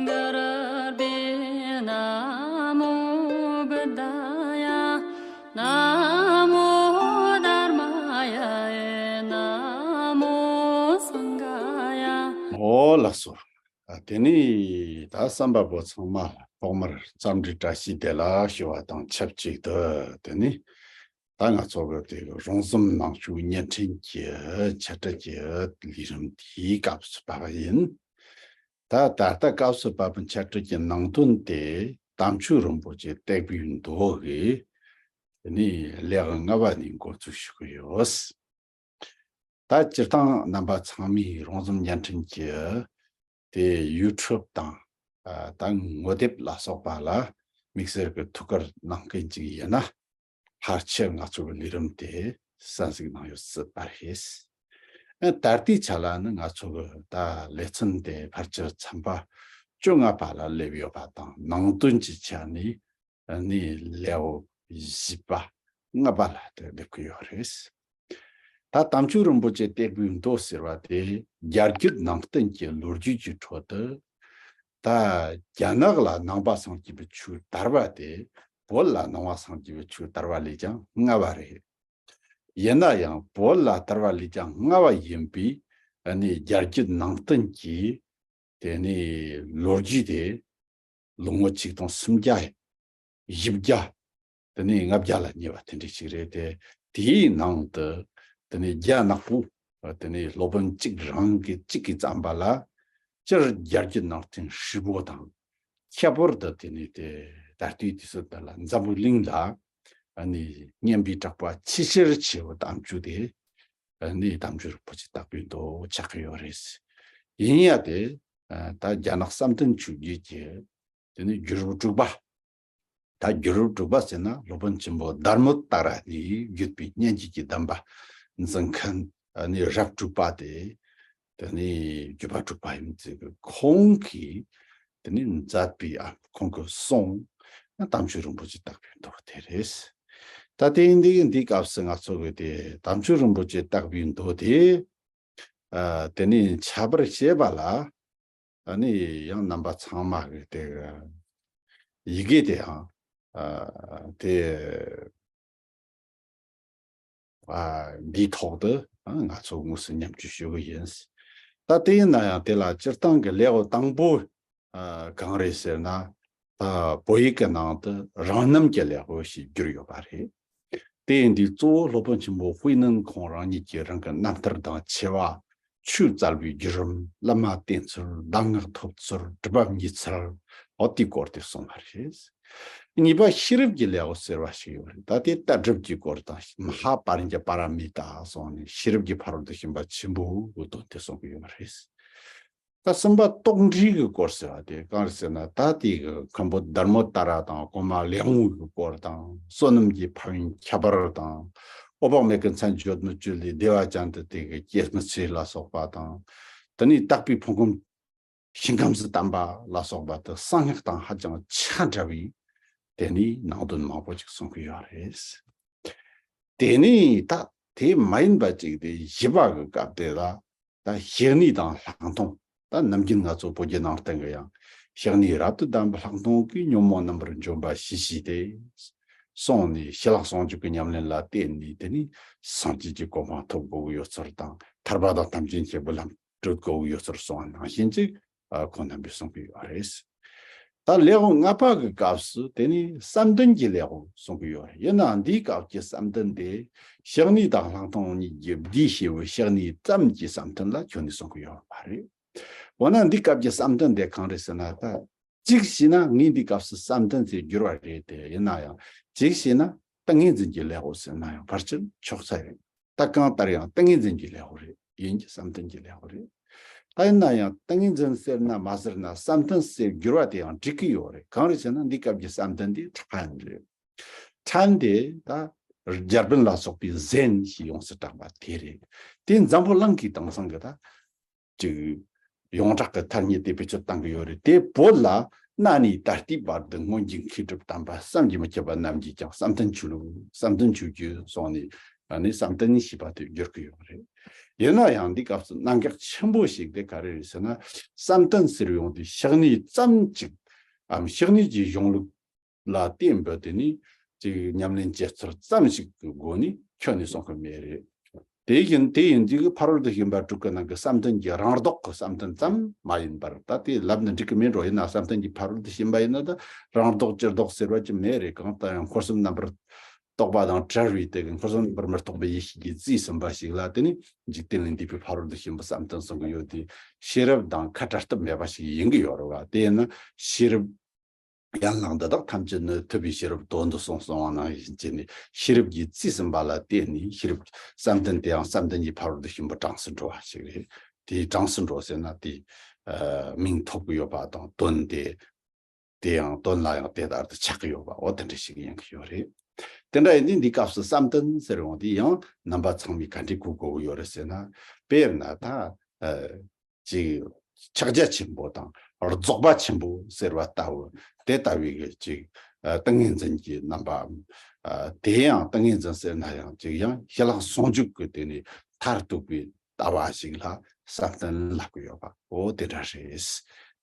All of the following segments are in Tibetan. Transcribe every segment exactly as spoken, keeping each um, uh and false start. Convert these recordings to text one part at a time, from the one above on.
གུ་རུ་བྷྱོ་ན་མོ་བུདྡྷཱ་ཡ། ན་མོ་དྷརྨཱ་ཡ། ན་མོ་སངྒྷཱ་ཡ། འོ་ལགས་སོ། ཨ། དེ་ནས་ད་བསམ་པ་པོ་ཚང་མ་ཐོག་མར་འཚམས་འདྲི་བཀྲ་ཤིས་བདེ་ལེགས་ཞུ་བ་དང་ཆབས་ཅིག་ཏུ། དེ་ནས་ད་ང་ཚོ་གི་དེ་རོང་ཟོམ་ནང་བཞུགས་བརྙན་འཕྲིན་གྱི་འཆད་ཁྲིད་ཀྱི་ལས་རིམ་དེའི་སྐབས་སུ་བབས་པ་ཡིན། ད་ད་ལྟ་སྐབས་སུ་བབས་པའི་འཆད་ཁྲིད་ཀྱི་ནང་དོན་དེ་དམ་ཆོས་རིན་པོ་ཆེ་བརྟག་པའི་མདོ་གི་དེ་ནས་ལེའུ་ལྔ་པ་ནས་འགོ་འཛུགས་ཞུ་གི་ཡོད། ད་སྤྱིར་བཏང་རྣམ་པ་ཚང་མས་རོང་ཟོམ་བརྙན་འཕྲིན་གྱི་དེ་ཡུ་ཊུབ་དང་། ཨ། ད་ངོ་དེབ་ལ་སོགས་པ་ལ་དམིགས་བསལ་གྱི་ཐུགས་ཁུར་གནང་མཁན་ཅིག་ཡིན་ན། ཕལ་ཆེར་ང་ཚོ་གི་ལས་རིམ་དེ་གསན་གཟིགས་གནང་ཡོད་སྲིད་པ་རེད། ཨ། ད་ལྟའི་ཆ་ལ་ནི་ང་ཚོ་གི་ད་ལེ་ཚན་དེ་ཕལ་ཆེར་ཚན་པ་བཅོ་ལྔ་པ་ལ་སླེབས་ཡོད་པ་དང་། ནང་དོན་གྱི་ཆ་ནས་ནི་ལེའུ་བཞི་པ་ལྔ་པ་ལ་དེ་སླེབས་ཀྱི་ཡོད་རེད། ད་དམ་ཆོས་རིན་པོ་ཆེ་བརྟག་པའི་མདོ་ཟེར་བ་དེ་རྒྱ་བརྒྱུད་ནང་བསྟན་གྱི་ལོ་རྒྱུས་ཀྱི་ཁྲོད་དུ། ད་རྒྱ་ནག་ལ་ནང་པ་སངས་རྒྱས་པའི་ཆོས་དར་བ་དེ་བོད་ལ་ནང་པ་སངས་རྒྱས་པའི་ཆོས་དར་བ་ལས་ཀྱང་སྔ་བ་རེད། ཡིན་ན་ཡང་བོད་ལ་དར་བ་ལས་ཀྱང་སྔ་བ་ཡིན་པའི་ནི་རྒྱ་བརྒྱུད་ནང་བསྟན་གྱི་དེ་ནི་ལོ་རྒྱུས་དེ་ལོ་ངོ་ཆིག་སྟོང་སུམ་བརྒྱ། བཞི་བརྒྱ། དེ་ནས་ལྔ་བརྒྱ་ལ་ཉེ་བ་དེ་འདྲ་ཞིག་རེད་དེ། དེའི་ནང་དུ་དེ་ནས་རྒྱ་ནག་པོ་དེ་ནས་སློབ་དཔོན་གཅིག་རང་གིས་གཅིག་གིས་བརྩམས་པ་ལ། སྤྱིར་རྒྱ་བརྒྱུད་ནང་བསྟན་ཧྲིལ་པོ་དང་། ཁྱད་པར་དུ་དེ་ནས་དེ་ད་ལྟའི་དུས་སུ་དེ་ལ་འཛམ་བུ་གླིང་ལ་ཨ་ནི་སྙན་པའི་གྲགས་པ་ཆེས་ཆེར་ཆེ་བའི་དམ་ཆོས་དེ་ཨ་ནི་དམ་ཆོས་རིན་པོ་ཆེ་བརྟག་པའི་མདོ་ཆགས་ཀྱི་ཡོད་རེད། ཡིན་ཡང་དེ་ད་རྒྱ་ནག་བསམ་གཏན་ཆོས་བརྒྱུད་ཀྱི་དེ་ནི་བརྒྱུད་རིམ་དྲུག་པ། ད་བརྒྱུད་རིམ་དྲུག་པ་ཟེར་ན་སློབ་དཔོན་ཆེན་པོ་དྷརྨོ་ཏ་ར་ནས་བརྒྱུད་པའི་སྙན་བརྒྱུད་ཀྱི་གདམས་པ་འཛིན་མཁན་ནི་རབས་དྲུག་པ་དེ། དེ་ནི་བརྒྱུད་པ་དྲུག་པ་ཡིན་ཚུལ་གྱི་ཁོང་གིས་དེ་ནི་མཛད་པའི། ཨ། ཁོང་གི་གསུང་དམ་ཆོས་རིན་པོ་ཆེ་བརྟག་པའི་མདོ་དེ་རེད། ད་དེ་འདི་འདིའི་སྐབས་སུ་ང་ཚོ་གི་དེ་དམ་ཆོས་རིན་པོ་ཆེ་བརྟག་པའི་མདོ་དེ། ཨ། དེ་ནི་ཁྱབ་པར་བྱེད་པ་ལ། ཨ་ནི་ཡང་རྣམ་པ་ཚང་མ་གི་དེ་ཡི་གེ་དེའང་། ཨ། དེ། ཨ། འདིའི་ཐོག་ཏུ། ཨ། ང་ཚོ་དངོས་སུ་མཉམ་སྤྱོད་ཞུ་གི་ཡིན། ད་དེ་ཡིན་ན་ཡང་དེ་ལ་སྤྱིར་བཏང་གི་ལེའུ་དང་པོ། ཨ། གང་རེད་ཟེར་ན། ད་བོད་ཡིག་གི་ནང་དུ་རང་རྣམ་གྱི་ལེའུ་ཞེས་བསྒྱུར་ཡོད་པ་རེད། དེ་ཡིན་དུས་གཙོ་བོ་སློབ་དཔོན་ཆེན་པོ་དཔེ་ནན་ཁོང་རང་ཉིད་ཀྱིས་རང་གི་རྣམ་ཐར་དང་ཆེ་བ། ཆོས་བཙལ་བའི་བརྒྱུད་རིམ། བླ་མ་བསྟེན་ཚུལ། གདམས་ངག་ཐོབ་ཚུལ། སྒྲུབ་པ་བགྱིས་ཚུལ། འོ་དེའི་སྐོར་དེ་གསུངས་པ་རེད། གཉིས་པ་ཤེས་རབ་ཀྱི་ལེའུ་ཟེར་བ་ཞིག་ཡོད་རེད། ད་དེ་ལྟ་གྲུབ་ཀྱི་སྐོར་དང་། མ་ཧཱ་པ་རི་ཉ་པཱ་ར་མི་ཏཱ་སོགས་ནས་ཤེས་རབ་ཀྱི་ཕ་རོལ་ཏུ་ཕྱིན་པ་ཆེན་པོའི་དོན་དེ་གསུང་གི་ཡོད་པ་རེད། ད་གསུམ་པ་རྟོགས་འབྲས་ཀྱི་སྐོར་ཟེར་བ་དེ་གང་རེད་ཟེར་ན། ད་དེ་གི་མཁན་པོ་དྷརྨོ་ཏ་ར་དང་གོང་མ་ལེགས་དབང་གི་སྐོར་དང་། བསོད་ནམས་ཀྱི་ཕན་ཡོན་ཁྱད་པར་དང་། འོད་དཔག་མེད་ཀྱི་མཚན་བརྗོད་མི་བརྗོད་ལས་བདེ་བ་ཅན་དུ་དེ་གི་སྐྱེད་མི་ཚེ་ལ་སོགས་པ་དང་། དེ་ནས་དག་པའི་ཕུང་ཁམས་ཞིང་ཁམས་སུ་བལྟམས་པ་ལ་སོགས་པ་དེ་གསང་སྔགས་དང་ཧ་ཅང་ཆ་འདྲ་བའི་དེ་ནས་ནང་དོན་མང་པོ་ཅིག་གསུང་གི་ཡོད་རེད། དེ་ནས་ད་དེ་མ་ཡིན་པ་ཅིག་དེ་བཞི་པ་གི་སྐབས་དེ་ལ། ད་བཤེས་གཉེན་དང་ལྷག་མཐོང་། ད་ནམ་རྒྱུན་ང་ཚོ་བོད་བརྒྱུད་ནང་བསྟན་གྱི་ཡང་བཤེས་གཉེན་རབ་ཏུ་ལྡན་པ་ལྷག་མཐོང་གིས་ཉོན་མོངས་རྣམ་པར་འཇོམས་པ་ཞེས་བྱས་ཏེ། གསུངས་ནས་ཞི་ལྷག་ཟུང་འཇུག་གི་ཉམས་ལེན་ལ་བརྟེན་ནས། དེ་ནས་སངས་རྒྱས་ཀྱི་གོ་འཕང་ཐོབ་དགོས་ཀྱི་ཡོད་ཚུལ་དང་། ཐར་པ་དང་ཐམས་ཅད་མཁྱེན་པའི་ལམ་བགྲོད་དགོས་ཀྱི་ཡོད་ཚུལ་གསུངས་པ་ནང་བཞིན་ཅིག་ཨ། ཁོང་རྣམ་པས་གསུང་གི་ཡོད་རེད། ད་ལེའུ་ལྔ་པ་གི་སྐབས་སུ་དེ་ནས་བསམ་གཏན་གྱི་ལེའུ་གསུང་གི་ཡོད་རེད། ཡིན་ནའང་འདིའི་སྐབས་ཀྱི་བསམ་གཏན་དེ་བཤེས་གཉེན་དང་ལྷག་མཐོང་གཉིས་ཀྱིས་བསྡུས་ཞེས་པའི་བཤེས་གཉེན་ཙམ་གྱི་བསམ་གཏན་ལ་ཁྱོན་ནས་གསུང་གི་ཡོད་པ་རེད། འོ་ན་འདིའི་སྐབས་ཀྱི་བསམ་གཏན་དེ་གང་རེད་ཟེར་ན། ད་གཅིག་བྱས་ན་ངས་འདིའི་སྐབས་སུ་བསམ་གཏན་ཟེར་བསྒྱུར་བ་རེད་དེ། ཡིན་ན་ཡང་གཅིག་བྱས་ན་ཏིང་ངེ་འཛིན་གྱི་ལེའུ་ཟེར་ན་ཡང་ཕལ་ཆེར་ཆོག་ས་རེད། ད་གང་ལྟར་ཡང་ཏིང་ངེ་འཛིན་གྱི་ལེའུ་རེད། ཡིན་གྱི་བསམ་གཏན་གྱི་ལེའུ་རེད། ད་ཡིན་ན་ཡང་ཏིང་ངེ་འཛིན་ཟེར་ན་མ་ཟེར་ན་བསམ་གཏན་ཟེར་བསྒྱུར་བ་དེ་ཡང་འགྲིག་གི་ཡོད་རེད། གང་རེད་ཟེར་ན་འདིའི་སྐབས་ཀྱི་བསམ་གཏན་དེ་ཕྲན་རེད། ཕྲན་དེ་ད་རྒྱལ་པོ་ལ་སོགས་པའི་ཟན་ཞེས་ཡོངས་སུ་གྲགས་པ་དེ་རེད། དེ་འཛམ་བུ་གླིང་གི་དེང་སང་གི་ད་ཅིག་ཡོངས་གྲགས་ཀྱི་ཐ་སྙད་དེ་བེད་སྤྱོད་བཏང་གི་ཡོད་རེད། དེ་བོད་ལ་གནའ་ནས་ད་ལྟའི་བར་དུ་སྔོན་གྱི་མཁས་གྲུབ་དམ་པ་བསམ་གྱིས་མི་ཁྱབ་པ་རྣམས་ཀྱིས་ཀྱང་བསམ་གཏན་ཆོས་ལུགས། བསམ་གཏན་ཆོས་བརྒྱུད་སོགས་ནས་ ཨ་ནི་བསམ་གཏན་ཞེས་པ་དེ་བསྒྱུར་གི་ཡོད་རེད། ཡིན་ན་ཡང་འདི་སྐབས་སུ་གནད་འགག་ཆེན་པོ་ཞིག་དེ་ག་རེ་རེད་ཟེར་ན། བསམ་གཏན་ཟེར་ཡོང་དུས་ཕྱག་ནི་ཙམ་ཅིག་འམ་ཕྱག་ནི་གི་གཞུང་ལུགས་ལ་བརྟེན་པ་དེ་ནི་ཅིག་ཉམས་ལེན་བྱེད་ཚུལ་ཙམ་ཞིག་གི་སྒོ་ནས་ཁྱོན་ནས་གསུང་གི་མེད་རེད། དེ་ཡིན་དེ་ཡིན་དུས་ཕ་རོལ་ཏུ་ཕྱིན་པ་དྲུག་གི་ནང་གི་བསམ་གཏན་གྱི་རང་ལྡོག་གི་བསམ་གཏན་ཙམ་མ་ཡིན་པར། ད་དེ་ལབ་ན་འགྲིག་གི་མེད་འགྲོ། ཡིན་ན་བསམ་གཏན་གྱི་ཕ་རོལ་ཏུ་ཕྱིན་པ་ཡིན་ན་ད་རང་ལྡོག་སྤྱིར་ལྡོག་ཟེར་བ་ཅི་མེད་རེད། གང་ལྟར་ཡང་འཁོར་གསུམ་རྣམ་པར་རྟོག་པ་དང་བྲལ་བའི་དེ་གི་འཁོར་གསུམ་རྣམ་པར་མི་རྟོག་པའི་ཡེ་ཤེས་ཀྱིས་རྩིས་ཟིན་པ་ཞིག་ལ་དེ་ནི་འཇིག་རྟེན་ལས་འདས་པའི་ཕ་རོལ་ཏུ་ཕྱིན་པའི་བསམ་གཏན་གསུང་གི་ཡོད་དེ། ཤེས་རབ་དང་ཁ་བྲལ་ཐབས་མེད་པ་ཞིག་ཡིན་གི་ཡོད་རེད་བ། དེ་ཡིན་ན་ཤེས་རབ་ཡན་ལག་འདི་དག་ཐམས་ཅད་ནི་ཐུབ་པའི་ཤེས་རབ་དོན་དུ་གསུངས་གསུངས་པ་ནང་བཞིན་བྱས་ནས་ཤེས་རབ་ཀྱིས་རྩིས་ཟིན་པ་ལ་བརྟེན་ནས་ཤེས་རབ་བསམ་གཏན་དེའང་བསམ་གཏན་གྱི་ཕ་རོལ་ཏུ་ཕྱིན་པ་གྲངས་སུ་འགྲོ་བ་ཞིག་རེད། དེའི་གྲངས་སུ་འགྲོ་ཟེར་ན་དེ་མིང་ཐོབ་ཀྱི་ཡོད་པ་དང་དོན་དེ་དེ་ཡང་དོན་ལ་ཡང་དེ་ལྟར་དུ་ཆགས་ཀྱི་ཡོད་པ་འོ་དེ་འདྲ་ཞིག་ཡིན་གྱི་ཡོད་རེད། དེ་འདྲ་ཡིན་དུས་འདི་སྐབས་སུ་བསམ་གཏན་ཟེར་ཡོང་དེ་ཡང་རྣམ་པ་ཚང་མས་ག་འདྲ་གོ་དགོས་ཀྱི་ཡོད་རེད་ཟེར་ན། དཔེར་ན་ད་ཅིག་ཕྱག་རྒྱ་ཆེན་པོ་དང་རྫོགས་པ་ཆེན་པོ་ཟེར་བ་ལྟ་བུ་དེ་ལྟ་བུའི་གི་ཅིག་ཏིང་ངེ་འཛིན་གྱི་རྣམ་པའམ། དེ་ཡང་ཏིང་ངེ་འཛིན་ཟེར་ན་ཡང་ཅིག་ཡང་ཞི་ལྷག་ཟུང་འཇུག་གི་དེ་ནི་མཐར་ཐུག་པའི་ལྟ་བ་ཞིག་ལ་བསམ་གཏན་ལབ་ཀྱི་ཡོད་པ་འོ་དེ་འདྲ་རེད།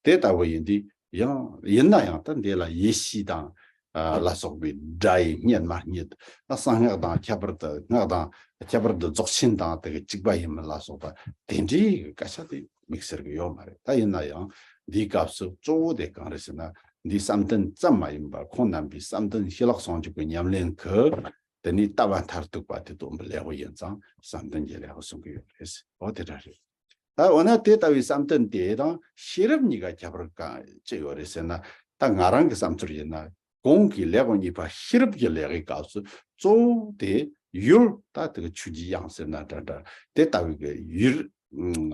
དེ་ལྟ་བུ་ཡིན་དུས་ཡང་ཡིན་ན་ཡང་ད་འདི་ལ་ཡེ་ཤེས་དང་ལ་སོགས་པའི་སྒྲ་ཡི་སྙན་མ་སྙན་ད་གསང་སྔགས་དང་ཁྱད་པར་དུ་སྔགས་དང་ཁྱད་པར་དུ་རྫོགས་ཆེན་དང་དེ་གི་གཅིག་པ་ཡིན་མིན་ལ་སོགས་པ་དེ་འདྲའི་སྐད་ཆ་དེ་དམིགས་བསལ་གྱི་ཡོད་མ་རེད། ད་ཡིན་ན་ཡང་འདིའི་སྐབས་སུ་གཙོ་བོ་དེ་གང་རེད་ཟེར་ན། འདིའི་བསམ་གཏན་ཙམ་མ་ཡིན་པར་ཁོང་རྣམ་པའི་བསམ་གཏན་ཞི་ལྷག་ཟུང་འཇུག་གི་ཉམས་ལེན་གྱི་དེ་ནི་ལྟ་བ་མཐར་ཐུག་པ་དེ་སྟོན་པའི་ལེའུ་ཡིན་ཙང་བསམ་གཏན་གྱི་ལེའུ་གསུང་གི་ཡོད་རེད། འོ་དེ་འདྲ་རེད། ད་འོ་ན་དེ་ལྟ་བུའི་བསམ་གཏན་དེ་དང་ཤེས་རབ་གཉིས་ཀ་ཁྱད་པར་གང་ཅི་ཡོད་རེད་ཟེར་ན། ད་ང་རང་གི་བསམ་ཚུལ་ཡིན་ན་གོང་གི་ལེའུ་གཉིས་པ་ཤེས་རབ་ཀྱི་ལེའུའི་སྐབས་སུ་གཙོ་བོ་དེ་ཡུལ་ད་དེ་གི་ཆོས་ཀྱི་དབྱིངས་ཟེར་ན་འདྲ་འདྲ་དེ་ལྟ་བུའི་གི་ཡུལ།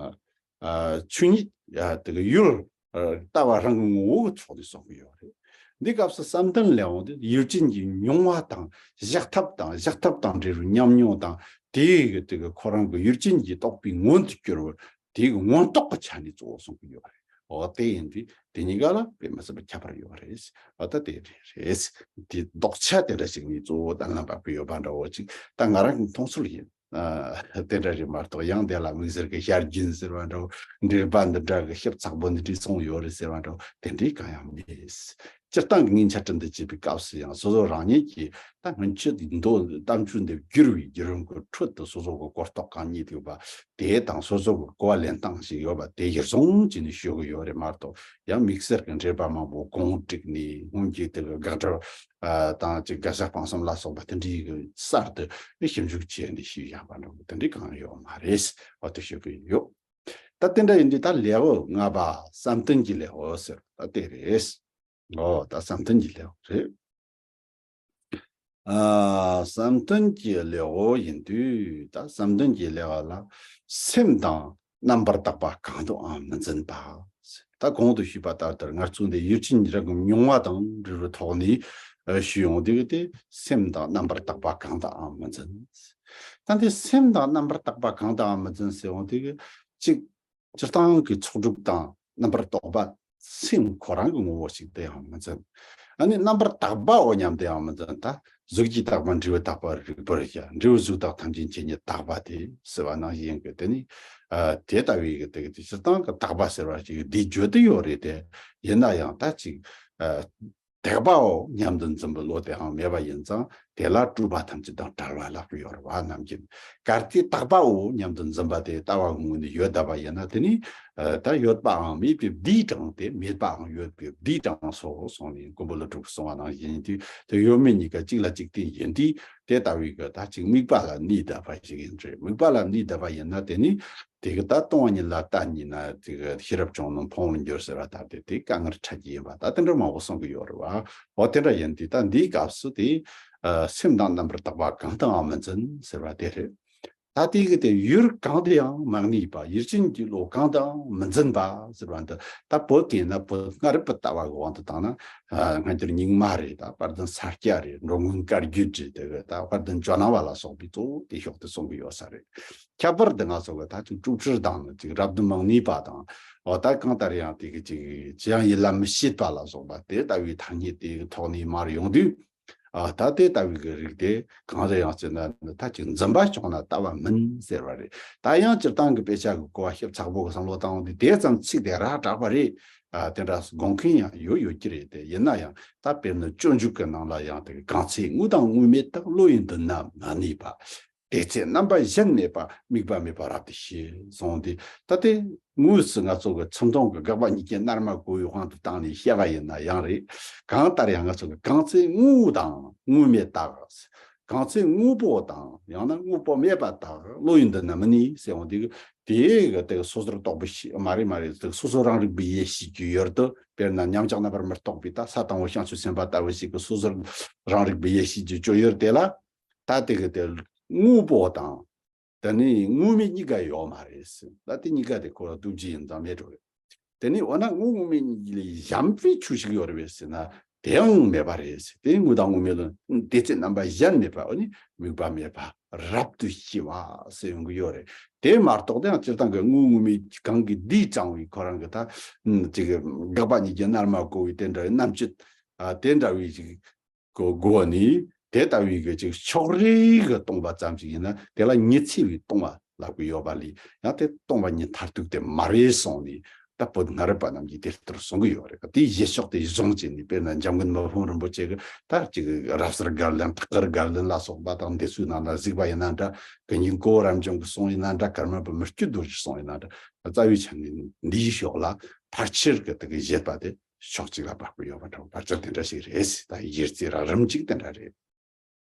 ཨ་ཆོས་ཉིད་ཡ་དེ་གི་ཡུལ་ཨ་ལྟ་བ་རང་གི་ངོ་བོ་གི་ཕྱོགས་ནས་གསུང་གི་ཡོད་རེད། འདི་སྐབས་སུ་བསམ་གཏན་ལེའུ་འདི་ཡུལ་ཅན་གྱི་མྱོང་བ་དང་བཞག་ཐབས་དང་བཞག་ཐབས་དང་འབྲེལ་བའི་ཉམས་མྱོང་དང་དེའི་གི་དེ་གི་ཁོ་རང་གི་ཡུལ་ཅན་གྱི་རྟོགས་པའི་མངོན་དུ་གྱུར་པ་དེའི་གི་མངོན་རྟོགས་ཀྱི་ཆ་ནས་གཙོ་བོ་གསུང་གི་ཡོད་རེད། འོ་དེ་ཡིན་དུས་དེ་གཉིས་ཀ་ལ་དཔེ་མི་སྲིད་པའི་ཁྱད་པར་ཡོད་རེད། འོ་ད་དེ་རེད་རེད། དེ་ལྡོག་ཆ་དེ་འདྲ་ཞིག་ནས་གཙོ་བོ་གདམས་ངག་པ་གི་ཡོད་པ་འདྲ་བོ་ཅིག་ད་ང་རང་གི་མཐོང་ཚུལ་ཡིན། ཨ་དེ་འདྲ་རེད་མ་གཏོགས་ཡང་དེ་ལ་དམིགས་བསལ་གྱི་བྱ་རྒྱུན་ཟེར་བ་འདྲ་བོ་འགྲེལ་པ་འདི་འདྲ་གི་ཞིབ་ཚགས་པོ་འདི་འདྲའི་གསུངས་ཡོད་རེད་ཟེར་བ་འདྲ་བོ་དེ་འདྲའི་གང་ཡང་མེད། སྤྱིར་བཏང་གི་ངས་འཆད་ཁྲིད་འདི་བྱེད་པའི་སྐབས་སུ་ཡང་སོ་སོ་རང་ཉིད་ཀྱིས་ད་སྔོན་ཆད་མདོ་གཏམ་རྒྱུད་འདི་བསྒྱུར་བའི་བརྒྱུད་རིམ་གྱི་ཁྲོད་དུ་སོ་སོ་གི་གོ་རྟོགས་གང་རྙེད་ཡོད་པ་དེ་དང་སོ་སོ་གི་གོ་བ་ལེན་སྟངས་ཤིག་ཡོད་པ་དེ་གཞིར་བཟུང་བྱས་ནས་ཞུ་གི་ཡོད་རེད་མ་གཏོགས་ཡང་དམིགས་བསལ་གྱི་འགྲེལ་པ་མང་པོ་གོང་བསྒྲིགས་ནས་སྔོན་གྱི་དེ་གི་དགག་སྒྲུབ། ཨ་དང་ཅིག་དགག་བྱ་སྤང་གསུམ་ལ་སོགས་པ་དེ་འདྲའི་གི་གསར་དུ་ཞིབ་འཇུག་བྱས་ནས་ཞུས་ཡག་པ་འདྲ་བོ་དེ་འདྲའི་གང་ཡང་ཡོད་མ་རེད། འོ་དེ་ཞུ་གི་ཡོད། ད་དེ་འདྲ་ཡིན་དུས་ད་ལེའུ་ལྔ་པ་བསམ་གཏན་གྱི་ལེའུ་ཟེར་ད་དེ་རེད། འོ་ད་བསམ་གཏན་གྱི་ལེའུ་རེད། ཨ་བསམ་གཏན་གྱི་ལེའུ་ཡིན་དུས་ད་བསམ་གཏན་གྱི་ལེའུ་ལ་སེམས་དང་རྣམ་པར་དག་པ་གང་དུའང་མི་འཛིན་པ། ད་གོང་དུ་ཞུས་པ་ལྟར་དུ་ང་ཚོ་འདི་ཡུལ་ཅན་རང་གི་མྱོང་བ་དང་འབྲེལ་བའི་ཐོག་ནས་ཨ་ཞུས་ཡོང་དུས་དེ་སེམས་དང་རྣམ་པར་དག་པ་གང་དུའང་མི་འཛིན། ད་འདི་སེམས་དང་རྣམ་པར་དག་པ་གང་དུའང་མི་འཛིན་ཟེར་ཡོང་དུས་གཅིག་སྤྱིར་བཏང་གི་ཚོགས་སྒྲུབ་དང་རྣམ་པར་རྟོག་པ་སེམས་ཁོ་རང་གི་ངོ་བོ་ཞིག་དེ་ཡང་མི་འཛིན། ཨ་ནི་རྣམ་པར་དག་པའོ་སྙམ་དུ་ཡང་མི་འཛིན། ད་གཟུགས་ཀྱི་དག་པ་འབྲས་བུའི་དག་པ་རིགས་པར་བྱ། འབྲས་བུ་གཟུགས་དག་ཐམས་ཅད་མཁྱེན་ཉིད་དག་པ་སྟེ་ཟེར་བ་ནང་བཞིན་གྱི་དེ་ནི་ཨ་དེ་ལྟ་བུའི་གི་དེ་གི་དེ་སྤྱིར་བཏང་གི་དག་པ་ཟེར་བ་ཞིག་འདི་བརྗོད་དུ་ཡོད་རེད་དེ། ཡིན་ན་ཡང་ད་ཅིག་ཨ་དག་པའོ་སྙམ་དུ་འཛིན་པའི་བློ་དེའང་མེད་པ་ཡིན་ཙང་དེ་ལ་སྤྲོས་པ་ཐམས་ཅད་དང་བྲལ་བ་ལབ་ཀྱི་ཡོད་རེད་བ་ནམ་རྒྱུན། གལ་ཏེ་དག་པའོ་སྙམ་དུ་འཛིན་པ་དེ་ལྟ་བ་ངོས་ནས་ཡོད་བསྡད་པ་ཡིན་ན་དེ་ནི་ཨ་ད་ཡོད་པའང་མེད་པའི་བསྡུས་དྲངས་ཏེ་མེད་པའང་ཡོད་པའི་བསྡུས་དྲངས་སོ་གསུངས་ནས་མགོན་པོ་ཀླུ་སྒྲུབ་ཀྱིས་གསུངས་པ་ནང་བཞིན་དུ་དེ་ཡོད་མེད་གཉིས་ཀ་གཅིག་ལ་གཅིག་བརྟེན་ཡིན་དུས་དེ་ལྟ་བུའི་གི་ད་ཅིག་དམིགས་པ་ལ་གནས་བསྡད་པ་ཞིག་ཡིན་རེད། དམིགས་པ་ལ་གནས་བསྡད་པ་ཡིན་ན་དེ་ནི། དེ་གི་ད་སྟོང་པ་ཉིད་ལ་ལྟ་ཉིད་ན་དེ་གི་ཤེས་རབ་བྱུང་རྣམས་ཕུང་པོར་འགྱུར་ཟེར་བ་ལྟར་དེ་དེ་དཀའ་ངལ་འཕྲད་ཀྱི་ཡིན་པ་ད་དེ་འདྲ་མང་པོ་གསུང་གི་ཡོད་རེད་བ། འོ་དེ་འདྲ་ཡིན་དུས་ད་འདིའི་སྐབས་སུ་དེ་ཨ་སེམས་དང་རྣམ་པར་དག་པ་གང་དུའང་མི་འཛིན་ཟེར་བ་དེ་རེད། ད་དེ་གི་དེ་ཡུལ་གང་དུ་ཡང་མ་གནས་པ་ཡུལ་ཅན་གྱི་བློ་གང་དུའང་མི་འཛིན་པ་ཟེར་བ་འདི་ད་བོད་ཀྱི་ན་བོད་སྔ་རབས་པའི་ལྟ་བ་གི་དབང་དུ་བཏང་ན་ཨ་སྔ་འགྱུར་རྙིང་མ་རེད། ད་དཔལ་ལྡན་ས་སྐྱ་རེད། འགྲོ་མགོན་བཀའ་བརྒྱུད་རེད། དེ་གི་ད་དཔལ་ལྡན་ཇོ་ནང་པ་ལ་སོགས་པའི་གཙོ་བོ་དེ་ཕྱོགས་དེ་གསུང་གི་ཡོད་ས་རེད། ཁྱད་པར་དུ་ང་ཚོ་གི་ད་ཅིག་སྒྲུབ་ཕྱིར་དང་ནི་ཅིག་རབ་ཏུ་མ་གནས་པ་དང་། འོ་ད་གང་ལྟར་ཡང་དེ་གི་ཅིག་ཅི་ཡང་ཡིད་ལ་མི་བྱེད་པ་ལ་སོགས་པ་དེ་ལྟ་བུའི་ཐ་སྙད་དེ་གི་ཐོག་ནས་མར་ཡོང་དུས། ཨ་ད་དེ་ལྟ་བུའི་གི་རིགས་དེ་གང་ལ་ཡང་བྱས་ན་ད་ཅིག་འཛིན་པ་སྐྱོང་ན་ལྟ་བ་མིན་ཟེར་བ་རེད། ད་ཡང་སྤྱིར་བཏང་གི་དཔེ་ཆ་གི་གོ་བ་ཞིབ་ཚགས་པོ་གི་བསམ་བློ་བཏང་འོང་དུས་དེ་ཙམ་ཚིག་དེ་ར་དྲག་པ་རེད། ཨ་དེ་འདྲ་དགོངས་མཁན་ཡང་ཡོད་ཡོད་ཀྱི་རེད། དེ་ཡིན་ན་ཡང་ད་དཔེར་ན་སྤྱོད་འཇུག་གི་ནང་ལ་ཡང་དེ་གང་ཚེ་དངོས་དང་དངོས་མེད་དག་བློ་ཡི་མདུན་ན་མ་གནས་པ། དེ་ཚེ་རྣམ་པ་གཞན་མེད་པ་དམིགས་པ་མེད་པ་རབ་ཏུ་ཤེས་གསུངས་ཏེ། ད་དེ་དངོས་སུ་ང་ཚོ་གི་ཁྲིམས་མཐོང་གི་དགག་པ་གཉིས་ཀྱི་རྣལ་མ་གོ་བའི་དབང་དུ་བཏང་ནས་བཤད་པ་ཡིན་ན་ཡང་རེད། གང་ལྟར་ཡང་ང་ཚོ་གི་གང་ཚེ་དངོས་དང་དངོས་མེད་དག་གང་ཚེ་དངོས་པོ་དང་ཡང་ན་དངོས་པོ་མེད་པ་དག་བློ་ཡི་མདུན་ན་མི་གནས་ཟེར་འོང་དུས། དེ་གི་དེ་གི་སོ་སོར་རྟོག་པའི་ཤེས་མ་རེད་མ་རེད། དེ་གི་སོ་སོ་རང་རིག་པའི་ཡེ་ཤེས་ཀྱི་ཡུལ་དུ་དཔེར་ན་མཉམ་གཞག་རྣམ་པར་མི་རྟོག་པའི་ད་ས་དང་པོ་བྱང་ཆུབ་སེམས་དཔའ་ལྟ་བུ་ཞིག་གི་སོ་སོར་རང་རིག་པའི་ཡེ་ཤེས་ཀྱི་སྤྱོད་ཡུལ་དེ་ལ། ད་དེ་གི་དེ་དངོས་པོ་དང་། དེ་ནི་དངོས་མེད་གཉིས་ཀ་ཡོད་མ་རེད་ཟེར། ད་དེ་གཉིས་ཀ་དེ་ཁོ་ལ་ལྟོས་བཅས་ཡིན་ཙང་མེད་འགྲོ་རེད། དེ་ནི་འོ་ན་དངོས་དངོས་མེད་གཉིས་ལས་གཞན་པའི་ཆོས་ཤིག་ཡོད་རེད་པས་ཟེར་ན་དེའང་མེད་པ་རེད་ཟེར། དེ་དངོས་དང་དངོས་མེད་ལ་དེ་ཚེ་རྣམ་པ་གཞན་མེད་པ་འོ་ནི་དམིགས་པ་མེད་པ་རབ་ཏུ་ཤེས་པ་ཟེར་ཡོང་གི་ཡོད་རེད། དེ་མ་གཏོགས་དེའང་སྤྱིར་བཏང་གི་དངོས་དངོས་མེད་གང་གིས་འདིས་དྲངས་པའི་ཁོ་རང་གི་ད་ཅིག་དགག་པ་གཉིས་ཀྱི་རྣལ་མ་གོ་བའི་དེ་འདྲ་བའི་རྣམ་དཔྱོད་དེ་འདྲ་བའི་ཅིག་གི་སྒོ་ནས་དེ་ལྟ་བུའི་གི་ཅིག་ཕྱོགས་རིས་གི་སྟོང་པ་ཙམ་ཞིག་ཡིན་ན་དེ་ལ་ཉི་ཚེ་བའི་སྟོང་པ་ལབ་གི་ཡོད་པ་ལས་ཡང་དེ་སྟོང་པ་ཉིད་མཐར་ཐུག་དེ་མ་རེད་གསུངས་ནས། ད་བོད་སྔ་རབས་པ་རྣམས་ཀྱིས་དེ་ལྟར་གསུང་གི་ཡོད་རེད། དེའི་བཞེད་ཕྱོགས་དེ་གཞུང་བྱས་ནས་དཔེར་ན་འཇམ་མགོན་མི་ཕམ་རིན་པོ་ཆེ་གི་ད་ཅིག་རབ་གསལ་དགའ་ལྡན་ཐག་དཀར་དགའ་ལྡན་ལ་སོགས་པ་དང་དེ་ཚོའི་ནང་ལ་གཟིགས་པ་ཡིན་ན་འདྲ། ཀུན་མཁྱེན་གོ་བོ་རབ་འབྱམས་ཀྱི་གསུང་ཡིན་ན་འདྲ། ཀརྨ་པ་མི་བསྐྱོད་རྡོ་རྗེའི་གསུང་ཡིན་ན་འདྲ། རྩ་བའི་ཆ་ནས་འདིའི་ཕྱོགས་ལ་ཕལ་ཆེར་གྱི་དེ་གི་བཞེད་པ་དེ་ཕྱོགས་གཅིག་ལ་འབབ་ཀྱི་ཡོད་པ་འདྲ་བོ་ཕལ་ཆེར་དེ་འདྲ་ཞིག་རེད། ད་གཞི་རྩའི་ར་རིམ་གཅིག་དེ་འདྲ་རེད།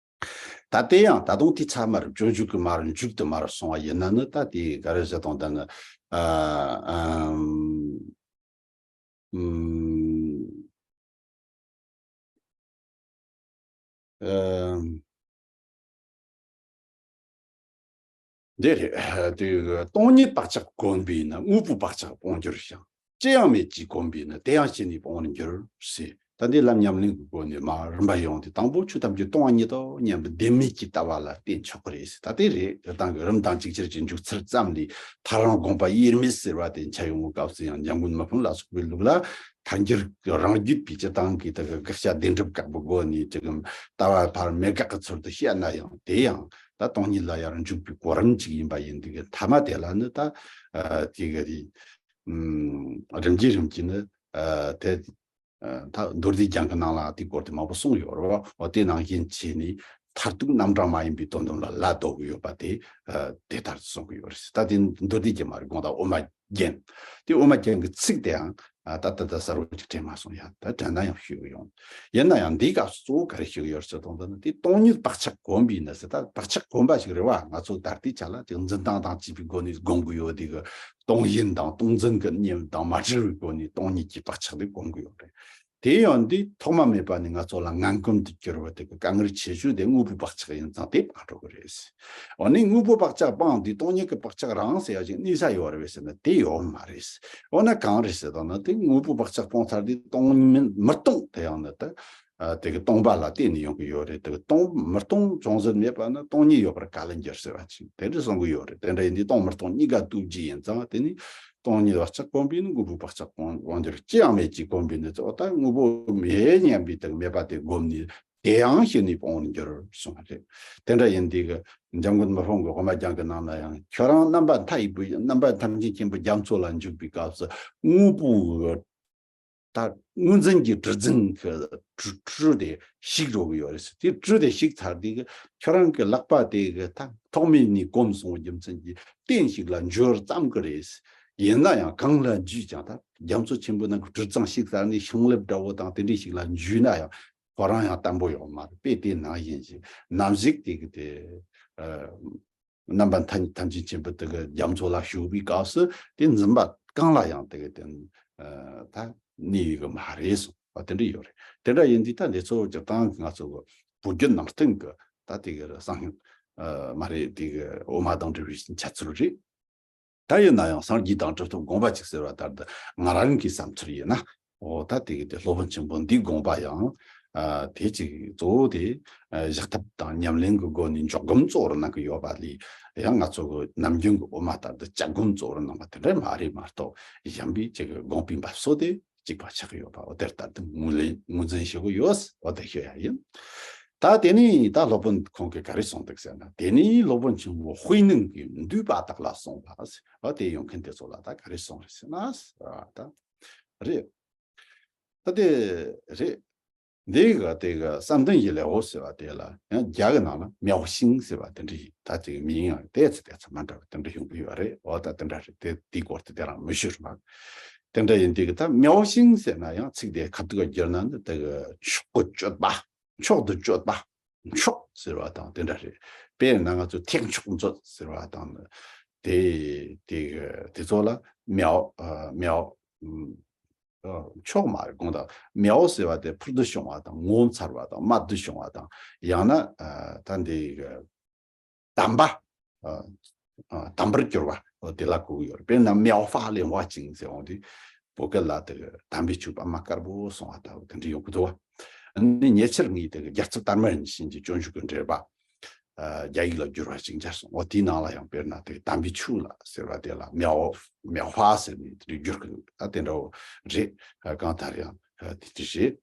ད་དེ་ཡང་ད་དུང་དེ་ཚང་མར་སྤྱོད་འཇུག་གི་མར་མཇུག་ཏུ་མར་སོང་བ་ཡིན་ན་ནི་ད་དེ་ག་རེ་ཟེར་དང་ད་ནི་ཨ་ཨམ་ཨམ། ཨམ། འདི་རེད། དེ་སྟོང་ཉིད་བག་ཆགས་གོམས་པས་ན་དངོས་པོའི་བག་ཆགས་སྤོང་འགྱུར་ཞིང་། ཅི་ཡང་མེད་ཅེས་གོམས་པས་ན་དེ་ཡང་ཞི་གནས་སྤོང་བར་འགྱུར་ཟེར། ད་འདི་ལམ་ཉམས་ལེན་གྱི་སྒོ་ནས་མར་རིམ་པ་ཡོང་དུས་དང་པོ་ཆོས་ཐམས་ཅད་སྟོང་པ་ཉིད་དོ་སྙམ་པའི་བདེན་མེད་ཀྱི་ལྟ་བ་ལ་བརྟེན་ཆོག་གི་རེད་ཟེར། ད་དེ་རེད། དེ་དང་གི་རིམ་དང་ཅིག་ཅར་གྱི་འཇུག་ཚུལ་ཙམ་ལས་ཐལ་རང་དགོངས་པ་དབྱེར་མེད་ཟེར་བ་དེ་འཆད་ཡོང་བའི་སྐབས་སུ་ཡང་འཇམ་མགོན་མི་ཕམ་ལ་སོགས་པའི་ལུགས་ལ་ཐལ་འགྱུར་རང་རྒྱུད་པའི་སྤྱི་དང་གི་དེ་གི་དགག་བྱ་བདེན་གྲུབ་བཀག་པའི་སྒོ་ནས་དེ་གི་ལྟ་བ་ཕར་མེད་དགག་གི་ཚུལ་དུ་བཤད་ན་ཡང་དེ་ཡང་ད་སྟོང་ཉིད་ལ་ཡར་འཇུག་པའི་གོ་རིམ་ཅིག་ཡིན་པ་ཡིན་དུས་ཀྱི་མཐའ་མ་དེ་ལ་ནི་ད་ཨ་དེ་གི་རེད། ཨམ། རིམ་གྱིས་རིམ་གྱིས་ནི་ཨ་དེ་ཨ་ད་མདོ་སྡེ་རྒྱན་གྱི་ནང་ལ་དེའི་སྐོར་དེ་མང་པོ་གསུངས་ཡོད་རེད་བ། འོ་དེ་ནང་བཞིན་བྱས་ནས་མཐར་ཐུག་རྣམ་གྲངས་མ་ཡིན་པའི་དོན་དམ་ལ་ལ་ལྡོག་གི་ཡོད་པ་དེ་ཨ་དེ་ལྟར་གསུང་གི་ཡོད་རེད། ད་དེ་མདོ་སྡེ་རྒྱན་མ་རེད། དགོངས་དག་དབུ་མ་རྒྱན། དེ་དབུ་མ་རྒྱན་གྱི་ཚིག་དེའང་ཨ་ད་ད་ད་གསལ་བོ་ཅིག་དྲན་མ་སོང་། ཡང་ད་དྲན་ན་ཡང་ཞུ་གི་ཡོང་། ཡིན་ན་ཡང་འདིའི་སྐབས་སུ་གཙོ་བོ་ག་རེ་ཞུ་གི་ཡོད་ཟེར་དང་ད་ནི་དེ་སྟོང་ཉིད་བག་ཆགས་གོམས་པས་ན་ཟེར། ད་བག་ཆགས་གོམས་པ་ཞིག་རེད་བ། ང་ཚོ་ད་ལྟའི་ཆ་ལ་ཅིག་འཛིན་སྟངས་དང་བཅས་པའི་སྒོ་ནས་སྒོམ་གི་ཡོད་དེ་གི། སྟོང་ཞེན་དང་སྟོང་འཛིན་གྱི་གཉེན་དང་མ་བྲལ་བའི་སྒོ་ནས་སྟོང་ཉིད་ཀྱི་བག་ཆགས་དེ་གོམས་ཀྱི་ཡོད་རེད། དེ་ཡང་འདི་ཐོག་མ་མེད་པ་ནས་ང་ཚོ་ལ་ངན་གོམས་དུ་གྱུར་བ་དེ་གི་དཀའ་ངལ་ཆེ་ཤོས་དེ་དངོས་པོའི་བག་ཆགས་ཡིན་ཙང་དེ་སྤང་འགྲོ་གི་རེད། འོ་ནི་དངོས་པོའི་བག་ཆགས་སྤངས་དུས་སྟོང་ཉིད་ཀྱི་བག་ཆགས་རང་ཟེར་ཡ་ཅིག་གནས་ས་ཡོད་རེད་པས་ཟེར་ན་དེ་ཡོད་མ་རེད། འོ་ན་གང་རེད་ཟེར་དང་ན་དེ་དངོས་པོའི་བག་ཆགས་སྤངས་ཚར་དུས་སྟོང་ཉིད་མི་སྟོང་དེ་ཡང་ནི་ད། ཨ་དེ་གི་སྟོང་པ་ལ་བརྟེན་ནས་ཡོང་གི་ཡོད་རེད། དེ་གི་སྟོང་མི་སྟོང་ཅུང་ཟད་མེད་པ་ན་སྟོང་ཉིད་ཡོད་པར་ག་ལ་འགྱུར་ཟེར་བ་ཅིག་དེ་འདྲ་གསུང་གི་ཡོད་རེད། དེ་འདྲ་ཡིན་དུས་སྟོང་མི་སྟོང་གཉིས་ཀ་ལྟོས་བཅས་ཡིན་ཙང་དེ་ནི་སྟོང་ཉིད་བག་ཆགས་གོམས་པས་ནི་དངོས་པོའི་བག་ཆགས་སྤོང་སྤང་འགྱུར། ཅི་ཡང་མེད་ཅེས་གོམས་པས་ནི་གཙོ་བོ་ད་དངོས་པོ་མེད་སྙམ་པའི་དེ་གི་མེད་པ་དེ་བསྒོམས་ནས་དེ་ཡང་ཞི་གནས་སྤོང་བར་འགྱུར་གསུངས་པ་རེད། དེ་འདྲ་ཡིན་དུས་གི་འཇམ་མགོན་མི་ཕམ་གྱི་དབུ་མ་རྒྱན་གྱི་ནང་ན་ཡང་ཁྱོད་རང་རྣམ་པ་མཐའ་ཡས་པའི་རྣམ་པ་ཐམས་ཅད་མཁྱེན་པའི་རྒྱ་མཚོ་ལ་འཇུག་པའི་སྐབས་སུ་དངོས་པོའི་ད་དངོས་འཛིན་གྱི་དྲི་འཛིན་གྱི་དྲི་དྲི་དེ་ཞིག་འགྲོ་གི་ཡོད་རེད། དེ་དྲི་དེ་ཞིག་ཚར་དུས་ཀྱི་ཁྱོད་རང་གི་ལག་པ་དེ་གི་ད་ཐོག་མེད་ནས་གོམས་སོང་བའི་རྒྱུ་མཚན་གྱིས་རྟེན་ཞིག་ལ་འགྱུར་བརྩམ་གི་རེད། ཡིན་ན་ཡང་གང་ལ་འཇུས་ཀྱང་ད་རྒྱ་མཚོ་ཆེན་པོའི་ནང་གི་དྲི་གཙང་ཞིག་ཚར་ནས་ཤིང་ལེབ་འདྲ་བོ་དང་དེ་འདྲ་ཞིག་ལ་འཇུས་ན་ཡང་ཁོ་རང་ཡང་བརྟན་པོ་ཡོད་མ་རེད་པས། དེ་ནང་བཞིན་ཞིག་ནམ་ཞིག་དེ་གི་དེ་ཨ། རྣམ་པ་ཐམས་ཐམས་ཅད་མཁྱེན་པའི་དེ་གི་རྒྱ་མཚོ་ལ་ཞུགས་པའི་སྐབས་སུ་དེ་འཛིན་པ་གང་ལ་ཡང་དེ་གི་དེ་ཨ་ད་གནས་ཡོད་གི་མ་རེད་གསུངས་པ་དེ་འདྲ་ཡོད་རེད། དེ་འདྲ་ཡིན་དུས་ད་འདི་ཚོ་སྤྱིར་བཏང་གི་ང་ཚོ་གི་བོད་བརྒྱུད་ནང་བསྟན་གི་ད་དེ་གི་གསང་ཨ་མ་རེད། དེ་གི་འོ་མ་དང་འབྲེལ་བའི་འཆད་ཚུལ་རེད། ད་ཡིན་ན་ཡང་སངས་རྒྱས་དང་གྲུབ་ཐོབ་དགོངས་པ་གཅིག་ཟེར་བ་ལྟར་དུ་ང་རང་གི་བསམ་ཚུལ་ཡིན་ན། འོ་ད་དེ་གི་དེ་སློབ་དཔོན་ཆེན་པོ་འདིའི་དགོངས་པ་ཡང་ཨ་དེ་གཅིག་གཙོ་བོ་དེ་ཨ་བཞག་ཐབས་དང་ཉམས་ལེན་གྱི་སྒོ་ནས་འཇོག་སྒོམ་གཙོ་བོར་གནང་གི་ཡོད་པ་ལས་ཡང་ང་ཚོ་གི་ནམ་རྒྱུན་གྱི་འོ་མ་ལྟར་དུ་ལྕགས་སྒོམ་གཙོ་བོར་གནང་བ་དེ་འདྲ་མ་རེད་མ་གཏོགས་གཞན་པའི་གཅིག་གི་དགོངས་པའི་འབབ་སོ་དེ་གཅིག་པ་ཆགས་ཀྱི་ཡོད་པ། འོ་དེ་ལྟར་དུ་ངོས་ལེན་ངོས་འཛིན་བྱེད་དགོས་ཡོད། འོ་དེ་ཤོད་ཡ་ཡིན། ད་དེ་ནས་ད་སློབ་དཔོན་ཁོང་གིས་ག་རེ་གསུངས་འདུག་ཟེར་ན། དེ་ནས་སློབ་དཔོན་ཆེན་པོ་དཔེ་ནང་གི་འདུས་པ་དག་ལ་གསུངས་པ་ཟེར་བ་དེ་ཡོང་མཁན་དེ་ཚོ་ལ་ད་ག་རེ་གསུངས་རེད་ཟེར་ན་ཟེར་བ་ད་རེད། ད་དེ་རེད། འདི་ག་དེ་ག་བསམ་གཏན་གྱི་ལེའུ་ཟེར་བ་དེ་ལ་ཡང་རྒྱ་གི་ནང་ལ་མྱའོ་ཤིང་ཟེར་བ་དེ་འདྲ་ཡིན། ད་དེ་གི་མིང་ཡང་ཏོག་ཙམ་ཏོག་ཙམ་མ་འདྲ་བ་དེ་འདྲ་ཡོང་གི་ཡོད་རེད། འོ་ད་དེ་འདྲ་རེད། དེ་དེའི་སྐོར་དེ་དེ་རང་མི་ཤེས་རེད་པ། དེ་འདྲ་ཡིན་དུས་གི་ད་མྱའོ་ཤིང་ཟེར་ན་ཡང་ཚིག་དེ་ཁ་ཐུག་ག་བསྒྱུར་ན་ནི་དེ་གི་མཆོག་གི་སྤྱོད་པ། མཆོག་ཏུ་སྤྱོད་པ། མཆོག་ཟེར་བ་དང་དེ་འདྲ་རེད། དཔེར་ན་ང་ཚོ་ཐེག་མཆོག་མཛོད་ཟེར་བ་དང་ནི་དེ་དེ་གི་དེ་ཚོ་ལ་མྱའོ་ཨ་མྱའོ་ཨམ། ཨ་མཆོག་མ་རེད། དགོངས་དག། མྱའོ་ཟེར་བ་དེ་ཕུལ་དུ་བྱུང་བ་དང་ངོ་མཚར་བ་དང་རྨད་དུ་བྱུང་བ་དང་ཡང་ན་ཨ་ད་འདི་གི་དམ་པ། ཨ་ཨ་དམ་པར་གྱུར་པ་འོ་དེ་ལ་གོ་གི་ཡོད་རེད། དཔེར་ན་མྱའོ་ཧྥ་ལེ་ཝ་ཅིང་ཟེར་འོང་དུས་བོད་སྐད་ལ་དེ་གི་དམ་པའི་ཆོས་པདྨ་དཀར་པོ་གསུང་བ་ལྟ་བུ་དེ་འདྲ་ཡོང་གི་འདུག་བ། ཨ་ནི་ཉེ་ཆར་ངས་དེ་གི་རྒྱལ་ཚབ་དར་མ་རིན་ཆེན་གྱི་སྤྱོད་འཇུག་གི་འགྲེལ་པ། ཨ་རྒྱ་ཡིག་ལ་བསྒྱུར་བ་ཅིག་མཇལ་སོང་། འོ་དེའི་ནང་ལ་ཡང་དཔེར་ན་དེ་དམ་པའི་ཆོས་ལ་ཟེར་བ་དེ་ལ་མྱའོ་མྱའོ་ཧྥ་ཟེར་ནས་དེ་བསྒྱུར་གི་འདུག་ད་དེ་འདྲ་བོ་རེད། ཨ་གང་ལྟར་ཡང་ཨ་དེ་དེ་རེད།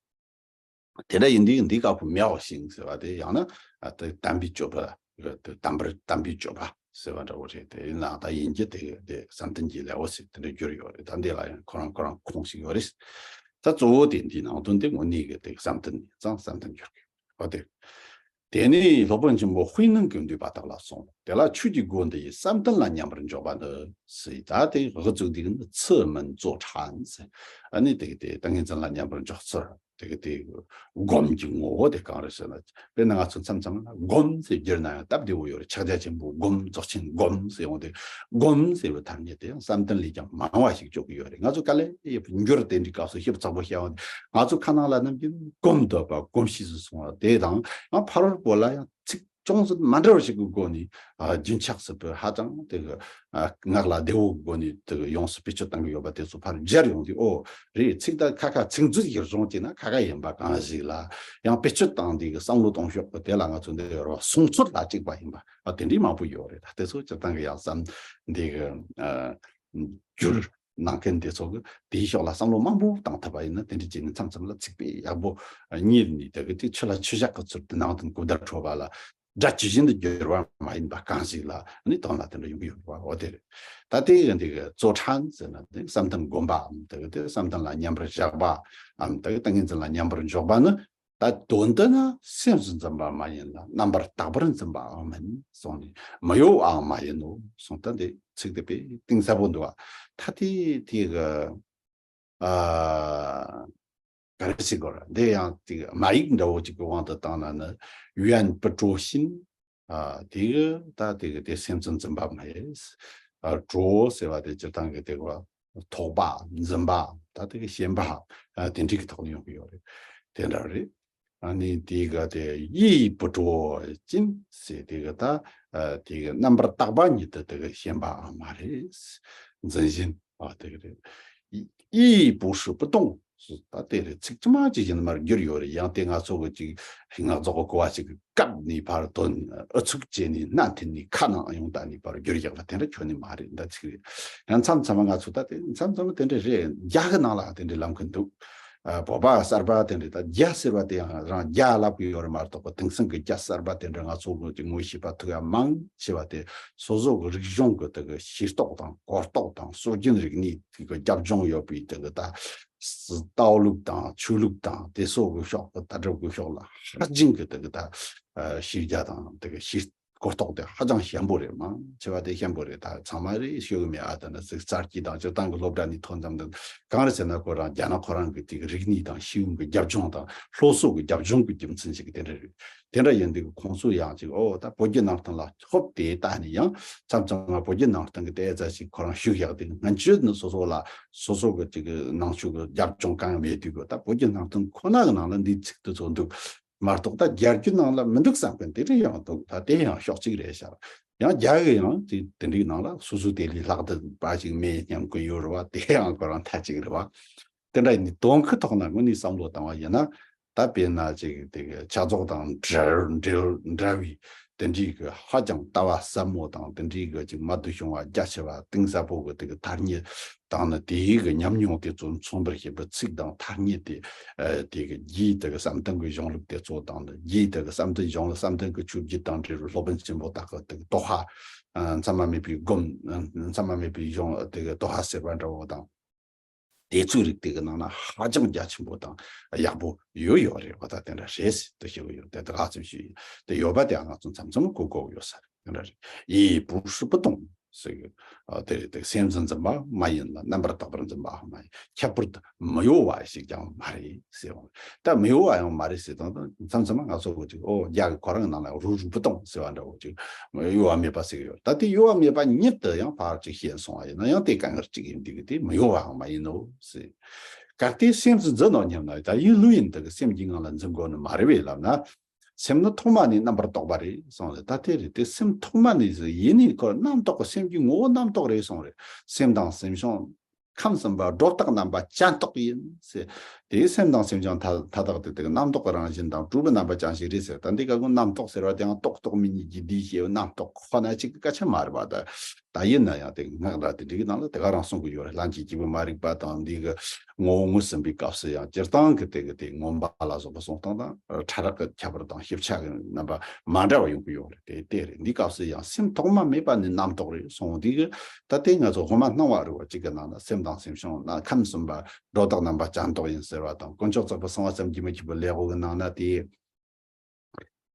དེ་འདྲ་ཡིན་དུས་འདི་སྐབས་སུ་མྱའོ་ཤིང་ཟེར་བ་དེ་ཡང་ན་ཨ་དེ་དམ་པའི་སྤྱོད་པ་དེ་དམ་པར་དམ་པའི་སྤྱོད་པ་ཟེར་བ་འདྲ་བོ་རེད། དེ་ཡིན་ནའང་ད་ཡིན་གྱི་དེ་དེ་བསམ་གཏན་གྱི་ལེའུ་ཟེར་དེ་འདྲ་བསྒྱུར་ཡོད་རེད། ད་འདི་ལ་ཡང་ཁོ་རང་ཁོ་རང་ཁོངས་ཤིག་ཡོད་རེད། ད་གཙོ་བོ་དེ་འདིའི་ནང་དོན་དེ་དངོས་གནས་ཀྱི་དེ་བསམ་གཏན་ཡིན་ཙང་བསམ་གཏན་བསྒྱུར་གི་འོ་དེ། དེ་ནས་སློབ་དཔོན་ཆེན་པོ་དཔེ་ནང་གི་འདུས་པ་དག་ལ་གསུངས། དེ་ལ་ཆོས་ཀྱི་སྒོ་འདི་ཡིས་བསམ་གཏན་ལ་མཉམ་པར་འཇོག་པ་ནི་ཟེར། ད་དེ་འོག་བཙུགས་འདི་ནི་ཚུལ་མིན་ཙོ་ཁྲན་ཟེར། ཨ་ནི་དེ་གི་དེ་ཏིང་ངེ་འཛིན་ལ་མཉམ་པར་འཇོག་ཚུལ། དེ་གི་དེ་སྒོམ་གྱི་ངོ་བོ་དེ་གང་རེད་ཟེར་ན། དཔེར་ན་ང་ཚོ་མཚམས་མཚམས་ལ་སྒོམ་ཟེར་བསྒྱུར་ན་ཡང་སྟབས་བདེ་བོ་ཡོད་རེད། ཕྱག་རྒྱ་ཆེན་པོ་སྒོམ། རྫོགས་ཆེན་སྒོམ་ཟེར་འོང་དུས་སྒོམ་ཟེར་བའི་ཐ་སྙད་དེ་ཡང་བསམ་གཏན་ལས་ཀྱང་མང་བ་ཞིག་འཇོག་གི་ཡོད་རེད། ང་ཚོ་དཀའ་ལས་འགྱུར་དེ་འདྲའི་སྐབས་སུ་ཞིབ་ཚགས་པོ་བཤད་འོང་དུས་ང་ཚོ་ཁ་ནང་ལ་ནམ་རྒྱུན་སྒོམ་འདོད་པ་སྒོམ་ཤེས་སུ་སོང་བ་དེ་དང་ཡང་ཕ་རོལ་པོ་ལ་ཡང་ཚིག་ཅུང་ཟད་མ་འདྲ་བ་ཞིག་གི་སྒོ་ནས་ཨ་རྒྱུན་ཆགས་སྲིད་པའི་ཧ་ཅང་དེ་གི་ཨ་ངག་ལ་བདེ་བོ་གི་སྒོ་ནས་དེ་གི་ཡོངས་སུ་བེད་སྤྱོད་གཏང་གི་ཡོད་པ་དེ་ཚོ་ཕར་སྦྱར་ཡོང་དུས་ཨོ་རེད། ཚིག་དང་ཁ་ཁ་ཚིག་མཛོད་ཀྱི་རྫོང་གཅིག་ན་ཁ་ཁ་ཡིན་པ་གང་ཞིག་ལ་ཡང་བེད་སྤྱོད་བཏང་དུས་གི་བསམ་བློ་གཏོང་ཕྱོགས་ཀྱི་དེ་ལ་ང་ཚོ་འདི་ཡོད་རེད་བ། གསུང་ཚུལ་ལ་གཅིག་པ་ཡིན་པ་ཨ་དེ་འདྲའི་མང་པོ་ཡོད་རེད། ད་དེ་ཚོ་སྤྱིར་བཏང་གི་ཡང་བསམ་འདི་གི་ཨ། བསྒྱུར་གནང་མཁན་དེ་ཚོ་གི་དེའི་ཕྱོགས་ལ་བསམ་བློ་མང་པོ་བཏང་ཐུབ་པ་ཡིན་ན་དེ་འདྲ་བྱས་ནས་མཚམས་མཚམས་ལ་ཚིག་དཔེ་ཡག་པོ་རྙེད་ནས་དེ་གི་དེ་ཆུ་ལ་ཆུ་བཞག་གི་ཚུལ་དུ་ནང་དོན་གོ་བརྡ་འཕྲོད་པ་ལ་སྒྲ་ཇི་བཞིན་དུ་བསྒྱུར་བ་མ་ཡིན་པ་གང་ཞིག་ལ་ནི་དོན་ལ་དེ་འདྲ་ཡོང་གི་ཡོད་པ་འོ་དེ་རེད། ད་དེ་ཡི་འདི་གི་ཙོ་ཁྲན་ཟེར་ན་དེ་བསམ་གཏན་སྒོམ་པའམ་དེ་གི་དེ་བསམ་གཏན་ལ་མཉམ་པར་བཞག་པའམ་དེ་གི་ཏིང་ངེ་འཛིན་ལ་མཉམ་པར་འཇོག་པ་ནི། ད་དོན་དུ་ན་སེམས་སུ་འཛིན་པ་མ་ཡིན་ལ་རྣམ་པར་དག་པར་འཛིན་པའང་མིན་གསུངས་ནས་མི་གཡོ་བའང་མ་ཡིན་ནོ་གསུངས། ད་འདི་ཚིག་དེ་དཔེ་གཏིང་ཟབ་པོ་འདུག་ཨ། ད་དེ་དེ་གི་ཨ་ག་རེ་ཟེར་དགོས་རེད། འདི་ཡང་དེ་གི་མ་ཡིག་འདྲ་བོ་ཅིག་གི་དབང་དུ་བཏང་ན་ནི་ཡོན་པི་ཀྲོ་ཤིན། ཨ་དེ་གི་ད་དེ་གི་དེ་སེམས་སུ་འཛིན་པ་མ་ཡིན། ཨ་ཀྲོ་ཟེར་བ་དེ་སྤྱིར་བཏང་གི་དེ་གི་ཐོགས་པ་འཛིན་པ་ད་དེ་གི་ཞེན་པ་ཨ་དེ་འདྲའི་གི་ཐོག་ནས་ཡོང་གི་ཡོད་རེད། དེ་འདྲ་རེད། ཨ་ནི་དེ་ག་དེ་ཡིད་པུ་གྲོ་ཅིན་ཟེར་དེ་ག་ད་ཨ་དེ་ག་རྣམ་པར་དག་པ་ཉིད་དུ་དེ་ག་ཞེན་པའང་མ་རེད། འཛིན་བཞིན་ཨ་དེ་ག་རེད། ཡིད་པུ་ཧྲི་པུ་ཏོང་ད་དེ་རེད། ཚིག་ཅི་མ་ཅི་བཞིན་མར་བསྒྱུར་ཡོད་རེད། ཡང་དེ་ང་ཚོ་གི་ཅིག་ངག་རྫོགས་གི་གོ་བ་ཅིག་གི་སྐབས་ནས་ཕར་དོན་ཨུ་ཚུགས་བྱས་ནས་སྣ་འཐེན་ནས་ཁ་ནང་ཡོང་ད་ནས་ཕར་བསྒྱུར་ཡག་པ་དེ་འདྲ་ཁྱོན་ནས་མ་རེད། འདྲ་ཚིག་རེད། ཡང་མཚམས་མཚམས་ང་ཚོ་ད་དེ་མཚམས་མཚམས་དེ་འདྲ་རེད། རྒྱ་གི་ནང་ལ་དེ་འདྲའི་ལམ་གི་འདུག་ཨ་བོད་པ་གསར་པ་དེ་འདྲ་ད་རྒྱ་ཟེར་བ་དེ་ཡང་རང་རྒྱ་ལབ་གི་ཡོད་རེད་མ་གཏོགས་པ་དེང་སང་གི་རྒྱ་གསར་པ་དེ་འདྲ་ང་ཚོ་གི་ངོ་ཤེས་པ་ཐུག་ཡ་མང་ཆེ་བ་དེ་སོ་སོ་གི་རིག་གཞུང་གི་དེ་གི་ཤེས་རྟོགས་དང་གོ་རྟོགས་དང་སྲོལ་རྒྱུན་རིག་གནས་དེ་གི་རྒྱབ་ལྗོངས་ཡོད་པའི་དེ་གི་ད་ལྟ་ལུགས་དང་ཆོས་ལུགས་དང་དེ་སོགས་གི་ཕྱོགས་གི་ལྟ་གྲུབ་གི་ཕྱོགས་ལ་ཧ་ཅང་གི་དེ་གི་ད་ཤེས་རྒྱ་དང་དེ་གི་ཤེས་གོ་རྟོགས་དེ་ཧ་ཅང་ཞན་པོ་རེད། མང་ཆེ་བ་དེ་ཞན་པོ་རེད། ད་ཚང་མ་རེད་ཤོད་གི་མེད། ཨ་ད་ནི་ཟིག་རྩ་སྐྱིད་དང་སྤྱིར་བཏང་གི་སློབ་གྲྭ་ནས་ཐོན་ཙམ་དུ་གང་རེད་ཟེར་ན་ཁོ་རང་རྒྱ་ནག་ཁོ་རང་གི་དེ་གི་རིག་གནས་དང་ཤེས་ཡོན་གི་རྒྱབ་ལྗོངས་དང་སློབ་གསོ་གི་རྒྱབ་ལྗོངས་གི་རྒྱུ་མཚན་ཞིག་གི་དེ་འདྲ་རེད། དེ་འདྲ་ཡིན་དུས་ཁོང་ཚོ་ཡང་ཅིག་ཨོ་ད་བོད་བརྒྱུད་ནང་བསྟན་ལ་ཧོབ་སྟེ་ལྟ་ནས་ཡང་མཚམས་མཚམས་ང་བོད་བརྒྱུད་ནང་བསྟན་གི་ཏོག་ཙམ་ཞིག་ཁོ་རང་ཞུགས་ཡག་དེ་སྔོན་ཆད་ནི་སོ་སོ་ལ་སོ་སོ་གི་ཅིག་ནང་ཆོས་གི་རྒྱབ་ལྗོངས་གང་ཡང་མེད་དུས་གི་ད་བོད་བརྒྱུད་ནང་བསྟན་ཁོ་ན་གི་ནང་ལ་འདིའི་ཚིག་དེ་ཚོ་འདུག་མ་གཏོགས་ད་རྒྱ་བརྒྱུད་ནང་ལ་མི་འདུག་བསམ་མཁན་དེ་འདྲ་ཡང་འདུག་ད་དེ་ཡང་ཕྱོགས་གཅིག་རེད་ཤག་ཡང་རྒྱ་གི་ཡང་དེ་དེ་འདྲའི་ནང་ལ་སོ་སོ་དེ་ལས་ལྷག་ཏུ་པ་ཞིག་མེད་སྙམ་གི་ཡོད་རེད་བ། དེ་ཡང་ཁོ་རང་ཐ་གཅིག་རེད་བ། དེ་འདྲ་ཡིན་དུས་དོན་གྱི་ཐོག་ན་དངོས་གནས་བསམ་བློ་བཏང་བ་ཡིན་ན། ད་དཔེར་ན་ཅིག་དེ་གི་ཕྱག་རྫོགས་དང་འབྲེལ་འབྲེལ་འདྲ་བའི་དེ་འདྲའི་གི་ཧ་ཅང་ལྟ་བ་ཟབ་མོ་དང་དེ་འདྲའི་གི་ཅིག་རྨད་དུ་བྱུང་བ་རྒྱ་ཆེ་བ་གཏིང་ཟབ་པོ་གི་དེ་གི་ཐ་སྙད་ དང་ནི་དེའི་གི་ཉམས་མྱོང་དེ་ཚོ་མཚོན་པར་བྱེད་པའི་ཚིག་དང་ཐ་སྙད་དེ། ཨ་དེ་གི་རྒྱའི་དེ་གི་བསམ་གཏན་གྱི་གཞུང་ལུགས་དེ་ཚོ་དང་ནི་རྒྱའི་དེ་གི་བསམ་གཏན་གཞུང་ལུགས་བསམ་གཏན་གྱི་ཆོས་བརྒྱུད་དང་འབྲེལ་བའི་སློབ་དཔོན་ཆེན་པོ་དག་གི་དེ་གི་དོ་ཧ། ཨ་མཚམས་མ་མེད་པའི་སྒོམ། ཨ་མཚམས་མ་མེད་པའི་གཞུང་དེ་གི་དོ་ཧ་ཟེར་བ་འདྲ་བོ་དང་། དེ་ཚོའི་རིགས་དེ་གི་ནང་ན་ཧ་ཅང་རྒྱ་ཆེན་པོ་དང་ཡག་པོ་ཡོད་ཡོད་རེད་བ། ད་དེ་འདྲ་རེད་ཟེར་དུ་ཞུ་གི་ཡོད། དེ་དེ་ག་ཚོད་ཞིག་དེ་ཡོད་པ་དེ་ང་ཚོ་མཚམས་མཚམས་གོ་གོ་ཡོད་ས་རེད། དེ་འདྲ་རེད། ཡིད་不是不动ཟེར་གི། ཨ་དེ་རེད། དེ་སེམས་ཙམ་ཙམ་པ་མ་ཡིན་ལ་རྣམ་པར་དག་པར་འཛིན་པའང་མ་ཡིན། ཁྱད་པར་དུ་མི་གཡོ་བ་ཞིག་ཀྱང་མ་རེད་ཟེར་བ། ད་མི་གཡོ་བ་ཡང་མ་རེད་ཟེར་དང་མཚམས་མཚམས་ང་ཚོ་གི་ཅིག་ཨོ་རྒྱ་གི་ཁོ་རང་ནང་ལ་如如不动ཟེར་བ་འདྲ་བོ་ཅིག་གཡོ་བ་མེད་པ་ཟེར་གི་ཡོད། ད་དེ་གཡོ་བ་མེད་པ་ཉིད་དུ་ཡང་ཕར་ཅིག་ཤེས་སོང་བ་ཡིན་ན་ཡང་དེ་དཀའ་ངལ་གཅིག་ཡིན་འདུག་གི། དེ་མི་གཡོ་བའང་མ་ཡིན་ནོ་ཟེར། གལ་ཏེ་སེམས་སུ་འཛིན་ནོ་སྙམ་ན། ད་ཡིད་ལུས་ཡིན་དུ་གི་སེམས་ཀྱི་ངང་ལ་འཛིན་དགོས་ནི་མ་རེད་པས་ལབ་ན། སེམས་ནི་ཐོག་མ་ནས་རྣམ་པར་རྟོག་པ་རེད་གསུངས་རེད། ད་དེ་རེད། དེ་སེམས་ཐོག་མ་ནས་ཟེར་ཡིན་ནི་ཁོ་རྣམ་རྟོག་གི་སེམས་ཀྱི་ངོ་བོ་རྣམ་རྟོག་རེད་གསུངས་རེད། སེམས་དང་སེམས་བྱུང་ཁམས་གསུམ་པ་སྒྲོ་བཏགས་རྣམ་པ་ཅན་རྟོག་ཡིན་ཟེར། དེའི་སེམས་དང་སེམས་བྱུང་མཐའ་མཐའ་དག་དེ་དེ་རྣམ་རྟོག་གི་རང་བཞིན་དང་གྲུབ་པའི་རྣམ་པ་ཅན་ཞིག་རེད་ཟེར། ད་འདི་ག་གོ་རྣམ་རྟོག་ཟེར་བ་དེའང་རྟོག་རྟོག་མིན་གཉིས་ཀྱི་འདི་ཞེས་རྣམ་རྟོག་ཁོ་ན་གཅིག་གི་སྐད་ཆ་མ་རེད་པ། ད་ད་ཡིན་ན་ཡང་དེ་སྔགས་འདྲ་དེ་འདྲའི་ནང་ལ་དེ་ག་རང་གསུང་གི་ཡོད་རེད། ལྷན་སྐྱེས་སྐྱེས་བུ་མ་རིག་པ་དང་འདི་གི་ངོ་བོ་ངོས་ཟིན་པའི་སྐབས་སུ་ཡང་སྤྱིར་བཏང་གི་དེ་གི་དེ་མངོན་པ་ལ་སོགས་པ་གསུང་སྟངས་དང་ཕྲ་རགས་ཀྱི་ཁྱད་པར་དང་ཤེས་བྱ་གི་རྣམ་པ་མ་འདྲ་བ་ཡོང་གི་ཡོད་རེད། དེ་དེ་རེད། འདི་སྐབས་སུ་ཡང་སེམས་ཐོག་མ་མེད་པ་ནི་རྣམ་རྟོག་རེད་གསུངས། འདི་གི་ད་ལྟའི་ང་ཚོ་སྔོན་མ་སྣང་བ་རིག་པ་གཅིག་གི་ནང་ན་སེམས་དང་སེམས་བྱུང་ན་ཁམས་གསུམ་པ་སྒྲོ་བཏགས་རྣམ་པ་ཅན་རྟོག་ཡིན་ཟེར་བ་དང་། དཀོན་མཆོག་རྫོགས་པའི་གསང་བ་བསམ་གྱིས་མི་ཁྱབ་པའི་ལེའུ་གི་ནང་ན་དེ།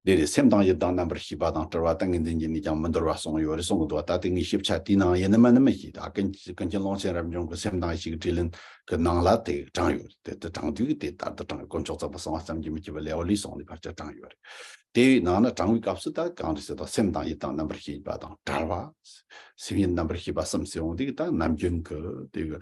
འདི་རེད། སེམས་དང་ཡིད་དང་རྣམ་པར་ཤེས་པ་དང་བྲལ་བ་དང་། ངེས་འཛིན་གྱིས་ནི་ཀྱང་མི་འདོར་བ་གསུངས་ཡོད་རེད་གསུང་གི་འདུག། ད་ལྟའི་ངའི་ཞིབ་ཆ་དེའི་ནང་ཡིན་ནི་མིན་ནི་མི་ཤེས། ད་ཀུན་ཀུན་མཁྱེན་ཀློང་ཆེན་རབ་འབྱམས་ཀྱི་སེམས་དང་ཡིད་ཀྱི་དྲིས་ལན་གྱི་ནང་ལ་དེ་དྲངས་ཡོད། དེ་དེ་དྲངས་དུས་དེ་ལྟར་དུ་དྲངས་ཡོད། དཀོན་མཆོག་རྫོགས་པའི་གསང་བ་བསམ་གྱིས་མི་ཁྱབ་པའི་ལེའུ་ལས་གསུངས་ནས་ཕར་ཆ་དྲངས་ཡོད་རེད། དེའི་ནང་ན་དྲངས་པའི་སྐབས་སུ་ད་གང་རེད་ཟེར་ན། སེམས་དང་ཡིད་དང་རྣམ་པར་ཤེས་པ་དང་བྲལ་བ། སེམས་ཡིད་རྣམ་པར་ཤེས་པ་གསུམ་ཟེར་འོང་དུས་ད་ནམ་རྒྱུན་གྱི་དེ་གི་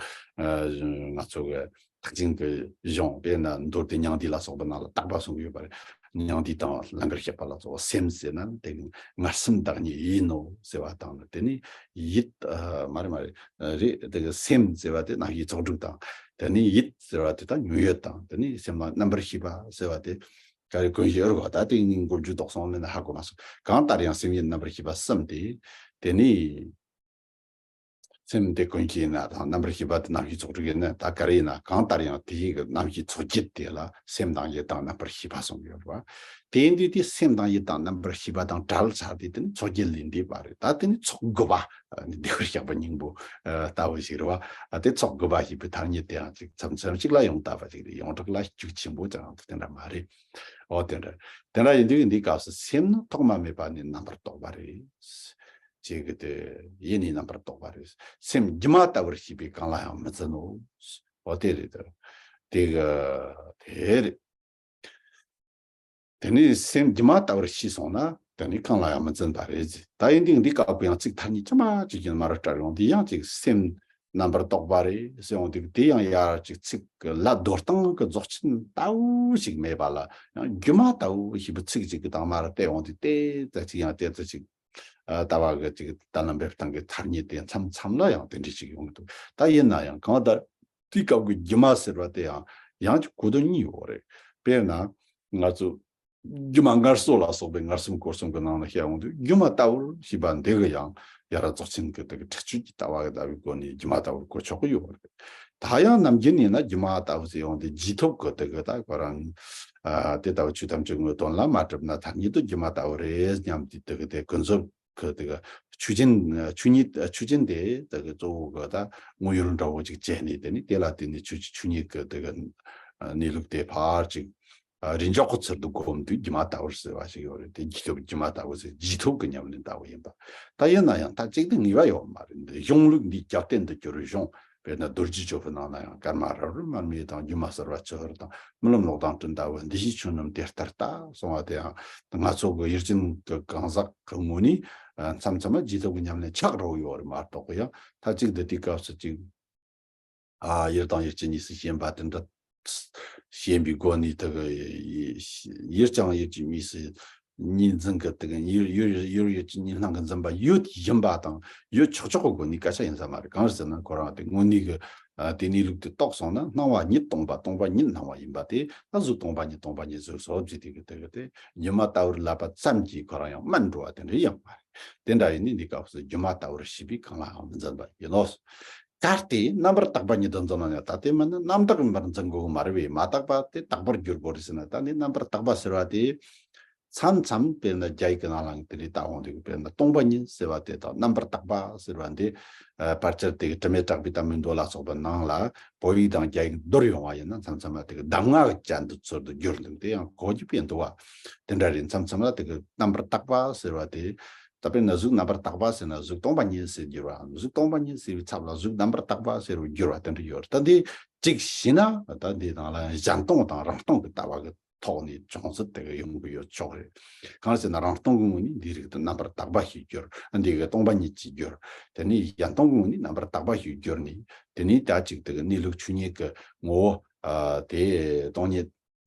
ང་ཚོ་གི་ཐེག་ཆེན་གྱི་གཞུང་དཔེར་ན་མདོ་སྡེ་མྱང་འདས་ལ་སོགས་པ་ནང་ལ་བརྟག་པ་གསུངས་ཡོད་པ་རེད། མྱང་འདས་དང་ལང་ཀར་གཤེགས་པ་ལ་སོགས་པ་སེམས་ཟེར་ན་དེ་གི་ངར་སེམས་བདག་ཉིད་ཡིན་ནོ་ཟེར་བ་དང་། དེ་ནི་ཡིད་ཨ་མ་རེད་མ་རེད་རེད། དེ་གི་སེམས་ཟེར་བ་དེ་རྣམ་ཤེས་ཚོགས་དྲུག་དང་། དེ་ནི་ཡིད་ཟེར་བ་དེ་ད་ཉོན་ཡིད་དང་། དེ་ནི་སེམས་ལ་རྣམ་པར་ཤེས་པ་ཟེར་བ་དེ་ག་རེ་ཀུན་གཞི་ཨེ་རུ་བ། ད་དེ་ནི་མགོ་མཇུག་ཏོག་སོང་མིན་ན་ཧ་གོ་མ་སོང་། གང་ལྟར་ཡང་སེམས་ཡིད་རྣམ་པར་ཤེས་པ་གསུམ་དེ། དེ་ནི་སེམས་དེ་ཀུན་གཞི་ཡིན་ན་དང་། རྣམ་པར་ཤེས་པ་དེ་རྣམ་ཤེས་ཚོགས་དྲུག་ཡིན་ན། ད་ག་རེ་ཡིན་ན་གང་ལྟར་ཡང་དེའི་གི་རྣམ་ཤེས་ཚོགས་བརྒྱད་དེ་ལ་སེམས་དང་ཡིད་དང་རྣམ་པར་ཤེས་པ་གསུམ་ཡོད་རེད་བ། དེ་ཡིན་དུས་དེ་སེམས་དང་ཡིད་དང་རྣམ་པར་ཤེས་པ་དང་བྲལ་ཚར་དུས་དེ་ནི་ཚོགས་བརྒྱད་ལས་འདས་པ་རེད། ད་དེ་ནི་ཚོགས་དགུ་པ་ནི་བདེ་བར་གཤེགས་པ་སྙིང་པོ་ལྟ་བུ་ཞིག་རེད་བ། དེ་ཚོགས་དགུ་པ་ཞེས་པའི་ཐ་སྙད་དེའང་ཅིག་མཚམས་མཚམས་ཅིག་ལ་ཡང་བཏགས་པ་ཅིག་རེད། ཡོངས་གྲགས་ལ་ཤུགས་ཆེན་པོ་ཅང་དེ་འདྲ་མ་རེད། འོ་དེ་འདྲ། དེ་འདྲ་ཡིན་དུས་འདི་སྐབས་སུ་སེམས་ནི་ཐོག་མ་མེད་པ་ནི་རྣམ་པར་རྟོག་པ་རེད། ཅེས་གི་དེ་ཡིད་ནི་རྣམ་པར་རྟོག་པ་རེད། སེམས་སྒྱུ་མ་ལྟ་བུར་ཤེས་པས་གང་ལ་ཡང་མི་འཛིན་ནོ། འོ་དེ་རེད་དེ། དེ་གི་དེ་རེད། དེ་ནི་སེམས་སྒྱུ་མ་ལྟ་བུར་ཤེས་སོང་ན་དེ་ནི་གང་ལ་ཡང་མི་འཛིན་པ་རེད། ད་ཡིན་དུས་འདི་སྐབས་ཀྱི་ཡང་ཚིག་ཐ་སྙད་ཅི་མ་ཅིག་ཡིན་མ་རེད་སྤྲད་ཡོང་དུས་ཡང་ཅིག་སེམས་རྣམ་པར་རྟོག་པ་རེད་ཟེར་ཡོང་དུས། དེ་ཡང་ཡར་ཅིག་ཚིག་གི་ལ་རྡོལ་སྟངས་ཀྱི་རྫོགས་ཆེན་ལྟ་བུ་ཞིག་མེད་པ་ལ་ཡང་སྒྱུ་མ་ལྟ་བུ་ཞེས་པའི་ཚིག་ཅིག་གི་དང་མ་རེད་བལྟས་ཡོང་དུས། དེ་ཙམ་ཅིག་ཡང་དེ་ཙམ་ཅིག་ལྟ་བ་གི་ཅིག་ད་ལམ་པའི་སྟེང་གི་ཐ་སྙད་དེ་མཚམས་མཚམས་ལ་ཡང་དེ་འདྲ་ཅིག་ཡོང་གི་འདུག། ད་ཡིན་ན་ཡང་གང་ལྟར་དེའི་སྐབས་ཀྱི་སྒྱུ་མ་ཟེར་བ་དེ་ཡང་ཡང་ཅིག་གོ་དོན་གཉིས་ཡོད་རེད། དཔེར་ན་ང་ཚོ་སྒྱུ་མ་ངལ་གསོ་ལ་སོགས་པའི་ངལ་གསོ་སྐོར་གསུམ་གྱི་ནང་ལ་བཤད་ཡོང་དུས། སྒྱུ་མ་ལྟ་བུར་ཤེས་པ་འདི་གི་ཡང་ཡར་རྫོགས་ཆེན་གྱི་དེ་གི་འཁྲིད་སྤྱོད་ཀྱི་ལྟ་བ་གི་ལྟ་བའི་སྒོ་ནས་སྒྱུ་མ་ལྟ་བུར་གོ་ཆོག་གི་ཡོད་རེད། ད་ཡང་ནམ་རྒྱུན་ཡིན་ན་སྒྱུ་མ་ལྟ་བུ་ཟེར་ཡོང་དུས་རྗེས་ཐོབ་ཀྱི་དེ་གི་ད་ཁོ་རང་ཨ་དེ་ལྟ་བུ་ཆོས་ཐམས་ཅད་དངོས་དོན་ལ་མ་གྲུབ་ན་ཐ་སྙད་དུ་སྒྱུ་མ་ལྟ་བུ་རེད་སྙམ་དུས། དེ་གི་དེ་ཀུན་རྫོབ་ཀྱི་དེ་གི་ཆོས་ཅན། ཆོས་ཉིད། ཆོས་ཅན་དེ་དེ་གི་གཙོ་བོ་གི་ད་དངོས་ཡུལ་འདྲ་བོ་ཅིག་བྱས་ནས། དེ་ནི་དེ་ལ་བརྟེན་ནས་ཆོས་ཀྱི་ཆོས་ཉིད་ཀྱི་དེ་གི་གནས་ལུགས་དེ་ཕར་ཅིག་ཨ་རིག་འཇོག་གི་ཚུལ་དུ་སྒོམ་དུས་སྒྱུ་མ་ལྟ་བུར་ཟེར་བ་ཞིག་ཡོད་རེད། དེ་རྗེས་ཐོབ་སྒྱུ་མ་ལྟ་བུ་ཟེར། རྗེས་ཐོབ་ཀྱི་ཉམས་ལེན་ལྟ་བུ་ཡིན་པ། ད་ཡིན་ན་ཡང་ད་གཅིག་ཏུ་ངེས་པ་ཡོད་མ་རེད། འདི་གཞུང་ལུགས་འདིའི་རྒྱབ་རྟེན་དུ་གྱུར་བའི་གཞུང་། དཔེར་ན་རྡོ་རྗེ་གཅོད་པའི་ནང་ན་ཡང་སྐར་མ་རབ་རིབ་མར་མེ་དང་། སྒྱུ་མ་གསལ་བ་ཆུ་ཧར་དང་། རྨི་ལམ་གློག་དང་སྤྲིན་ལྟ་བུ། འདི་ཞེས་ཆོས་རྣམས་དེ་ལྟར་ལྟ་གསུང་བ་དེ་ཡང་ང་ཚོ་གི་ཡུལ་ཅན་གྱི་གང་ཟག་གི་ངོས་ནས་མཚམས་མཚམས་རྗེས་ཐོབ་ཀྱི་ཉམས་ལེན་ཆགས་འགྲོ་གི་ཡོད་རེད་མ་གཏོགས། ཡང་ད་གཅིག་འདི་དུས་སྐབས་སུ་གཅིག་ཨ་ཡུལ་དང་ཡུལ་གྱི་གཉིས་སུ་ཞེན་པ་དེ་འདྲ་ཞེན་པའི་སྒོ་ནས་དེ་གི་ཡུལ་ཀྱང་ཡུལ་གྱི་གཉིས་སུ་གཉིས་འཛིན་གི་དེ་གི་ཡུལ་ཡུལ་ཡུལ་ཡུལ་གྱི་གཉིས་སྣང་གི་འཛིན་པ་ཡོད་བཞིན་པ་དང་ཡོད་ཆོག་ཆོག་གི་སྒོ་ནས་སྐད་ཆ་ཡིན་ས་མ་རེད། གང་རེད་ཟེར་ན་ཁོ་རང་དེ་དངོས་གནས་གི་ཨ་དེ་གནས་ལུགས་དེ་རྟོགས་སོང་ན། སྣང་བ་ཉིད་སྟོང་པ། སྟོང་པ་ཉིད་སྣང་བ་ཡིན་པ་དེ་ད་གཟོད་སྟོང་པ་ཉིད་སྟོང་པ་ཉིད་ཟེར་སོགས་ཀྱི་དེ་གི་དེ་གི་དེ་སྒྱུ་མ་ལྟ་བུར་ལབ་པ་ཙམ་གྱིས་ཁོ་རང་ཡང་སྨན་འགྲོ་བ་དེ་འདྲ་ཡང་མ་རེད། དེ་འདྲ་ཡིན་ནི་འདི་སྐབས་སུ་སྒྱུ་མ་ལྟ་བུར་ཤེས་པས་གང་ལའང་མི་འཛིན་པ་ཡིན་ནོ། གལ་ཏེ་རྣམ་པར་དག་པ་ཉིད་དུ་འཛིན་ན་ཡང་། ད་དེ་མིན་ན་རྣམ་དག་ཡིན་པར་འཛིན་དགོས་ཀྱི་མ་རེད་པས། མ་དག་པ་དེ་དག་པར་འགྱུར་དགོས་རེད་ཟེར་ན། ད་ནི་རྣམ་པར་དག་པ་ཟེར་བ་དེ་མཚམས་མཚམས་དཔེར་ན་རྒྱ་ཡིག་གི་ནང་ལའང་དེ་འདྲའི་ལྟ་འོང་དུས། དཔེར་ན་སྟོང་པ་ཉིད་ཟེར་བ་དེ་དང་རྣམ་པར་དག་པ་ཟེར་བ་འདི། ཨ། ཕལ་ཆེར་དེ་གི་དྲི་མེད་གྲགས་པའི་གཏམ་མི་མདོ་ལ་སོགས་པ་ནང་ལ་བོད་ཡིག་དང་རྒྱ་ཡིག་བསྡུར་ཡོང་བ་ཡིན་ན། མཚམས་མཚམས་ལ་དེ་གི་གདམས་ངག་གི་བཅད་འདི་ཚུལ་དུ་བསྒྱུར་འདུག་དེ་ཡང་གོ་རྒྱུ་དཔེ་འདུག་པ། དེ་འདྲ་རེད། མཚམས་མཚམས་ལ་དེ་གི་རྣམ་པར་དག་པ་ཟེར་བ་དེ། ད་དཔེར་ན་གཟུགས་རྣམ་པར་དག་པ་ཟེར་ན་གཟུགས་སྟོང་པ་ཉིད་ཟེར་བསྒྱུར་བའམ། གཟུགས་སྟོང་པ་ཉིད་ཟེར་བའི་ཚབ་ལ་གཟུགས་རྣམ་པར་དག་པ་ཟེར་བ་བསྒྱུར་བ་དེ་འདྲ་ཡོད་རེད། ད་འདི་གཅིག་བྱས་ན་ད་འདི་ནང་ལ་གཞན་སྟོང་དང་རང་སྟོང་གི་ལྟ་བ་གི་ཐོག་ནས་ཅུང་ཟད་དེ་གི་ཡོང་གི་ཡོད་ཆོག་རེད། གང་ཟེར་ན་རང་སྟོང་གི་ངོས་ནས་འདིའི་རིགས་དེ་རྣམ་པར་དག་པ་ཞིག་བསྒྱུར། འདི་གི་སྟོང་པ་ཉིད་ཅིག་བསྒྱུར། དེ་ནས་གཞན་སྟོང་གི་ངོས་ནས་རྣམ་པར་དག་པ་ཞིག་བསྒྱུར་ནས། དེ་ནས་ད་ཅིག་དེ་གི་གནས་ལུགས་ཆོས་ཉིད་ཀྱི་ངོ་བོ། ཨ། དེ་སྟོང་ཉིད།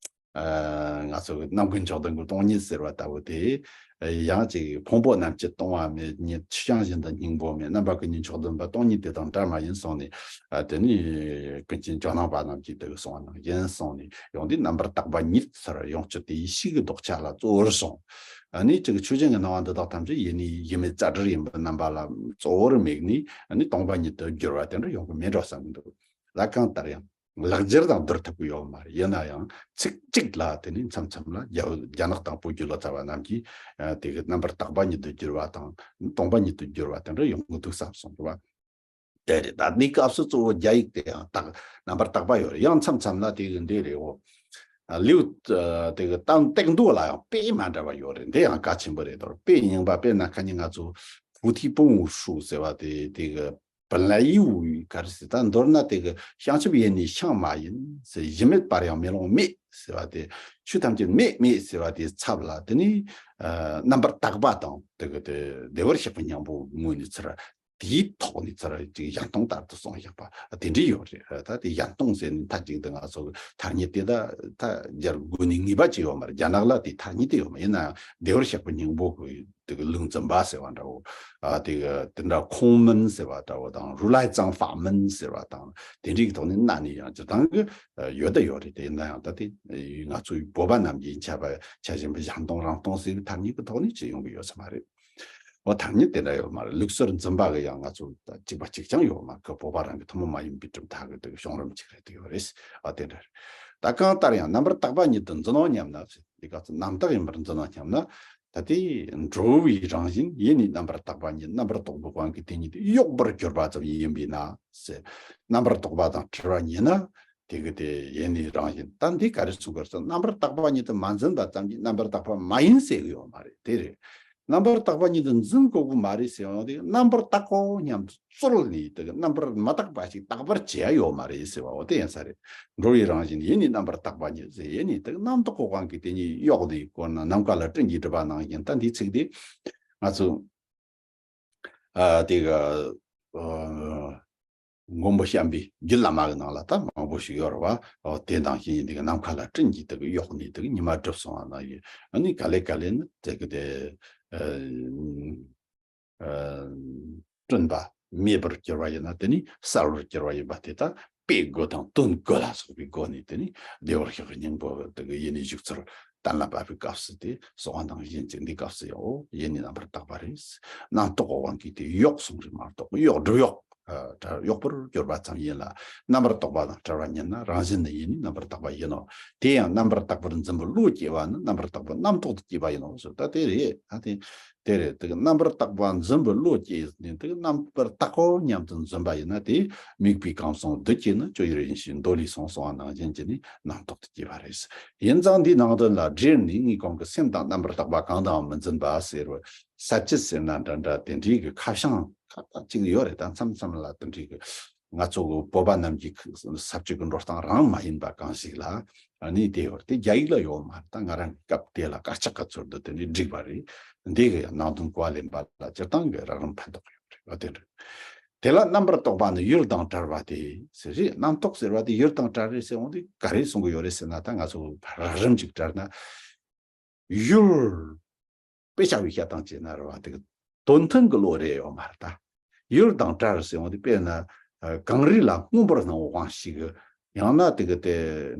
ཨ། ང་ཚོ་གི་རྣམ་ཀུན་མཆོག་ལྡན་གྱི་སྟོང་ཉིད་ཟེར་བ་ལྟ་བུ་དེ། ཡང་ཅིག་ཕུང་པོ་རྣམས་ཀྱིས་སྟོང་པ་མེད་ཉིད། ཆུ་རྐྱང་བཞིན་དུ་སྙིང་པོ་མེད། རྣམ་པ་ཀུན་གཉིས་མཆོག་ལྡན་པ། སྟོང་ཉིད་དེ་དང་བྲལ་མ་ཡིན་གསུངས་ནས། ཨ། དེ་ནས་ཀུན་མཁྱེན་ཇོ་ནང་པ་རྣམས་ཀྱིས་དེ་གི་གསུངས་པ་ནང་བཞིན་གསུངས་ནས། ཡོང་དུས་རྣམ་པར་དག་པ་ཉིད་ཟེར་ཡོངས་གཅོད་དེ་ཡེ་ཤེས་ཀྱི་ལྡོག་ཆ་ལ་གཙོ་བོར་བཟུང་། ཨ་ནི་ཅིག་ཆོས་ཅན་གྱི་སྣང་བ་འདི་དག་ཐམས་ཅད་ཡེ་ནས་ཡེ་མེད་རྩ་བྲལ་ཡིན་པའི་རྣམ་པ་ལ་གཙོ་བོར་དམིགས་ནས། ཨ་ནི་སྟོང་པ་ཉིད་དུ་བསྒྱུར་བ་དེ་འདྲ་ཡོང་གི་མེད་འགྲོ་བསམ་གྱི་འདུག་ལ། གང་ལྟར་ཡང་། ལེགས་སྦྱར་དང་བསྡུར་ཐུབ་ཀྱི་ཡོད་མ་རེད། ཡིན་ན་ཡང་ཚིག་གཅིག་ལ་དེ་ནི་མཚམས་མཚམས་ལ་རྒྱ། རྒྱ་ནག་དང་བོད་བརྒྱུད་ལོ་ཙཱ་བ་རྣམས་ཀྱིས། ཨ། དེ་གི་རྣམ་པར་དག་པ་ཉིད་དུ་བསྒྱུར་བ་དང་སྟོང་པ་ཉིད་དུ་བསྒྱུར་བ་དེ་འདྲ་ཡོང་གི་འདུག་བསམ་སོང་གི་བ། དེ་རེད། ད་འདི་སྐབས་སུ་གཙོ་བོ་རྒྱ་ཡིག་དེ་ཡང་དག་རྣམ་པར་དག་པ་ཡོད་རེད། ཡང་མཚམས་མཚམས་ལ་དེ་གི་འདི་རེད། འོ། ཨ། ལེའུ། ཨ། དེ་གི་དང་སྟེགས་མདོ་ལ་ཡང་དཔེ་མ་འདྲ་བ་ཡོད་རེད། འདི་ཡང་གལ་ཆེན་པོ་རེད་དོ། དཔེ་རྙིང་པ་དཔེར་ན་ཁ་ཉིན་ང་ཚོ་菩提本无树ཟེར་བ་དེ། དེ་གི་本来无物ག་རེ་ཟེར། ད་མདོར་ན་དེ་གི་བྱང་ཆུབ་ཡེ་ནས་བྱང་མ་ཡིན་ཟེར། གཞི་མེད་པར་ཡང་མེ་ལོང་མེད་ཟེར་བ་དེ། ཆོས་ཐམས་ཅད་མེད་མེད་ཟེར་བ་དེའི་ཚབ་ལ་དེ་ནི། ཨ། རྣམ་པར་དག་པ་དང་དེ་གི་དེ་བདེ་བར་གཤེགས་པའི་སྙིང་པོ་ངོས་ནས་ཚུར། དེའི་ཐོག་ནས་ཚུར་ཅིག་གཞན་སྟོང་ལྟར་དུ་གསུངས་བཞག་པ་དེ་འདྲ་ཡོད་རེད། ད་དེ་གཞན་སྟོང་ཟེར་ནས་མཐའ་གཅིག་ཏུ་ང་ཚོ་ཐ་སྙད་དེ་ད་ད་སྦྱར་དགོས་ནི་ངེས་པ་ཅིག་ཡོད་མ་རེད། རྒྱ་ནག་ལ་དེ་ཐ་སྙད་དེ་ཡོད་མ། ཡིན་ན་ཡང་བདེ་བར་གཤེགས་པའི་སྙིང་པོ་གི་དེ་གི་ལུང་འཛིན་པ་ཟེར་བ་འདྲ་བོ། ཨ། དེ་གི་དེ་འདྲ་空门ཟེར་བ་འདྲ་བོ་དང་如来藏法门ཟེར་བ་དང་དེ་འདྲའི་ཐོག་ནས་གནའ་ནས་ཡང་སྤྱིར་བཏང་གི་ཡོད་ད་ཡོད་རེད། དེ་ཡིན་ན་ཡང་ད་དེ་ང་ཚོའི་བོད་པ་རྣམས་ཀྱི་ཆ་བ་ཆ་བཞིན་པའི་གཞན་སྟོང་རང་སྟོང་ཟེར་བའི་ཐ་སྙད་ཀྱི་ཐོག་ནས་ཅི་ཡོང་གི་ཡོད་ས་མ་རེད། འོ། ཐ་སྙད་དེ་འདྲ་ཡོད་མ་རེད། ལུགས་སྲོལ་འཛིན་པ་གི་ཡང་ང་ཚོ་ད་གཅིག་པ་གཅིག་རྐྱང་ཡོད་མ་གི། བོད་པ་རང་གི་ཐུན་མོང་མ་ཡིན་པའི་གྲུབ་མཐའ་གི་དེ་གི་བྱུང་རིམ་གཅིག་རེད་དེ་ཡོད་རེད། ཨ། དེ་འདྲ་རེད། ད་གང་ལྟར་ཡང་རྣམ་པར་དག་པ་ཉིད་དུ་འཛིན་ནོ་སྙམ་ན་ཟེར། དེ་ག་ཚོད་རྣམ་དག་ཡིན་པར་འཛིན་ནོ་སྙམ་ན། ད་དེ་འགྲོ་བའི་རང་བཞིན་ཡེ་ནས་རྣམ་པར་དག་པ་ཉིད། རྣམ་པར་རྟོག་པའི་དབང་གིས་དེ་ཉིད་དུ་གཡོགས་པར་གྱུར་པ་ཙམ་ཡིན་པས་ན་ཟེར། རྣམ་པར་རྟོག་པ་དང་བྲལ་བ་ཉིད་ན། དེ་གི་དེ་ཡེ་ནས་རང་བཞིན། ད་འདི་ག་རེ་གསུང་གི་རེད་ཟེར། རྣམ་པར་དག་པ་ཉིད་དུ་མ་འཛིན་པ་ཙམ་གྱིས་རྣམ་པར་དག་པ་མ་ཡིན་ཟེར་གི་ཡོད་མ་རེད། དེ་རེད། རྣམ་པར་དག་པ་ཉིད་དུ་འཛིན་དགོས་གི་མ་རེད་ཟེར་ཡོང་དུས། རྣམ་པར་དག་གོ་སྙམ་དུ་རྩོལ་ནས་དེ་གི་རྣམ་པར་མ་དག་པ་ཞིག་དག་པར་བྱེད་ཡ་ཡོད་མ་རེད་ཟེར་བ། འོ། དེ་ཡིན་ས་རེད། འགྲོ་བའི་རང་བཞིན་ཡེ་ནས་རྣམ་པར་དག་པ་ཉིད་ཟེར། ཡེ་ནས་དེ་གི་རྣམ་རྟོག་གི་དབང་གིས་དེ་ཉིད་གཡོགས་ནས། དཔེར་ན་ནམ་མཁའ་ལ་སྤྲིན་གྱིས་བསྒྲིབས་པ་ནང་བཞིན། ད་འདིའི་ཚིག་དེ་ང་ཚོ། ཨ། དེ་གི། ཨ། མགོན་པོ་བྱམས་པའི་རྒྱུད་བླ་མ་གི་ནང་ལ་ད་མང་པོ་ཞིག་ཡོད་རེད་བ། ཨོ། དེ་ནང་བཞིན་ཡིན་དེ་གི་ནམ་མཁའ་ལ་སྤྲིན་གྱིས་དེ་གི་གཡོགས་ནས་དེ་གི་ཉི་མ་བསྒྲིབས་སོང་བ་ནང་བཞིན། ཨ་ནི་ག་ལེ་ག་ལེ་ནི་དེ་གི་དེ། ཨ། ཨ། བསྐྲུན་པ་མེད་པར་གྱུར་བ་ཡིན་ན། དེ་ནི་གསལ་བར་གྱུར་བ་ཡིན་པ་དེ་དག་དཔེ་དགུ་དང་དོན་དགུ་ལ་སོགས་པའི་སྒོ་ནས་དེ་ནི་བདེ་བར་གཤེགས་པའི་སྙིང་པོ་དེ་གི་ཡེ་ནས་བཞུགས་ཚུལ་གཏན་ལ་ཕབ་པའི་སྐབས་སུ། དེ་གསུང་བ་ནང་བཞིན་གྱི་འདི་སྐབས་སུ་ཡང་། འོ། ཡེ་ནས་རྣམ་པར་དག་པ་རེད། རྣམ་རྟོག་གི་དབང་གིས་དེ་གཡོགས་སོང་རེད་མ་གཏོགས། གཡོགས། སྒྲིབ་གཡོགས། ཨ། གཡོགས་པར་གྱུར་པ་ཙམ་ཡིན་ལ། རྣམ་པར་རྟོག་པ་དང་བྲལ་བ་ཉིད་ན། རང་བཞིན་ནི་ཡེ་ནས་རྣམ་པར་དག་པ་ཡིན་ནོ། དེ་ཡང་རྣམ་པར་དག་པར་འཛིན་པའི་བློ་སྐྱེ་བ་ནི་རྣམ་པར་དག་པའི་རྣམ་རྟོག་ཏུ་སྐྱེས་པ་ཡིན་ནོ་ཟེར། ད་དེ་རེད། ཨ། དེ། དེ་རེད། དེ་གི་རྣམ་པར་དག་པ་འཛིན་པའི་བློ་སྐྱེས་ནས་དེ་གི་རྣམ་པར་དག་གོ་སྙམ་དུ་འཛིན་པ་ཡིན་ན། དེ་དམིགས་པའི་གང་ཟུང་བདུད་ཀྱིས་ནི། སྤྱོད་ཡུལ་ཡིན་ཞེས་མདོ་ལས་གསུངས་གསུངས་པ་ནང་བཞིན་གྱི་ནི་རྣམ་རྟོག་ཏུ་སྐྱེས་པ་རེད། ཡིན་ཙང་འདིའི་ནང་དོན་ལ་སྒྲེར་ནས་ངས་གོང་གི་སེམས་དང་རྣམ་པར་དག་པ་གང་དུའང་མི་འཛིན་པ་ཟེར་བའི་ས་བཅད་ཟེར་ན་འདྲ་འདྲ་དེ་འདྲའི་གི་ཁ་བྱང་ཁ་ཁ་ཅིག་ཡོད་རེད། ད་མཚམས་མཚམས་ལ་དེ་འདྲའི་གི། ང་ཚོ་གི་བོད་པ་རྣམས་ཀྱི་ས་བཅད་ཀྱི་འགྲོ་སྟངས་རང་མ་ཡིན་པ་གང་ཞིག་ལ། ཨ་ནི་དེ་ཡོད་རེད། དེ་རྒྱ་ཡིག་ལ་ཡོད་མ་རེད། ད་ང་རང་གི་སྐབས་དེ་ལ་དཀར་ཆག་གི་ཚུལ་དུ་དེ་འདྲའི་བསྒྲིགས་པ་རེད། འདི་གི་ཡང་ནང་དོན་གོ་བ་ལེན་པ་ལ་སྤྱིར་བཏང་གི་རགས་རིམ་ཕན་ཐོགས་ཡོད་རེད། ཨ། དེ་འདྲ། དེ་ལ་རྣམ་པར་རྟོག་པ་ནི་ཡུལ་དང་བྲལ་བ་སྟེ་ཟེར་རེད། རྣམ་རྟོག་ཟེར་བ་དེ་ཡུལ་དང་བྲལ་རེད་ཟེར་འོང་དུས་ག་རེ་གསུང་གི་ཡོད་རེད་ཟེར་ན། ད་ང་ཚོ་རགས་རིམ་ཅིག་བྲལ་ན། ཡུལ། དཔེ་ཆ་བའི་བཤད་སྟངས་བྱས་ན་རེད་བ། དེ་གི་དོན་མཐུན་གྱི་བློ་རེད་ཡོད་མ་རེད་ད། ཡུལ་དང་བྲལ་ཟེར་འོང་དུས་དཔེར་ན། ཨ། གངས་རི་ལ་སྔོན་པོར་སྣང་བའི་དབང་ཞིག་གི། ཡང་ན་དེ་གི་དེ་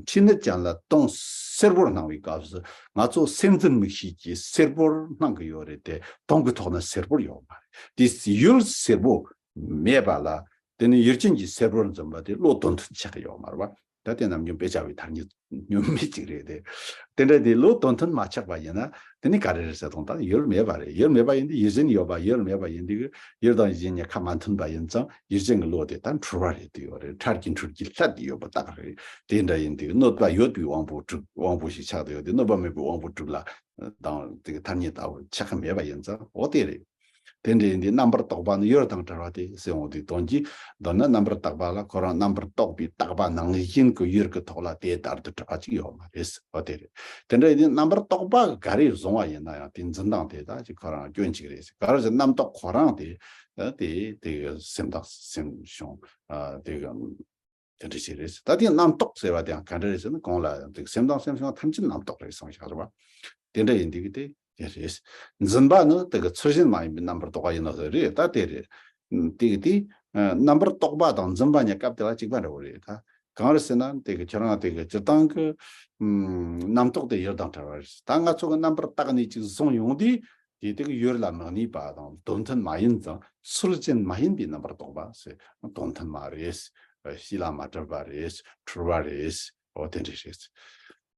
འཕྲིན་ནད་ཅན་ལ་དུང་སེར་པོར་སྣང་བའི་སྐབས་སུ། ང་ཚོ་སེམས་འཛིན་མིག་ཤེས་ཀྱིས་སེར་པོར་སྣང་གི་ཡོད་རེད་དེ། དུང་གི་ཐོག་ན་སེར་པོར་ཡོད་མ་རེད། དེ་ཡུལ་སེར་པོ་མེད་པ་ལ། དེ་ནི་ཡུལ་ཅན་གྱི་སེར་པོར་འཛིན་པ་དེ་བློ་དོན་མཐུན་ཆགས་ཀྱི་ཡོད་མ་རེད་པ། ད་དེ་ནམ་རྒྱུན་དཔེ་ཆ་བའི་ཐ་སྙད་སྙོན་མེད་ཅིག་རེད་དེ། དེ་འདྲ་དེ་བློ་དོན་མཐུན་མ་ཆགས་པ་ཡིན་ན་དེ་ནི་ག་རེ་རེད་ཟེར་དང་ད་ཡུལ་མེད་པ་རེད། ཡུལ་མེད་པ་ཡིན་དུས་ཡུལ་ཅན་ཡོད་པ། ཡུལ་མེད་པ་ཡིན་དུས་ཡུལ་དང་ཡུལ་ཅན་གཉིས་ཁ་མ་མཐུན་པ་ཡིན་ཙང་ཡུལ་ཅན་གྱི་བློ་དེ་ད་འཁྲུལ་བ་རེད་དེ་ཡོད་རེད། ཁྲར་གྱི་འཁྲུལ་གྱི་ལྷད་དེ་ཡོད་པ་རྟགས་རེད། དེ་འདྲ་ཡིན་དུས་གནོད་པ་ཡོད་པའི་དབང་པོ་དྲུག་དབང་པོ་ཞིག་ཆགས་བསྡད་ཡོད་དེ་གནོད་པ་མེད་པའི་དབང་པོ་དྲུག་ལ་དང་དེ་གི་ཐ་སྙད་ལྟ་བུ་ཆགས་ཀྱི་མེད་པ་ཡིན་ཙང་འོ་དེ་རེད། དེ་འདྲ་ཡིན་དུས་རྣམ་པར་རྟོག་པ་ནི་ཡུལ་དང་བྲལ་བ་སྟེ་ཟེར་འོང་དུས་དོན་གྱིས་མདོར་ན་རྣམ་པར་རྟོག་པ་ལ་ཁོ་རང་རྣམ་པར་རྟོག་པའི་རྟག་པ་ནང་བཞིན་གྱི་ཡུལ་གྱི་ཐོག་ལ་དེ་ལྟར་དུ་གྲུབ་པ་ཅིག་ཡོད་མ་རེད། འོ་དེ་རེད། དེ་འདྲ་ཡིན་དུས་རྣམ་པར་རྟོག་པ་ག་རེ་བཟུང་བ་ཡིན་ན་ཡང་དེ་འཛིན་སྟངས་དེ་ད་ཅིག་ཁོ་རང་སྐྱོན་ཅིག་རེད། ག་རེ་ཟེར་རྣམ་རྟོག་ཁོ་རང་དེ་དེ་དེ་གི་སེམས་དང་སེམས་བྱུང་དེ་གི་དེ་འདྲ་ཞིག་རེད། ད་དེ་རྣམ་རྟོག་ཟེར་བ་དེ་ཡང་ག་འདྲ་རེད་ཟེར་ན་གོང་ལ་ཡང་དེ་སེམས་དང་སེམས་བྱུང་ཐམས་ཅད་རྣམ་རྟོག་རེད་གསུངས་བཞག་རེད་བ། དེ་འདྲ་ཡིན་དུས་དེ་དེ་རེད། འཛིན་པ་ནི་དེ་གི་ཚུལ་བཞིན་མ་ཡིན་པའི་རྣམ་པར་རྟོག་པ་ཡིན་ནོ་ཟེར་རེད། ད་དེ་རེད། དེ་གི་དེ་རྣམ་པར་རྟོག་པ་དང་འཛིན་པ་གཉིས་སྐབས་དེ་ལ་གཅིག་པ་འདྲ་བོ་རེད། ད་གང་རེད་ཟེར་ན་དེ་གི་ཁྱེད་རང་དེ་གི་སྤྱིར་བཏང་གི་རྣམ་རྟོག་དེ་ཡུལ་དང་བྲལ་བ་རེད། ད་ང་ཚོ་གི་རྣམ་པར་བཏགས་ནས་ཅིག་བཟུང་ཡོང་དུས། དེ་དག་ཡུལ་ལ་མི་གནས་པ་དང་དོན་མཐུན་མ་ཡིན་ཙང་ཚུལ་ཅན་མ་ཡིན་པའི་རྣམ་པར་རྟོག་པ་ཟེར། དོན་མཐུན་མ་རེད། གཤིས་ལ་མ་གྲུབ་པ་རེད། འཁྲུལ་བ་རེད། འོ་དེ་འདྲ་རེད།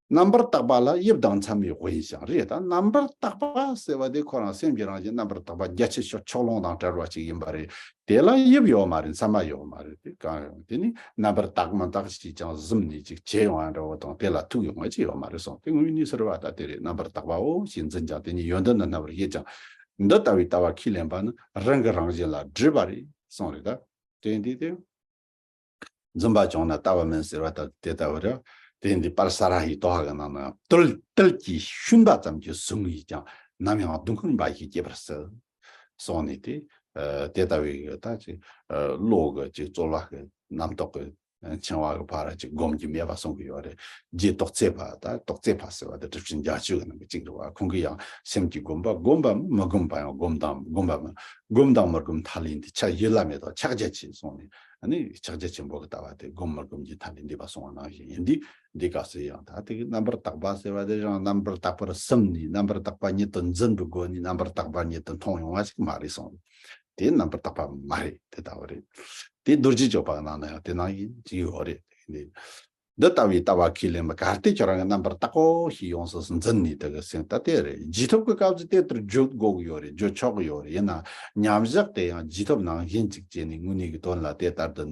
རྣམ་པར་བཏགས་པ་ལ་དབྱིབས་དང་མཚན་མའི་དབྱེ་བ་ཞིག་རེད། ད་རྣམ་པར་བཏགས་པ་ཟེར་བ་དེ་ཁོ་རང་སེམས་ཀྱི་རང་བཞིན་རྣམ་པར་བཏགས་པ་རྒྱ་ཆེ་ཤོས་ཕྱོགས་ལྷུང་དང་བྲལ་བ་ཞིག་ཡིན་པ་རེད། དེ་ལ་དབྱིབས་ཡོད་མ་རེད། མཚན་མ་ཡོད་མ་རེད། དེ་གང་ཡང་དེ་ནི་རྣམ་པར་བཏགས་མི་བཏགས་ཅིས་ཀྱང་གཟིམ་ནས་ཅིག་བྱེད་ཡོང་ཡ་འདྲ་བོ་དང་དེ་ལ་ཐུག་ཡོང་ཡ་ཅིག་ཡོད་མ་རེད་གསུངས། དེ་དངོས་གནས་ཟེར་བ་ད་དེ་རེད། རྣམ་པར་བཏགས་པའོ་ཞེས་འཛིན་ཀྱང་དེ་ཉིད་ཡོན་ཏན་དང་རྣམ་པར་ཤེས་ཀྱང་། འདི་ལྟ་བུའི་ལྟ་བ་ཁས་ལེན་པ་ནི་རང་གི་རང་བཞིན་ལ་སྒྲིབ་པ་རེད་གསུངས་རེད། ད་དེ་འདི་དེ་འཛིན་པ་བྱུང་ན་ལྟ་བ་མིན་ཟེར་བ་ད་དེ་ལྟ་བུ་རེད། དེ་འདི་པར་ས་ར་ཧི་དོ་ཧ་གི་ནང་ན་དུལ་དུལ་གྱིས་ཤུན་པ་ཙམ་གྱིས་ཟུག་ཡིས་ཀྱང་ནམ་ཡང་སྡུག་བསྔལ་འབའ་ཞིག་སྐྱེད་པར་སྲིད། སོང་ནས་དེ་ཨ་དེ་ལྟ་བུའི་ད་ཅིག་ཨ་བློ་གི་ཅིག་རྩོལ་བ་གི་རྣམ་རྟོག་གི་འཆིང་བ་གི་བར་ཅིག་སྒོམ་རྒྱུ་མེད་པ་གསུང་གི་ཡོད་རེད། རྗེ་ཏོག་ཙེ་པ་ད་ཏོག་ཙེ་པ་ཟེར་བ་དེ་གྲུབ་ཆེན་རྒྱ་ཆོས་ཀྱི་ནང་གི་གཅིག་རེད་བ། ཁོང་གིས་ཡང་སེམས་ཀྱི་སྒོམ་པ་སྒོམ་པ་མི་སྒོམ་པ་ཡང་སྒོམ་དང་སྒོམ་པ་མི་སྒོམ་དང་མི་སྒོམ་ཐ་ལན་དེ་ཆ་ཡིད་ལ་མེད་དང་ཕྱག་རྒྱ་ཆེ་གསུངས་ནས་ཨ་ནི་ཕྱག་རྒྱ་ཆེན་པོ་གི་ལྟ་བ་དེ་སྒོམ་མི་སྒོམ་གྱི་ཐ་ལན་འདི་པ་གསུང་བ་ནང་བཞིན་ཡིན། འདི་འདི་སྐབས་སུ་ཡང་ད་དེ་གི་རྣམ་པར་དག་པ་ཟེར་བ་དེ་རང་རྣམ་པར་དག་པར་སེམས་ནས་རྣམ་པར་དག་པ་ཉིད་དུ་འཛིན་པའི་སྒོ་ནས་རྣམ་པར་དག་པ་ཉིད་དུ་མཐོང་ཡོང་བ་ཞིག་མ་རེད་གསུངས། དེ་རྣམ་པར་དག་པ་མ་རེད། དེ་ལྟ་བུ་རེད། དེ་རྡོ་རྗེ་གཅོད་པ་གི་ནང་ན་ཡང་དེ་ནང་བཞིན་ཅིག་ཡོད་རེད། དེ་འདི་ལྟ་བུའི་ལྟ་བ་ཁས་ལེན་པ་གལ་ཏེ་ཁྱོད་རང་གི་རྣམ་པར་དག་པོ་ཞིག་ཡོངས་སུ་འཛིན་ནས་དེ་གི་སེམས་ད་དེ་རེད། རྗེས་ཐོབ་ཀྱི་སྐབས་སུ་དེ་ལྟར་བརྗོད་དགོས་ཀྱི་ཡོད་རེད། བརྗོད་ཆོག་གི་ཡོད་རེད། ཡིན་ན་མཉམ་བཞག་དེ་ཡང་རྗེས་ཐོབ་ནང་བཞིན་ཅིག་བྱས་ནས་དངོས་གནས་ཀྱི་དོན་ལ་དེ་ལྟར་དུ་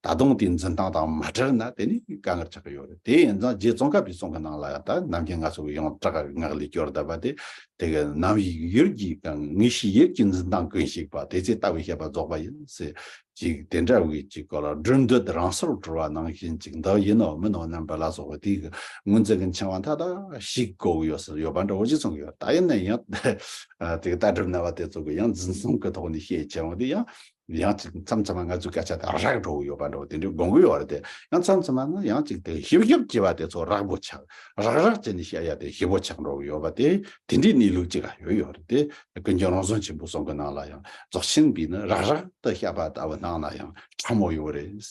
ད་དུང་དེའི་འཛིན་སྟངས་དང་མ་བྲལ་ན་དེ་ནི་དཀའ་ངལ་ཆགས་ཀྱི་ཡོད་རེད། དེ་ཡིན་ཙང་རྗེ་ཙོང་ཁ་པའི་གསུང་གི་ནང་ལ་ཡང་ད་ནམ་རྒྱུན་ང་ཚོ་གི་ཡོངས་གྲགས་ངག་ལས་སྐྱོར་བསྡད་པ་དེ། དེ་གི་ནམ་ཡིག་ཡུལ་གྱི་ངེས་ཤེས་ཡིད་ཀྱི་འཛིན་སྟངས་ཀུན་ཞིག་པ་དེ་ཚེ་ལྟ་བུའི་བཤད་པ་རྫོགས་པ་ཡིན་ཟེར། ཅིག་དེ་འདྲ་བའི་ཅིག་གོ་ལ་སྒྲུབ་འདོད་རང་སོར་གྲོལ་བ་ནང་བཞིན་ཅིག་འདི་ཡིན་ནོ་མིན་ནོ་རྣམ་པ་ལ་སོགས་པ་དེ་གི་ངོས་འཛིན་གྱི་འཆིང་བ་མཐའ་དག་ཞིག་དགོས་ཀྱི་ཡོད་ཟེར་ཡོད་པ་འདྲ་བོ་ཅིག་གསུང་གི་ཡོད། ད་ཡིན་ན་ཡང་དེ་གི་ལྟ་གྲུབ་སྨྲ་བ་དེ་ཚོ་གི་ཡང་འཛིན་སྟངས་ཀྱི་ཐོག་ནས་བཤད་བྱས་འོང་དུས་ཡང་། ཡང་ཅིག་མཚམས་མཚམས་མ་ང་ཚོའི་སྐད་ཆ་དེ་རག་འགྲོ་གི་ཡོད་པ་འདྲ་བོ་དེ་འདྲའི་དགོངས་ཀྱི་ཡོད་རེད་དེ། ཡང་མཚམས་མཚམས་མ་ན་ཡང་ཅིག་དེ་ཞིབ་ཞིབ་བྱས་པ་དེ་ཚོ་རགས་པོ་ཆགས། རག་རག་བྱས་ནས་བཤད་ཡ་དེ་ཞིབ་པོ་ཆགས་འགྲོ་གི་ཡོད་པ་དེ་དེ་འདྲའི་གནས་ལུགས་ཅིག་ཡོད་ཡོད་རེད་དེ། ཀུན་མཁྱེན་རོང་ཟོམ་ཆེན་པོའི་གསུང་གི་ནང་ལ་ཡང་རྫོགས་ཆེན་པས་ནི་རག་རག་ཏུ་བཤད་པ་ལྟ་བུ་སྣང་ན་ཡང་ཕྲ་མོ་ཡོད་རེད།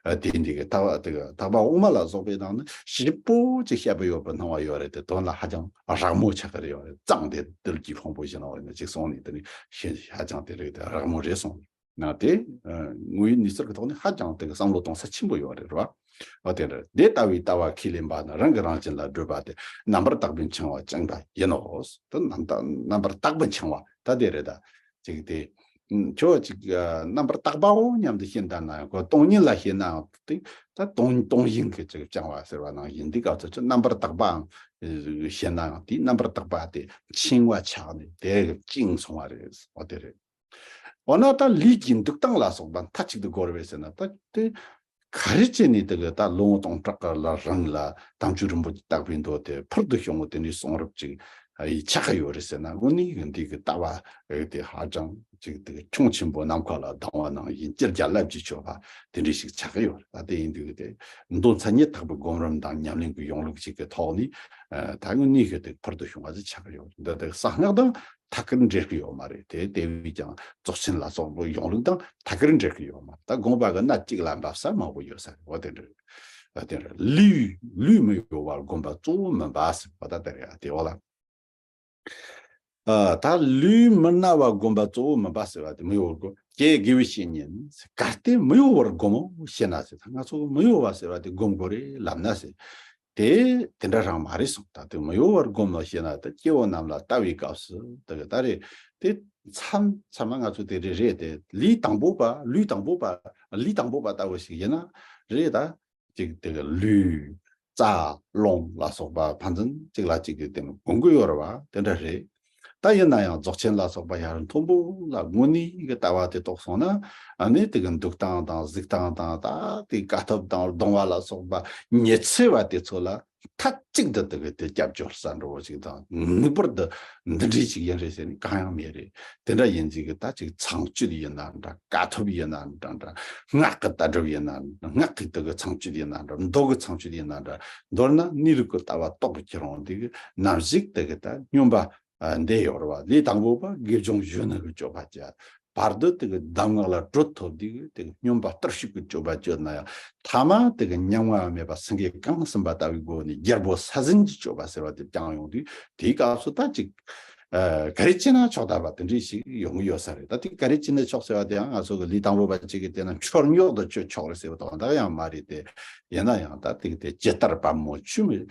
ཨ་དེ་འདི་གི་ཐེག་པ་དེ་གི་ཐེག་པ་དབུ་མ་ལ་སོགས་པའི་ནང་ནི་ཞིབ་པོ་ཅིག་བཤད་པ་ཡོད་པ་སྣང་བ་ཡོད་རེད་དེ། དོན་ལ་ཧ་ཅང་རགས་མོ་ཆགས་ཀྱི་རེད་ཡོད་རེད། གཙང་དེ་དུལ་གྱིས་ཕུང་པོ་བཞིན་ནོ་ཡིན་ན་ཅིག་གསུངས་ནས་དེ་ནི་ཤེས་ཧ་ཅང་དེ་རིགས་དེ་རགས་མོ་རེད་གསུངས་ནས། ན་དེ། ཨ་དངོས་ཡོད་གནས་ཚུལ་གྱི་ཐོག་ནས་ཧ་ཅང་དེ་གི་བསམ་བློ་གཏོང་ས་ཆེན་པོ་ཡོད་རེད་རོ། འོ་དེ་འདྲ་དེ་ལྟ་བུའི་ལྟ་བ་ཁས་ལེན་པ་ནི་རང་གི་རང་བཞིན་ལ་སྒྲུབ་པ་དེ་རྣམ་པར་དག་པའི་འཆིང་བ་བཅིངས་པ་ཡིན་ནོ། དེ་རྣམ་དག་རྣམ་པར་དག་པའི་འཆིང་བ་ད་དེ་རེད་ད། ཅིག་དེ། ཁྱོད་ཅིག་ཨ་རྣམ་པར་དག་པའོ་སྙམ་དུ་ཤེས་ལྟ་ན་ཁོ་སྟོང་ཉིད་ལ་ཤེས་ནའང་དེ་ད་སྟོང་སྟོང་བཞིན་གྱི་ཅིག་བཅིངས་པ་ཟེར་བ་ནང་བཞིན་འདི་སྐབས་སུ་ཅི་རྣམ་པར་དག་པའང་ཤེས་ནའང་དེ་རྣམ་པར་དག་པ་དེ་འཆིང་བ་ཆགས་ནས་དེ་བཅིངས་སོང་བ་རེད། འོ་དེ་རེད། འོ་ན་ད་ལུས་ཀྱི་འདུག་སྟངས་ལ་སོགས་པ་མཐའ་གཅིག་ཏུ་བསྒོར་བས་ཟེར་ན་ད་དེ་ག་རེ་བྱས་ནས་དེ་གི་ད་ལོ་ངོ་སྟོང་ཕྲག་ལ་རིང་ལ་དམ་ཆོས་རིན་པོ་ཆེ་བརྟག་པའི་མདོ་དེ་ཕུལ་དུ་བྱུང་བ་དེ་འདྲའི་གསུང་རབ་ཅིག་ཡིད་ཆགས་ཀྱི་ཡོད་རེད་ཟེར་ན། དངོས་གནས་ཀྱི་འདི་གི་ལྟ་བ་དེ་ཧ་ཅང་ཅིག་དེ་གི་ཁྱུང་ཆེན་པོ་ནམ་མཁའ་ལ་ལྡང་བ་ནང་བཞིན་སྤྱིར་རྒྱ་རླབས་ཀྱིས་ཆོད་པ་དེ་འདྲའི་ཞིག་ཆགས་ཀྱི་ཡོད་རེད། ད་དེ་ཡིན་དུས་དེ་མདོ་མཚན་ཉིད་ཐེག་པའི་སྒོམ་རིམ་དང་ཉམས་ལེན་གྱི་ཡོང་ལུགས་ཅིག་གི་ཐོག་ནས་ད་དངོས་གནས་ཀྱི་དེ་ཕུལ་དུ་བྱུང་བ་ཅིག་ཆགས་ཀྱི་ཡོད་རེད། འདི་དེ་གསང་སྔགས་དང་ཐད་ཀར་འབྲེལ་གྱི་ཡོད་མ་རེད་དེ། དེ་བས་ཀྱང་རྫོགས་ཆེན་ལ་སོགས་པའི་ཡོང་ལུགས་དང་ཐད་ཀར་འབྲེལ་གྱི་ཡོད་མ་རེད། ད་དགོངས་པ་གི་སྣ་གཅིག་ལ་འབབ་ས་མང་པོ་ཡོད་ས་རེད། འོ་དེ་འདྲ་རེད། ཨ་དེ་འདྲ་ལུས་ལུས་མི་གཡོ་བར་སྒོམ་པ་གཙོ་བོ་མིན་པ་ཟེར་བ་ད་དེ་རེད། ཨ་དེ་འོ་ལ། ཨ་ད་ལུས་མི་གནས་པར་སྒོམ་པ་གཙོ་བོ་མིན་པ་ཟེར་བ་དེ་མི་གཡོ་བར་སྒོམ། ཀྱེ་དགེ་བའི་བཤེས་གཉེན། གལ་ཏེ་མི་གཡོ་བར་བསྒོམ་ཞེ་ན་ཟེར། ད་ང་ཚོ་མི་གཡོ་བ་ཟེར་བ་དེ་བསྒོམ་དགོས་རེད་ལབ་ན་ཟེར། དེ་དེ་འདྲ་རང་མ་རེད་གསུངས། ད་དེ་མི་གཡོ་བར་བསྒོམ་ལ་ཞེ་ན། ད་སྐྱེ་བོ་རྣམས་ལ་ལྟ་བའི་སྐབས་སུ་དེ་གི་ད་རེད། དེ་མཚམས་མཚམས་མ་ང་ཚོ་དེ་རེད་རེད། དེ་ལུས་དང་པོ་པ་ལུས་དང་པོ་པ་ལུས་དང་པོ་པ་ལྟ་བུ་ཞིག་ཡིན་ན་རེད། ད་ཅིག་དེ་གི་ལུས་རྩ་རླུང་ལ་སོགས་པ་ཕན་ཚུན་གཅིག་ལ་གཅིག་གི་དེ་ནི་གོང་གི་ཡོད་རེད་བ། དེ་འདྲ་རེད། ད་ཡིན་ན་ཡང་རྫོགས་ཆེན་ལ་སོགས་པ་ཡར་མཐོན་པོ་ལ་དངོས་གནས་ཀྱི་ལྟ་བ་དེ་རྟོགས་སོང་ན། ཨ་ནི་དེ་གི་འདུག་སྟངས་དང་གཟིགས་སྟངས་དང་། ད་དེ་དཀའ་ཐུབ་དང་གདུང་བ་ལ་སོགས་པ་ཉི་ཚེ་བ་དེ་ཚོ་ལ་མཐའ་གཅིག་ཏུ་དེ་གི་དེ་སྐྱབས་བཅོལ་ས་འགྲོ་བ་ཞིག་དང་། ངེས་པར་དུ་འདི་འདྲའི་ཞིག་ཡིན་རེད་ཟེར་ནི་གང་ཡང་མེད་རེད། དེ་འདྲ་ཡིན་ཅིག་གི་ད་ཅིག་ཚངས་སྤྱོད་ཡིན་ན་འདྲ། དཀའ་ཐུབ་ཡིན་ན་འདྲ་འདྲ། སྔགས་ཀྱི་ལྟ་གྲུབ་ཡིན་ན། སྔགས་ཀྱི་དེ་གི་ཚངས་སྤྱོད་ཡིན་ན་འདྲ། མདོ་གི་ཚངས་སྤྱོད་ཡིན་ན་འདྲ། མདོར་ན་གནས་ལུགས་ཀྱི་ལྟ་བ་རྟོགས་པའི་ཁྱེད་རང་དེ་གི་ནམ་ཞིག་དེ་གི་ད་སྙོམས་པ་ཨ་འདི་ཡོད་རེད་བ། ལས་དང་པོ་པ་དགེ་སྦྱོང་གཞོན་ནུ་གི་སྤྱོད་པ་བྱ། བར་དུ་དེ་གི་གདམས་ངག་ལ་གྲོལ་ཐོབ་དེ་གི་དེ་གི་སྙོམས་པ་བརྟུལ་ཞུགས་ཀྱི་སྤྱོད་པ་སྤྱོད་ན་ཡང་། ཐ་མ་དེ་གི་མྱ་ངམ་མེད་པ་སེང་གེ་གང་ཟིན་པ་ལྟ་བུའི་སྒོ་ནས་རྒྱལ་པོ་ས་ཟིན་གྱི་སྤྱོད་པ་ཟེར་བ་དེ་བསྐྱངས་ཡོང་དུས། དེའི་སྐབས་སུ་ད་ཅིག་ཨ་ག་རེ་བྱས་ན་ཆོག་ལྟ་བ་དེ་འདྲ་ཞིག་ཡོང་གི་ཡོད་ས་རེད། ད་དེ་ག་རེ་བྱས་ན་ཆོག་ཟེར་བ་དེ་ཡང་ང་ཚོ་གི་ལུས་དང་པོ་པ་ཅིག་གིས་བལྟས་ན་འཆོལ་ཉོག་ཏུ་སྤྱོད་ཆོག་རེད་ཟེར་བ་དང་འདྲ་ཡང་མ་རེད་དེ། ཡིན་ན་ཡང་ད་དེ་གི་དེ་ཇི་ལྟར་བ་མོ་ཆུ་མི་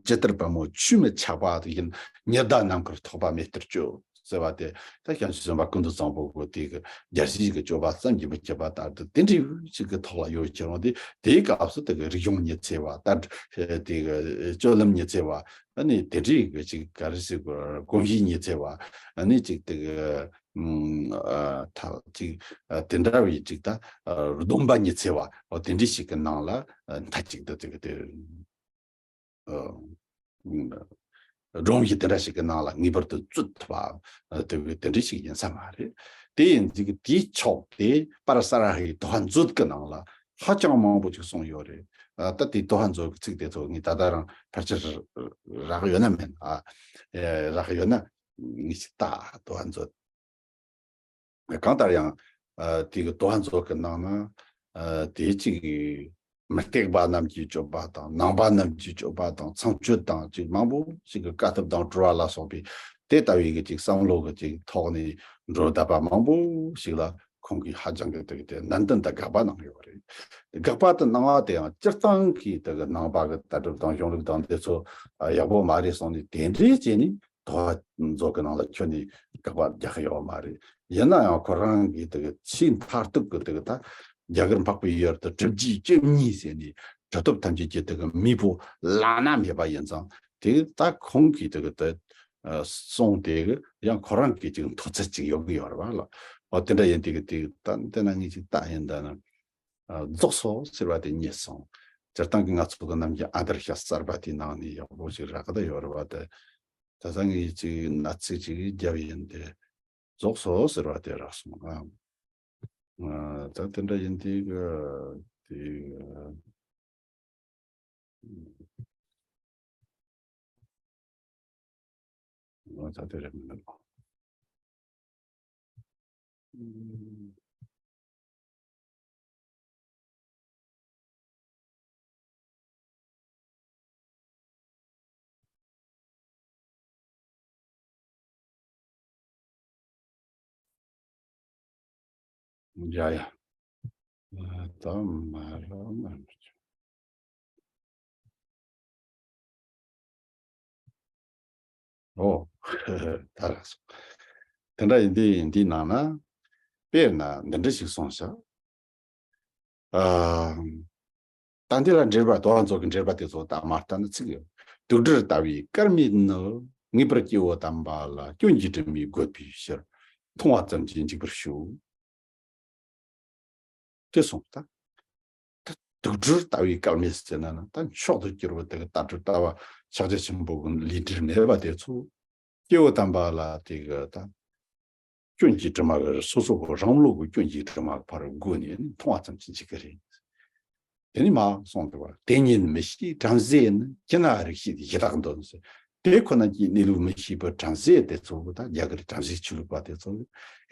ཇི་ལྟར་བ་མོ་ཆུ་མི་ཆགས་པ་དེ་བཞིན། ཉི་ཟླ་ནམ་མཁར་ཐོགས་པ་མེད་ལྟར་སྤྱོད་ཟེར་བ་དེ། ད་བྱང་ཆུབ་སེམས་དཔའ་ཀུན་ཏུ་བཟང་པོ་གི་དེ་གི་རྒྱལ་སྲས་ཀྱི་སྤྱོད་པ་བསམ་གྱིས་མི་ཁྱབ་པ་ལྟར་དུ་དེ་འདྲའི་ཞིག་གི་ཐོག་ལ་ཡོད་ཀྱི་རུང་། དེ་དེའི་སྐབས་སུ་དེ་གི་རིག་གཞུང་ཉི་ཚེ་བ། ད་དེ་གི་སྤྱོད་ལམ་ཉི་ཚེ་བ། ཨ་ནི་དེ་འདྲའི་གི་ཅིག་ག་རེ་ཟེར་དགོས། གོམས་གཤིས་ཉི་ཚེ་བ། ཨ་ནི་ཅིག་དེ་གི་ཨ་ད་ཅིག་ཨ་དེ་འདྲ་བའི་ཅིག་ད་ཨ་སྡོམ་པ་ཉི་ཚེ་བ། འོ་དེ་འདྲའི་ཞིག་གི་ནང་ལ་ཨ་མཐའ་གཅིག་ཏུ་དེ་གི་དེ། ཨ་སྒྲོམ་གཞི་དེ་འདྲ་ཞིག་གི་ནང་ལ་ངེས་པར་དུ་བཙུད་ཐུབ་པ་དེ་དེ་འདྲ་ཞིག་ཡིན་ས་མ་རེད། དེ་ཡིན་དུས་དེའི་ཕྱོགས་དེ་པར་ས་ར་ཧའི་དོ་ཧ་མཛོད་ཀྱི་ནང་ལ་ཧ་ཅང་མང་པོ་ཅིག་གསུངས་ཡོད་རེད། ཨ་ད་དེ་དོ་ཧ་མཛོད་ཀྱི་ཚིག་དེ་ཚོ་ངས་ད་ལྟ་རང་ཕལ་ཆེར་རག་ཡོད་ན་མེད་ན། ཨ་རག་ཡོད་ན་ངས་ཅིག་ལྟ། དོ་ཧ་མཛོད། གང་ལྟར་ཡང་ཨ་དེ་གི་དོ་ཧ་མཛོད་ཀྱི་ནང་ན་ཨ་དེ་ཅིག་མུ་སྟེགས་པ་རྣམས་ཀྱི་སྤྱོད་པ་དང་། ནང་པ་རྣམས་ཀྱི་སྤྱོད་པ་དང་། ཚངས་སྤྱོད་དང་ཅིག་མང་པོ་ཞིག་གི་དཀའ་ཐུབ་དང་གྲོལ་བ་ལ་སོགས་པའི་དེ་ལྟ་བུའི་གི་ཅིག་བསམ་བློ་གི་ཅིག་ཐོག་ནས་འགྲོ་བསྡད་པ་མང་པོ་ཞིག་ལ་ཁོང་གིས་ཧ་ཅང་གི་དེ་གི་དེ་ནན་ཏན་དང་དགག་པ་གནང་ཡོད་རེད། དགག་པ་དེ་གནང་བ་དེ་ཡང་སྤྱིར་བཏང་གི་དེ་གི་ནང་པ་གི་ལྟ་གྲུབ་དང་གཞུང་ལུགས་དང་དེ་ཚོ་ཨ་ཡག་པོ་མ་རེད་གསུངས་ནས། དེ་འདྲའི་བྱས་ནས་དོ་ཧ་མཛོད་ཀྱི་ནང་ལ་ཁྱོན་ནས་དགག་པ་རྒྱག་གི་ཡོད་མ་རེད། ཡིན་ན་ཡང་ཁོ་རང་གིས་དེ་གི་ཆེས་མཐར་ཐུག་གི་དེ་གི་ད་རྒྱ་གར་འཕགས་པའི་ཡུལ་དུ་གྲུབ་རྗེས་བཅུ་གཉིས་ཟེར་ནས་གྲུབ་ཐོབ་ཐམས་ཅད་ཀྱི་དེ་གི་མེས་པོ་བླ་ན་མེད་པ་ཡིན་ཙང་། དེ་ད་ཁོང་གིས་དེ་གི་དེ་ཨ་གསུངས་དེ་གི་ཡང་ཁོ་རང་གིས་ཅིག་མཐོ་ཚད་ཅིག་ཡོད་གི་ཡོད་རེད་བ་ལ། འོ་དེ་འདྲ་ཡིན་དེ་གི་དེ་ད་དེ་ན་ངས་ཅིག་ལྟ་ཡིན། ད་ན། ཨ་རྫོགས་སོ་ཟེར་བ་དེ་རྙེད་སོང་། སྤྱིར་བཏང་གི་ང་ཚོ་གི་རྣམ་རྒྱལ་ཨ་དར་ཤ་གསར་པ་དེའི་ནང་ནས་ཡག་པོ་ཞིག་རག་གི་ད་ཡོད་རེད་བ། དེ་ད་ལྟ་ངས་ཅིག་ན་ཚིག་ཅིག་བརྒྱབ་ཡིན་ཏེ། རྫོགས་སོ་ཟེར་བ་དེ་རག་སོང་ཨ། ཨ་ད་དེ་འདྲ་ཡིན་དེ་གི་དེ་ཨ་ད་དེ་རེད་མི་འདུག་ཡ་ཡ། ད་མ་ར་མ་ར། ཨོ། ད་རག་སོང་། དེ་འདྲ་ཡིན་དུས་འདིའི་ནང་ན། དཔེར་ན་འདི་འདྲ་ཞིག་གསུངས་ཤག་ཨ། ད་འདི་ལ་འགྲེལ་པ། དོ་ཧ་མཛོད་ཀྱི་འགྲེལ་པ་དེ་ཚོ་ད་མར་ལྟ་ན་ཚིག་ཡོད། དུག་སྦྲུལ་ལྟ་བུའི་སྐར་མེད་ནི། ངེས་པར་སྐྱེ་བོ་དམ་པ་ལ། སྐྱོན་གྱིས་དྲི་མས་གོས་པའི་ཕྱིར། མཐོང་བ་ཙམ་གྱིས་འཇིག་པར་ཞུ། དེ་གསུངས་ད། ད་དུག་སྦྲུལ་ལྟ་བུའི་སྐར་མེད་ཟེར་ན་ན། ད་མཆོག་ཏུ་གྱུར་པ་དེ་གི་ལྟ་གྲུབ་ལྟ་བ་ཕྱག་རྒྱ་ཆེན་པོ་གི་ལས་འབྲས་མེད་པ་དེ་ཚོ། སྐྱེ་བོ་དམ་པ་ལ་དེ་གི་ད་སྐྱོན་གྱིས་དྲི་མ་གི། སོ་སོ་གི་རང་བློ་གི་སྐྱོན་གྱིས་དྲི་མ་གི་ཕར་བསྒོས་ནས་མཐོང་བ་ཙམ་གྱིས་འཇིག་གི་རེད། དེ་ནི་མ་གསུངས་འདུག་བ། དེ་ཉིད་མི་ཤེས་བྲམ་ཟེ་ནི། ཁྱེད་ན་རིགས་ཤེས་ཡི་དྭགས་འདོན་ཟེར། དེ་ཁོ་ན་གྱི་གནས་ལུགས་མི་ཤེས་པའི་བྲམ་ཟེ་དེ་ཚོ་གི། ད་རྒྱ་གར་བྲམ་ཟེ་ཆོས་ལུགས་པ་དེ་ཚོ་གི་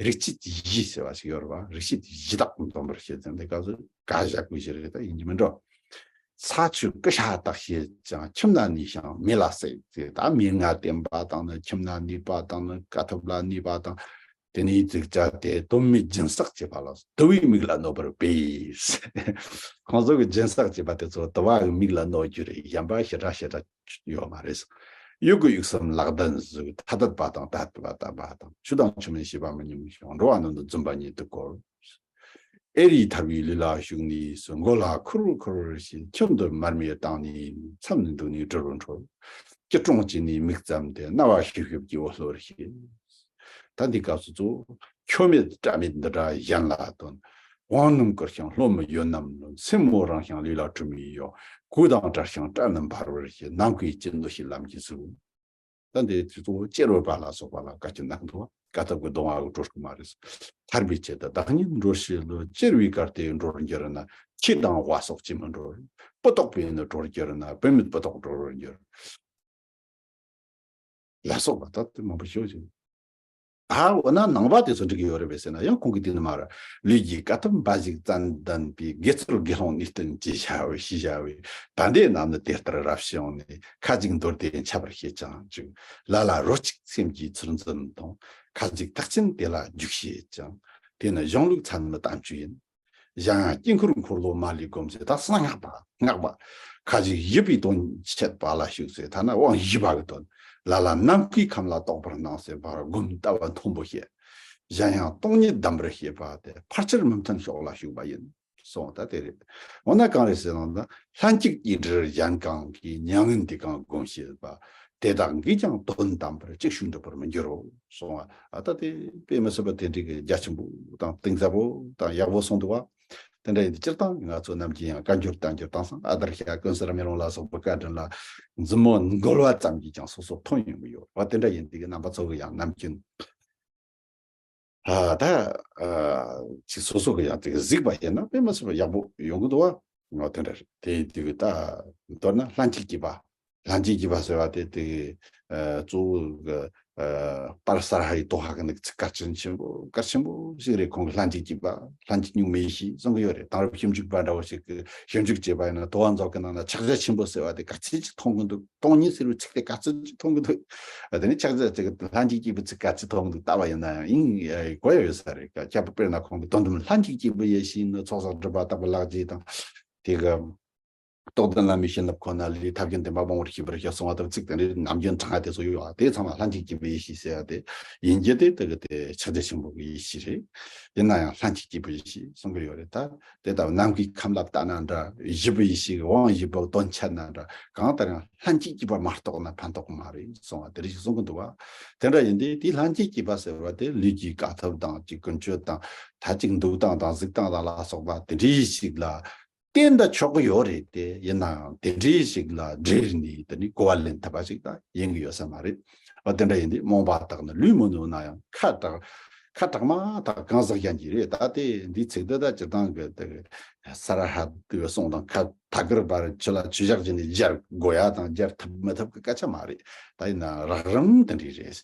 རིགས་ཤེས་ཡི་ཟེར་བ་ཞིག་ཡོད་རེད་བ། རིགས་ཤེས་ཡི་དྭགས་འདོན་པར་བྱེད་ཟེར། འདི་སྐབས་སུ་ག་བཞག་དགོས་ཞེས་རེད། ད་ཡིན་གྱི་མི་འགྲོ། ས་ཆུ་ཀུ་ཤ་དག་བྱེད་ཅིང་། ཁྱིམ་ན་གནས་ཤིང་མེ་ལ་བསྲེག་ཟེར། ད་མེ་ལྔ་བསྟེན་པ་དང་ནི། ཁྱིམ་ན་གནས་པ་དང་ནི། དཀའ་ཐུབ་ལ་གནས་པ་དང་། དེ་ནས་ཙིག་ཅ་དེ་དུ་མའི་སྦྱིན་སྲེག་བྱེད་པ་ལ་དུ་བའི་མིག་ལ་གནོད་པར་འབད། ཁོང་ཚོ་གི་སྦྱིན་སྲེག་བྱེད་པ་དེ་ཚོ་དུ་བ་གི་མིག་ལ་གནོད་རྒྱུ་རེད། གཞན་པ་ཞེ་དྲག་ཞེ་དྲག་ཡོད་མ་རེད། ཡུལ་གྱི་ཡུགས་སམ་ལག་ལྡན་གཟུགས། ཐ་དད་པ་དང་དད་པ་དད་པ་དང་། ཆུ་དང་ཆུ་མིན་ཤེས་པ་མི་སྙོམས་ཤིང་། འགྲོ་བ་རྣམས་དང་འཛུམ་པ་ཉིད་དུ་བཀོད། ཨེ་རིག་ཐར་པའི་ལུས་ལ་ཞུགས་ནས་སུ། མགོ་ལ་ཁུར་ཁུར་བྱས། ཁྱིམ་དུ་མར་མེ་བཏང་ནས་མཚམས་ནས་འདུག་ནས་དྲི་རུ་འཁོལ། སྐྱིལ་ཀྲུང་བཅས་ནས་མིག་བཙུམས་ཏེ། རྣ་བ་ཤུབ་ཤུབ་ཀྱིས་འོ་ལྷོད་བྱེད། ད་འདི་སྐབས་སུ་གཙོ་བོ་ཁྱོད་མེད་དགྲ་མེད་འདི་འདྲ་གཞན་ལ་སྟོན། དབང་རྣམས་བསྐུར་ཞིང་ལྷོད་མི་ཡོད་རྣམས་ལོན། སེན་མོ་རིང་ཞིང་ལུས་ལ་གྲུ་མེད་གཡོགས། གོས་དང་བྲལ་ཞིང་སྐྲ་རྣམས་འབར་བར་བྱེད། ནམ་མཁའི་དཀྱིལ་འདུ་ཤེས་ལམ་གྱིས་བསུ། ད་འདི་ཚོ་གཙོ་བོ་གཅེར་བུ་པ་ལ་སོགས་པ་ལ་བཀའ་ཆད་གནང་འདུག། བཀའ་ཐུབ་ཀྱི་གདོང་བ་གི་གྲོས་ཀྱི་མ་རེད། ཐར་པའི་ཆེད་དུ་བདག་ཉིད་འགྲོ་ཤེས་ལོ། གཅེར་བུའི་བཀའ་དེ་འགྲོར་འགྱུར་ན། ཁྱི་དང་ཝ་སོགས་ཅིས་མི་འགྲོ། སྤུ་ཏོག་པས་ནི་གྲོར་གྱུར་ན། བུད་མེད་སྤུ་ཏོག་གྲོར་འགྱུར། ལ་སོགས་པ་ད་དེ་མང་པོ་ཤོད་ཅིང་། ད་འོ་ན་ནང་པ་དེ་ཚོ་འགྲིག་གི་ཡོད་རེད་པས་ཟེར་ན། ཡང་ཁོང་གིས་དེ་ནི་མ་རེད། ལུས་ཀྱི་དཀའ་ཐུབ་འབའ་ཞིག་བཙན་ལྡན་པའི། དགེ་ཚུལ་དགེ་སློང་ནུས་བསྟན་ཅེས་བྱ་བའི་ཞེས་བྱ་བའི། བན་དེ་རྣམས་ནི་དེ་ལྟར་རབ་ཞི་འོང་ནས། ཁ་ཅིག་མདོར་བསྡུས་འཆད་པར་བྱེད་ཀྱང་ཅིག། ལ་ལ་རོ་གཅིག་སེམས་ཀྱི་ཚུལ་འཛིན་དང་། ཁ་ཅིག་རྟགས་ཅན་དེ་ལ་འཇུག་བྱེད་ཅིང་། དེ་ནི་གཞུང་ལུགས་ཚད་མའི་གཏམ་རྒྱུད་ཡིན། གཞན་ཡང་དཀྱིལ་འཁོར་འཁོར་ལོ་མ་ལུས་བསྒོམ་ཟེར་ད་གསང་སྔགས་པ་སྔགས་པ། ཁ་ཅིག་བཞི་པའི་དོན་འཆད་པ་ལ་ཞུགས་ཟེར་ཐ་ན་དབང་བཞི་པ་གི་དོན། ལ་ལ་ནམ་མཁའི་ཁམས་ལ་རྟོགས་པར་སྣང་ཟེར་བར་སྒོམ་ལྟ་བ་མཐོན་པོ་བཤད། གཞན་ཡང་སྟོང་ཉིད་གདམས་པར་བྱེད་པ་སྟེ་ཕལ་ཆེར་མི་མཐུན་ཕྱོགས་ལ་ཞུགས་པ་ཡིན། སོང་ད་དེ་རེད། འོ་ན་གང་རེད་ཟེར་ན། ལྷན་ཅིག་སྐྱེས་དྲིར་གཞན་གང་གིས། མྱ་ངན་འདས་གང་བསྒོམ་བྱེད་པ། དེ་དག་གིས་ཀྱང་དོན་དམ་པར་ཅིག་ཤོས་འགྲུབ་པར་མི་འགྱུར་རོ། སོང་བ། ཨ་ད་དེ་དཔེ་མི་སྲིད་པ་དེ་འདྲའི་གི་རྒྱ་ཆེན་པོ་དང་གཏིང་ཟབ་པོ་དང་ཡག་པོ་གསུངས་འདུག་བ། དེ་འདྲ་ཡིན་དུས་སྤྱིར་བཏང་ང་ཚོ་ནམ་རྒྱུན་ཡང་བཀའ་འགྱུར་བསྟན་འགྱུར་དེང་སང་ཨ་དར་ཤ་ཀུན་གསལ་མེ་ལོང་ལ་སོགས་པའི་བཀའ་དྲིན་ལ་མཛུབ་མོ་འགུལ་བ་ཙམ་གྱིས་ཀྱང་སོ་སོ་ཐོན་ཡོང་གི་ཡོད་བ། དེ་འདྲ་ཡིན་དུས་ཀྱི་རྣམ་པ་ཚོ་གི་ཡང་ནམ་རྒྱུན། ཨ་ད་ཨ་ཅིག་སོ་སོ་གི་ཡང་དེ་གཟིགས་པ་ཡིན་ན་དཔེ་མི་སྲིད་པ་ཡག་པོ་ཡོང་གི་འདུག་བ། ང་དེ་འདྲ་རེད། དེ་ཡིན་དུས་ཀྱི་ད་མདོར་ན་ལྷན་ཅིག་སྐྱེས་པ། ལྷན་ཅིག་སྐྱེས་པ་ཟེར་བ་དེ་དེ་གི་ཨ་གཙོ་བོ་གི་ཨ་པར་སར་ཧ་ཡི་དོ་ཧ་གི་ནི་ཚིག་གལ་ཆེན་ཆེན་པོ་གལ་ཆེན་པོ་ཞིག་རེད། ཁོང་གི་ལྷན་ཅིག་སྐྱེས་པ། ལྷན་ཅིག་གཉུག་མའི་ཡེ་ཤེས་གསུང་གི་ཡོད་རེད། དེང་རབས་ཞིབ་འཇུག་པ་འདྲ་བོ་ཞིག་གིས་ཞིབ་འཇུག་བྱས་པ་ཡིན་ན་དོ་ཧ་མཛོད་ཀྱི་ནང་ན་ཕྱག་རྒྱ་ཆེན་པོ་ཟེར་བ་དེ་ག་ཚོད་ཅིག་མཐོང་གི་འདུག་སྟོང་ཉིད་ཟེར་བའི་ཚིག་དེ་ག་ཚོད་ཅིག་མཐོང་གི་འདུག་ཨ་དེ་ནི་ཕྱག་རྒྱ་ཅིག་ལྷན་ཅིག་སྐྱེས་པའི་ཚིག་ག་ཚོད་མཐོང་གི་འདུག་ལྟ་བ་ཡིན་ན་ཡང་ཡིན་ཨ་གོ་ཡ་ཡོད་ས་རེད། ཁྱད་པར་དཔེར་ན་ཁོང་གི་དོན་དམ་ལྷན་ཅིག་སྐྱེས་པའི་ཡེ་ཤེས་ནི་ཚོགས་བསགས་སྒྲིབ་པ་དག་པའི་ལག་རྗེས་དང་། དེ་གི་རྟོགས་ལྡན་བླ་མའི་བྱིན་རླབས་ཁོ་ན་ལས་ཐབས་མཁས་བདེན་པ་སྤོང་བར་བྱེད་པར་བྱ་གསུང་བ་དང་ཚིག་དེ་འདྲའི་ནམ་རྒྱུན་དྲངས་ཏེ་ཚོ་ཡོད་ཨ། དེ་ཚང་མ་ལྷན་ཅིག་སྐྱེས་པའི་ཡེ་ཤེས་ཟེར་ཡ་དེ་ཡིན་རྒྱུ་དེ་དེ་གི་དེ་ཕྱག་རྒྱ་ཆེན་པོ་གི་ཡེ་ཤེས་རེད། ཡིན་ན་ཡང་ལྷན་ཅིག་སྐྱེས་པའི་ཡེ་ཤེས་གསུང་གི་ཡོད་རེད་ད། དེ་ལྟ་བུ་ནམ་མཁའི་ཁམས་ལ་བལྟས་ན་འདྲ། བཞི་པའི་ཡེ་ཤེས་ཀྱི་དབང་བཞི་པོ་དོན་འཆད་ན་འདྲ། གང་ལྟར་ཡང་ལྷན་ཅིག་སྐྱེས་པ་མ་རྟོགས་ན་ཕན་ཐོགས་མ་རེད་གསུང་བ་དེ་རིགས་ཤིག་གསུང་གི་འདུག་བ། དེ་འདྲ་ཡིན་དུས་དེའི་ལྷན་ཅིག་སྐྱེས་པ་ཟེར་བ་དེ་ལུས་ཀྱི་དཀའ་ཐུབ་དང་ཅིག་ཀུན་སྤྱོད་དང་ད་ཅིག་འདུག་སྟངས་དང་གཟིགས་སྟངས་དང་ལ་སོགས་པ་དེ་འདྲའི་ཞིག་ལ་བརྟེན་ད་ཆོག་གི་ཡོད་རེད་དེ། ཡིན་ནའང་དེ་འདྲའི་ཞིག་ལ་འབྲེལ་ནས་དེ་ནི་གོ་བ་ལེན་ཐུབ་པ་ཞིག་ད་ཡིན་གི་ཡོད་ས་མ་རེད། འོ་དེ་འདྲ་ཡིན་དུས་རྨོངས་པ་དག་ནི་ལུས་མི་གནོད་ན་ཡང་ཁ་དྲག་ཁ་དྲག་མ་དག་གང་ཟག་གཞན་གྱིས་རེད། ད་དེ་འདིའི་ཚིག་འདི་ད་སྤྱིར་བཏང་གི་དེ་ས་ར་ཧ་དེ་གསུང་དང་ཁ་ཐད་ཀར་བར་ཆུ་ལ་ཆུ་བཞག་བྱས་ནས་སྦྱར་དགོས་ཡ་དང་སྦྱར་ཐུབ་མི་ཐུབ་ཀྱི་སྐད་ཆ་མ་རེད། ད་ཡིན་ན་རགས་རིམ་དེ་འདྲ་རེད།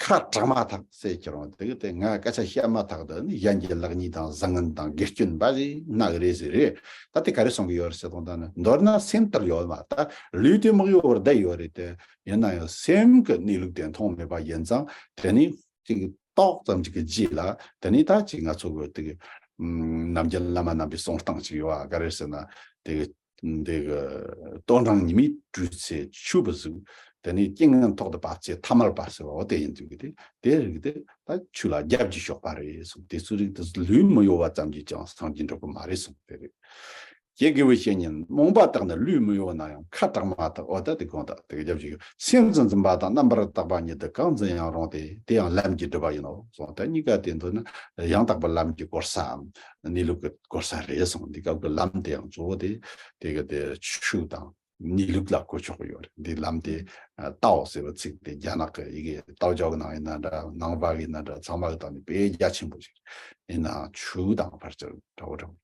ཁ་དྲག་མ་དག་ཟེར་ཁྱེར་འོང་དེ་གི་དེ་ང་སྐད་ཆ་བཤད་མ་ཐག་ཏུ་ནི་གཞན་གྱི་ལེགས་ཉེས་དང་བཟང་ངན་དང་དགེ་སྐྱོན་འབའ་ཞིག་སྣ་གི་རེད་ཟེར་རེད། ད་དེ་ག་རེ་གསུང་གི་ཡོད་རེད་ཟེར་དང་ད་ནི་མདོར་ན་སེམས་དེར་ཡོད་མ་ད་ལུས་དེ་མི་གཡོ་བར་བསྡད་ཡོད་རེད་དེ། ཡིན་ན་ཡང་སེམས་ཀྱི་གནས་ལུགས་དེ་མཐོང་མེད་པ་ཡིན་ཙང་དེ་ནི་ཅིག་ཏོག་ཙམ་ཅིག་གི་རྗེས་ལ་དེ་ནི་ད་ཅིག་ང་ཚོ་གི་དེ་གི་ནམ་རྒྱུན་བླ་མ་རྣམ་པའི་གསུང་སྟངས་ཅིག་ཡོད་ཨ། ག་རེ་ཟེར་ན་དེ་གི་འདི་གི་ལྟོ་འགྲངས་ཉི་མའི་དྲོད་ཚད་ཆུ་བུ་ཟུག་དེ་ནས་རྐྱེན་ངན་ཐོག་ཏུ་བབས་ཚེ་ཐ་མལ་པ་ཟེར་བ་འོ་དེ་ཡིན་དུས་ཀྱི་དེ་དེ་རིགས་དེ་ད་ཆུ་ལ་རྒྱབ་ཀྱིས་ཞོག་པ་རེད་གསུངས། དེ་ཚོའི་རིགས་དེ་ལུས་མི་གཡོ་བ་ཙམ་གྱིས་ཀྱང་སངས་རྒྱས་འགྲུབ་ཀྱི་མ་རེད་གསུངས། དེ་རེད། ཀྱེ་དགེ་བའི་བཤེས་གཉེན། རྨོངས་པ་དག་ནི་ལུས་མི་གཡོ་ན་ཡང་། ཁ་དྲག་མ་དག་འོ་ད་དེ་དགོངས་དག་དེ་གི་རྒྱབ་ཀྱིས་སེམས་ཙམ་འཛིན་པ་དང་རྣམ་པར་དག་པ་ཉིད་དུ་གང་འཛིན་ཡང་རུང་སྟེ། དེ་ཡང་ལམ་གྱི་སྒྲིབ་པ་ཡིན་ནོ་གསུངས། ད་གཉིས་ཀ་དེ་འདོད་ན་ཡང་དག་པའི་ལམ་གྱི་གོ་ས་གནས་ལུགས་ཀྱི་གོ་ས་རེད་གསུངས། འདི་སྐབས་ཀྱི་ལམ་དེ་ཡང་གཙོ་བོ་དེ་དེ་གི་དེ་ཆོས་དང་གནས་ལུགས་ལ་གོ་ཆོག་གི་ཡོད་རེད། འདི་ལམ་དེ་ཏའོ་ཟེར་བ་ཚིག་དེ་རྒྱ་ནག་གི་ཡི་གེ་ཏའོ་ཅའོ་གི་ནང་ཡིན་ན་འདྲ་ནང་པ་གི་ཡིན་ན་འདྲ་ཚང་མ་གི་སྟེང་ནས་དཔེ་རྒྱ་ཆེན་པོ་ཞིག་ཡིན་ནའང་ཆོས་དང་ཕལ་ཆེར་འདྲ་བོ་འདྲ་བོ།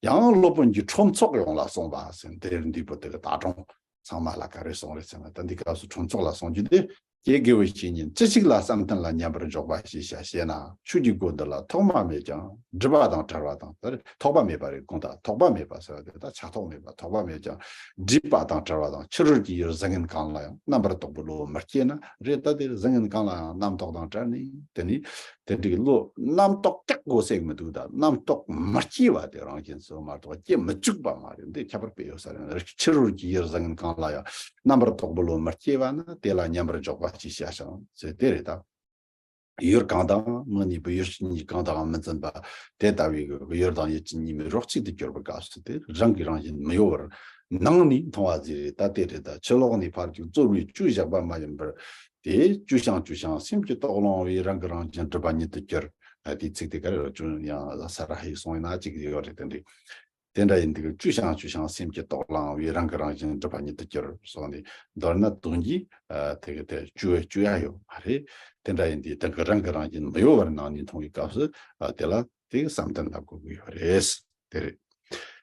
ཡང་སློབ་དཔོན་གྱིས་ཁྲོམ་ཚོགས་ཡོངས་ལ་གསུངས་པ་ཟེར་འདིར་འདུས་པོ་དེ་གི་ད་གྲོང་ཚང་མ་ལ་ག་རེ་གསུངས་རེད་ཟེར་ན། ད་འདི་སྐབས་སུ་ཁྲོམ་ཚོགས་ལ་གསུང་རྒྱུ་དེ། ཀྱེ་དགེ་བའི་བཤེས་གཉེན། ཅི་ཞིག་ལ་བསམ་གཏན་ལ་མཉམ་པར་འཇོག་པ་ཞེས་བྱ་ཞེ་ན། ཆོས་ཀྱི་སྒོ་འདི་ལ་ཐོག་མ་མེད་ཀྱང་སྒྲིབ་པ་དང་བྲལ་བ་དང་། ད་རེས་ཐོགས་པ་མེད་པ་རེད་དགོངས་དག། ཐོགས་པ་མེད་པ་ཟེར་བ་དེ་ད་ཆ་ཐོགས་མེད་པ་ཐོགས་པ་མེད་ཀྱང་སྒྲིབ་པ་དང་བྲལ་བ་དང་། ཕྱི་རོལ་གྱི་ཡུལ་བཟང་ངན་གང་ལ་ཡང་རྣམ་པར་རྟོག་པའི་བློ་མི་སྐྱེ་ན་རེད། ད་དེ་བཟང་ངན་གང་ལ་ཡང་རྣམ་རྟོག་དང་བྲལ་ནས་དེ་ནི་ དེ་འདྲའི་བློ་རྣམ་རྟོག་སྐྲག་དགོས་ཟེར་གི་མི་འདུག་ད་རྣམ་རྟོག་མི་སྐྱེ་བ་དེ་རང་བཞིན་སུ་མ་གཏོགས་སྐྱེ་མི་བཅུག་པ་མ་རེད། འདི་ཁྱད་པར་དཔེ་ཡོད་ས་རེད། ཕྱི་རོལ་གྱི་ཡུལ་བཟང་ངན་གང་ལ་ཡང་རྣམ་པར་རྟོག་པའི་བློ་མི་སྐྱེ་བ་ན་དེ་ལ་མཉམ་པར་འཇོག་པ་ཅེས་བྱ་ཞིང་ཟེར་དེ་རེད་ད། ཡུལ་གང་དང་མི་གནས་པའི་ཡུལ་གཉིས་གང་དང་མི་འཛིན་པ། དེ་ལྟ་བུའི་ཡུལ་དང་ཡུལ་གྱི་གཉིས་མེད་རོ་གཅིག་ཏུ་གྱུར་པའི་སྐབས་སུ་དེ་རང་གི་རང་བཞིན་མི་གཡོ་བར་སྣང་ནས་མཐོང་བ་ཟེར་རེད། ད་དེ་རེད། ད་ཕྱི་ལོགས་ནས་ཕར་ཅིག་རྩོལ་བས་བཅོས་བཞག་པ་མ་ཡིན་པར། དེ་བཅོས་ཤིང་བཅོས་ཤིང་སེམས་ཀྱིས་རྟོགས་ལོང་བས་རང་གི་རང་བཞིན་གྲུབ་པ་ཉིད་དུ་གྱུར། ཨ་དེའི་ཚིག་དེ་ག་རེ་རེད། ཅུང་ཡང་ས་ར་ཧའི་གསུང་ཡིན་ན་ཅིག་ཡོད་རེད། དེ་འདྲ། དེ་འདྲ་ཡིན་དུས་བཅོས་ཤིང་བཅོས་ཤིང་སེམས་ཀྱིས་རྟོགས་ལོང་བས་རང་གི་རང་བཞིན་གྲུབ་པ་ཉིད་དུ་གྱུར་གསུངས་ནས། མདོར་ན་དོན་གྱིས་ཨ་དེ་གི་དེ་བཅོས་བཅོས་ཡ་ཡོད་མ་རེད། དེ་འདྲ་ཡིན་དུས་དེ་གི་རང་གི་རང་བཞིན་མི་གཡོ་བར་སྣང་ནས་མཐོང་བའི་སྐབས་སུ་ཨ་དེ་ལ་དེ་གི་བསམ་གཏན་ལབ་དགོས་ཀྱི་ཡོད་རེད། དེ་རེད།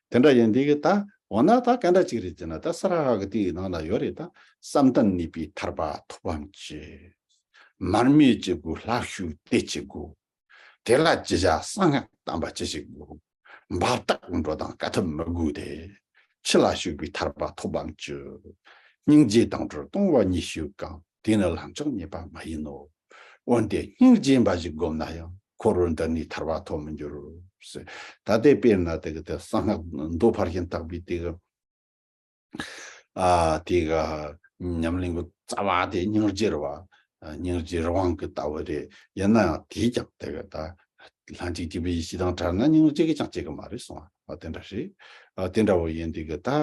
དེ་འདྲ་ཡིན་དུས་གི་ད་འོ་ན་ད་ག་འདྲ་ཅིག་རེད་ཅེ་ན། ད་ས་ར་ཧ་གི་དེའི་ནང་ལ་ཡོད་རེད། ད་བསམ་གཏན་གནས་པའི་ཐར་པ་ཐོབ་བམ་ཅི། མར་མེ་ལྕེ་དགུ་ལྷ་བཤོས་དེ་ཅི་དགོས། དེ་ལ་ཅི་བྱ་གསང་སྔགས་དམ་པ་ཅི་ཞིག་དགོས། འབབ་སྟེགས་འགྲོ་དང་དཀའ་ཐུབ་མི་དགོས་ཏེ། ཕྱི་ལ་བཤོས་པའི་ཐར་པ་ཐོབ་བམ་ཅི། སྙིང་རྗེ་དང་བྲལ་སྟོང་པ་ཉིད་ཤོད་ཀྱང་། དེ་ནི་ལྷམ་ཆགས་རྙེད་པ་མ་ཡིན་ནོ། འོན་ཏེ་སྙིང་རྗེ་འབའ་ཞིག་བསྒོམས་ན་ཡང་། འཁོར་བར་འདི་ནས་ཐར་པ་ཐོབ་མི་འགྱུར། ད་ལྟའི་དཔེར་ན་དེ་གི་དེ་གསང་སྔགས་མདོ་ཕར་ཕྱིན་བརྟག་པའི་དེ་གི་ཨ་དེ་ག་ཉམས་ལེན་གྱི་རྩ་བ་དེ་སྙིང་རྗེ་རེད་བ། ཨ་སྙིང་རྗེ་རང་དབང་གི་ལྟ་བུ་རེད། ཡིན་ན་ཡང་དེས་ཀྱང་དེ་ག་ད་ལྷན་ཅིག་སྐྱེས་པའི་ཡེ་ཤེས་དང་བྲལ་ན་སྙིང་རྗེ་གིས་ཀྱང་སྐྱེ་གི་མ་རེད་གསུང་བ། ཨ་དེ་འདྲ་རེད། ཨ་དེ་འདྲ་བོ་ཡིན་དེ་གི་ད་ཨ་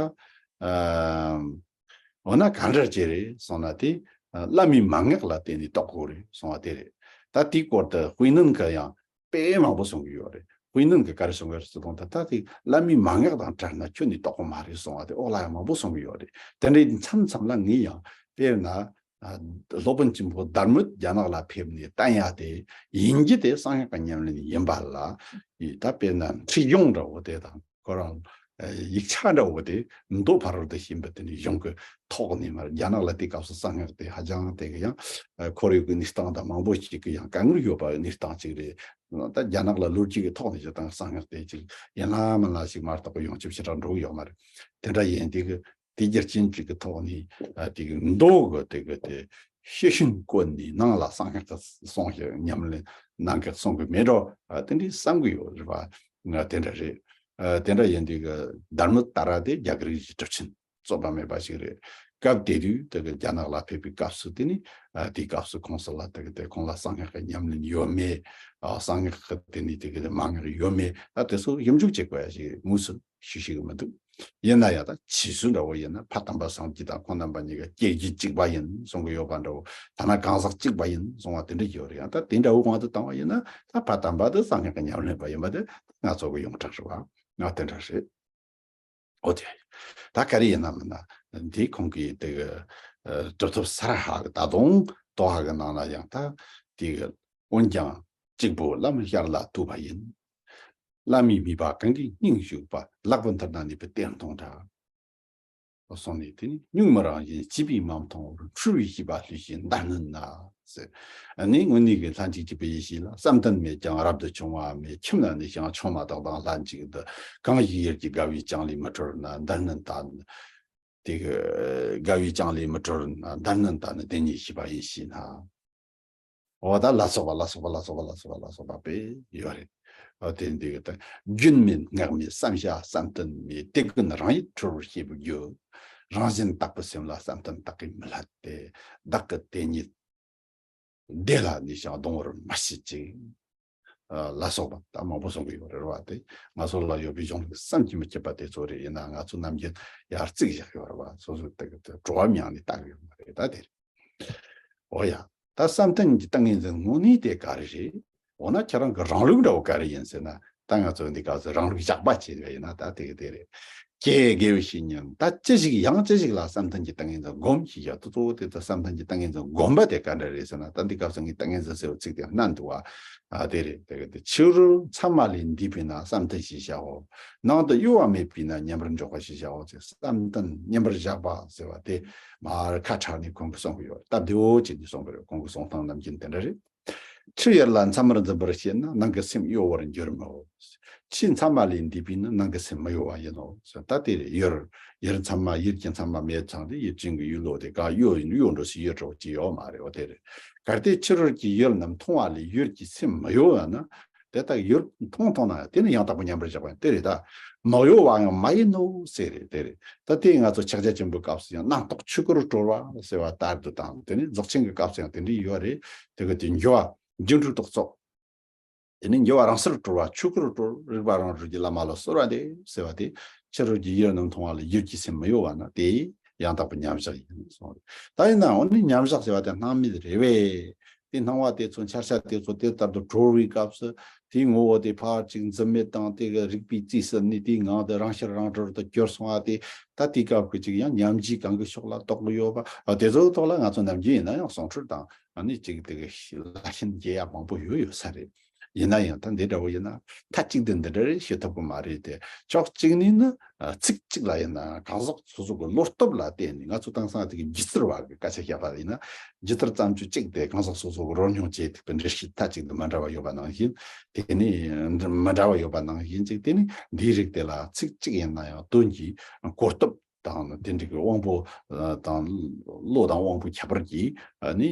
འོ་ན་གང་འདྲ་ཅིག་རེད་གསུངས་ན། དེ་ཨ་བླ་མའི་མན་ངག་ལ་བརྟེན་ནས་རྟོགས་དགོས་རེད་གསུང་བ་དེ་རེད། ད་དེའི་སྐོར་དུ་དཔེ་ནན་གྱིས་ཡང་དཔེ་མང་པོ་གསུང་གི་ཡོད་རེད། དཔེ་ནན་གྱིས་ག་རེ་གསུང་གི་ཡོད་རེད་ཟེར་དུས། ད་ལྟ་དེ་བླ་མའི་མན་ངག་དང་བྲལ་ན་ཁྱོན་ནས་རྟོགས་པ་མ་རེད་གསུང་བ་དེ་འོག་ལ་ཡང་མང་པོ་གསུང་གི་ཡོད་རེད། དེ་འདྲའི་མཚམས་མཚམས་ལ་ངས་ཡང་དཔེར་ན་ཨ་སློབ་དཔོན་ཆེན་པོ་དར་མོད་རྒྱ་ནག་ལ་ཕེབས་ནས་བསྟན་ཡ་དེ་ཡིན་རྒྱུ་དེ་གསང་སྔགས་ཀྱི་ཉམས་ལེན་ཡིན་པ་ལ། ད་དཔེར་ན་ཁྲིད་གཞུང་འདྲ་བོ་དེ་དང་ཁོ་རང་ཡིག་ཆ་འདྲ་བོ་དེ་མདོ་ཕ་རོལ་ཏུ་ཕྱིན་པ་དེ་ནས་གཞུང་གི་ཐོག་ནས་མར། རྒྱ་ནག་ལ་དེ་སྐབས་སུ་གསང་སྔགས་དེ་ཧ་ཅང་དེ་གི་ཡང་ཁོར་ཡུག་གི་གནས་སྟངས་དང་མང་པོ་ཞིག་གི་ཡང་དཀའ་ངལ་ཡོད་པའི་གནས་སྟངས་ཅིག་རེད། ད་རྒྱ་ནག་ལ་ལོ་རྒྱུས་ཀྱི་ཐོག་ནས་བྱས་ཙང་གསང་སྔགས་དེ་ཅིག་ཡིན་ན་མིན་ན་ཞིག་མ་གཏོགས་ཡོངས་ཁྱབ་ཞེ་དྲག་འགྲོ་གི་ཡོད་མ་རེད། དེ་འདྲ་ཡིན་དེ་གི་དེ་རྒྱུ་རྐྱེན་ཅིག་གི་ཐོག་ནས་ཨ་དེ་གི་མདོ་གི་དེ་གི་དེ་ཤེར་ཕྱིན་བཀོད་ནས་ནང་ལ་གསང་སྔགས་ཀྱི་གསུང་ཞིག་ཉམས་ལེན་གནང་གི་གསུང་གི་མེད་འགྲོ། ཨ་དེ་འདྲའི་བསམ་གི་ཡོད་རེད་པ། ང་དེ་འདྲ་རེད། ཨ་དེ་འདྲ་ཡིན་དུས་ཀྱི་དར་མོད་ཏཱ་ར་དེ་རྒྱ་གར་གྱི་གྲུབ་ཆེན་རྩོད་པ་མེད་པ་ཞིག་རེད། སྐབས་དེ་དུས་དེ་གི་རྒྱ་ནག་ལ་ཕེབས་པའི་སྐབས་སུ་དེ་ནི་ཨ་དེའི་སྐབས་སུ་ཁོང་ཚོ་ལ་དེ་གི་དེ་ཁོང་ལ་གསང་སྔགས་ཀྱི་ཉམས་ལེན་ཡོད་མེད། ཨ་གསང་སྔགས་ཀྱི་དེ་ནི་དེ་གི་དེ་མན་ངག་ཡོད་མེད། ཨ་དེ་ཚོ་ཞིབ་འཇུག་བྱེད་དགོས་ཡ་ཞིག་དངོས་སུ་ཤེས་ཤེས་ཀྱི་མི་འདུག་ཡིན་ན་ཡང་ད་ཕྱིས་སུ་འདྲ་བོ་ཡིན་ན་ཕ་དམ་པ་སངས་རྒྱས་དང་ཁོང་རྣམ་པ་གཉིས་ཀ་སྐྱེ་རྒྱུད་གཅིག་པ་ཡིན་གསུང་གི་ཡོད་པ་འདྲ་བོ། ཐ་ན་གང་ཟག་གཅིག་པ་ཡིན་གསུང་བ་དེ་འདྲ་ཡོད་རེད། ཡང་ད་དེ་འདྲ་བོ་དབང་དུ་བཏང་བ་ཡིན་ན་ད་ཕ་དམ་པ་དེ་གསང་སྔགས་ཀྱི་ཉམས་ལེན་པ་ཡིན་པ་དེ་ང་ཚོ་གི་ཡོངས་གྲགས་རེད་བ། ང་དེ་འདྲ་རེད། འོ་དེ། ད་ག་རེ་ཡིན་ན་མིན་ན་འདི་ཁོང་གིས་དེ་གི་ཨ་གྲུབ་ཐོབ་ས་ར་ཧ་གི་ད་དུང་དོ་ཧ་གི་ནང་ལ་ཡང་ད་དེ་གི་འོན་ཀྱང་གཅིག་པུ་བླ་མའི་ཞལ་ལ་ཐུག་པ་ཡིན། བླ་མའི་མོས་པ་གང་གིས་སྙིང་ཞུགས་པ། ལེགས་པར་མཐོང་ན་ནུས་པའི་གཏེར་མཐོང་འདྲ། གསུངས་ནས་དེ་ནི་གཉུག་མ་རང་བཞིན་བྱིས་པས་མ་མཐོང་བར། འཁྲུལ་བའི་ཤེས་པ་ལྷོད་བྱེད་མདའ་སྣུན་ན་ཟེར། ཨ་ནི་དངོས་གནས་ཀྱི་ལྷན་ཅིག་སྐྱེས་པའི་ཡེ་ཤེས་ལ་བསམ་གཏན་མེད་ཀྱང་རབ་ཏུ་བྱུང་བ་མེད། ཁྱིམ་ན་གནས་ཤིང་ཆུང་མ་དག་དང་ལྷན་ཅིག་ཏུ། གང་ཞིག་ཡུལ་གྱི་དགའ་བའི་བྱང་ལས་མི་གྲོལ་ན། མདའ་སྣུན་ད་དེ་གི་དགའ་བའི་བྱང་ལས་མི་གྲོལ་ན། མདའ་སྣུན་ད་ནི་དེ་ཉིད་ཤེས་པ་ཡིན་ཞེ་ན། འོ་ད་ལ་སོགས་པ་ལ་སོགས་པ་ལ་སོགས་པ་ལ་སོགས་པ་ལ་སོགས་པ་དཔེ་ཡོད་རེད། འོ་དེ་འདི་གི་ད་རྒྱུན་མེད་སྔགས་མེད་བསམ་བྱ་བསམ་གཏན་མེད། དེ་ཀུན་རང་ཡིད་གྲོལ་བར་བྱེད་པའི་རྒྱུ། རང་བཞིན་དག་པའི་སེམས་ལ་བསམ་གཏན་བཏགས་ཀྱིས་མི་བསླད་དེ། བདག་གི་དེ་ཉིད་བདེ་ལ་གནས་ཤིང་གདུང་བར་མི་བྱེད་ཅིང་། ཨ་ལ་སོགས་པ་ད་མང་པོ་གསུང་གི་ཡོད་རེད་བ། དེ་ང་ཚོ་ལ་ཡོད་པའི་གཞུང་ལུགས་བསམ་གྱིས་མི་ཁྱབ་པ་དེ་ཚོ་རེད། ཡིན་ན་ང་ཚོ་ནམ་རྒྱུན་ཡར་བརྩིགས་བཞག་ཡོད་རེད་བ། སོ་སོ་དེ་གི་དེ་བྲོ་བ་མྱངས་ནས་བལྟ་གི་ཡོད་མ་རེད། ད་དེ་རེད། འོ་ཡ། ད་བསམ་གཏན་གྱི་ཏིང་ངེ་འཛིན་དངོས་གནས་དེ་ག་རེ་རེད། འོ་ན་ཁྱེད་རང་གི་རང་ལུགས་འདྲ་བོ་ག་རེ་ཡིན་ཟེར་ན། ད་ང་ཚོ་འདི་སྐབས་སུ་རང་ལུགས་བཞག་པ་བྱས་པ་ཡིན་ན་ད་དེ་གི་དེ་རེད། ཀྱེ་དགེ་བའི་བཤེས་གཉེན། ད་ཅི་ཞིག་ཡང་ཅི་ཞིག་ལ་བསམ་གཏན་གྱི་ཏིང་ངེ་འཛིན་སྒོམ་ཞེས་བྱ། ད་གཙོ་བོ་དེ་ད་བསམ་གཏན་གྱི་ཏིང་ངེ་འཛིན་སྒོམ་པ་དེ་ག་འདྲ་རེད་ཟེར་ན། ད་འདི་སྐབས་སུ་ངས་ཏིང་ངེ་འཛིན་ཟེར་བའི་ཚིག་དེ་བསྣན་འདུག་བ། ཨ་དེ་རེད། དེ་གི་དེ་ཕྱི་རོལ་མཚན་མ་ལས་འདས་པས་ན་བསམ་གཏན་ཞེས་བྱའོ། ནང་དུ་གཡོ་བ་མེད་པས་ན་མཉམ་པར་འཇོག་པ་ཞེས་བྱའོ་ཅེས། བསམ་གཏན་མཉམ་པར་བཞག་པ་ཟེར་བ་དེ་མར་ཁ་ཕྱེ་ནས་ཁོང་གིས་གསུང་གི་ཡོད། སྟབས་བདེ་བོ་བྱས་ནས་གསུང་གི་ཡོད། ཁོང་གི་གསུང་སྟངས་ནམ་རྒྱུན་དེ་འདྲ་རེད། ཕྱི་ཡུལ་ལ་མཚམས་མར་འཛིན་པར་བྱེད་ན། ནང་གི་སེམས་གཡོ་བར་འགྱུར་མོད། ཕྱི་མཚམས་མ་ལས་འདས་པས་ན། ནང་གི་སེམས་མི་གཡོ་བ་ཡིན་ནོ། ད་དེ་ཡུལ་ཡུལ་མཚམས་མ་ཡུལ་གྱི་མཚམས་མ་མེད་ཙང་དེ་ཡུལ་ཅན་གྱི་ཡུལ་ལོ་དེ་ག་གཡོ་ཡིན་གཡོ་འགྲོ་སའི་ཡུལ་གྲོགས་ཀྱི་ཡོད་མ་རེད་བ། དེ་རེད། གལ་ཏེ་ཕྱི་རོལ་གྱི་ཡུལ་རྣམས་མཐོང་བ་ལས་ཡུལ་གྱི་སེམས་མི་གཡོ་བ་ན། དེ་ལྟར་ཡུལ་མཐོང་མཐོང་ན་ཡང་དེ་ནི་ཡང་དག་པར་མཉམ་པར་བཞག་པ་ཡིན། དེ་རེད། ད་མི་གཡོ་བ་ཡང་མ་ཡིན་ནོ་ཟེར་རེད། དེ་རེད། ད་དེ་ང་ཚོ་ཕྱག་རྒྱ་ཆེན་པོའི་སྐབས་སུ་ཡང་རྣམ་རྟོག་ཆོས་སྐུར་གྲོལ་བ་ཟེར་བ་ལྟར་དུ་དང་། དེ་ནི་རྫོགས་ཆེན་གྱི་སྐབས་སུ་ཡང་དེ་འདྲའི་ཡོད་རེད། དེ་གི་དེ་འགྱུར་བ་སྒྱུ་འཕྲུལ་རྟོག་ཚོགས། དེ་ནི་འགྱུར་བ་རང་སར་གྲོལ་བ་ཆོས་སྐུར་གྲོལ། རིག་པ་རང་གྲོལ་གྱི་བླ་མ་ལ་གསོལ་བ་འདེབས་ཟེར་བ་དེ། ཕྱི་རོལ་གྱི་ཡུལ་རྣམས་མཐོང་བ་ལ་ཡུལ་གྱི་སེམས་མི་གཡོ་བ་ན་དེ་ཡང་དག་པའི་མཉམ་བཞག་ཡིན་གསུངས་རེད། ད་ཡིན་ནའང་ནི་མཉམ་བཞག་ཟེར་བ་དེ་སྣང་མེད་རེད་བས། དེ་སྣང་བ་དེ་ཚོ་འཆར་ཆ་དེ་ཚོ་དེ་ལྟར་དུ་གྲོལ་བའི་སྐབས་སུ་དེའི་ངོ་བོ་དེ་ཕར་ཅིག་འཛིན་མེད་དང་། དེ་གི་རིག་པའི་རྩིས་སུ་ནི་དེའི་ངང་དུ་རང་ཤར་རང་གྲོལ་དུ་གྱུར་སོང་བ་དེ། ད་དེའི་སྐབས་ཀྱི་ཅིག་ཡང་ཉམས་ཀྱིས་གང་གི་ཕྱོགས་ལ་རྟོགས་ཀྱི་ཡོད་པ། ཨ། དེ་ཚོའི་ཐོག་ལ་ང་ཚོ་ནམ་རྒྱུན་ཡིན་ན་ཡང་གསུང་འཕྲོས་དང་། ཨ་ནི་ཅིག་དེ་གི་ལ་ཤན་རྒྱས་ཡ་མང་པོ་ཡོད་ཡོད་ས་རེད། ཡིན་ན་ཡང་ད་འདི་འདྲ་བོ་ཡིན་ན་མཐའ་གཅིག་ཏུ་འདི་འདྲ་རེད་ཞུ་ཐུབ་ཀྱི་མ་རེད་དེ། ཕྱོགས་གཅིག་ནས་ནི། ཨ། ཚིག་གཅིག་ལ་ཡིན་ན་གང་ཟག་སོ་སོ་གི་བློ་སྟོབས་ལ་བརྟེན་ནས། ང་ཚོ་དེང་སང་དེ་གི་སྒྱུ་རྩལ་བ་གི་སྐད་ཆ་བཤད་པ་ཡིན་ན། སྒྱུ་རྩལ་བརྩམས་ཆོས་གཅིག་དེ་གང་ཟག་སོ་སོ་གི་རོལ་མྱོང་བྱེད་ཐུབ་པའི་འགྲེལ་བཤད་མཐའ་གཅིག་ཏུ་མི་འདྲ་བ་ཡོད་པ་ནང་བཞིན། དེ་ནས་མི་འདྲ་བ་ཡོད་པ་ནང་བཞིན་ཅིག་དེ་ནས་འདིའི་རིགས་དེ་ལ་ཚིག་གཅིག་ཡིན་ན་ཡང་དོན་གྱི་གོ་སྟོབས་དང་། དེ་འདྲ་གི་དབང་པོ་དང་། བློ་དང་དབང་པོ་ཁྱད་པར་གྱིས་ནི་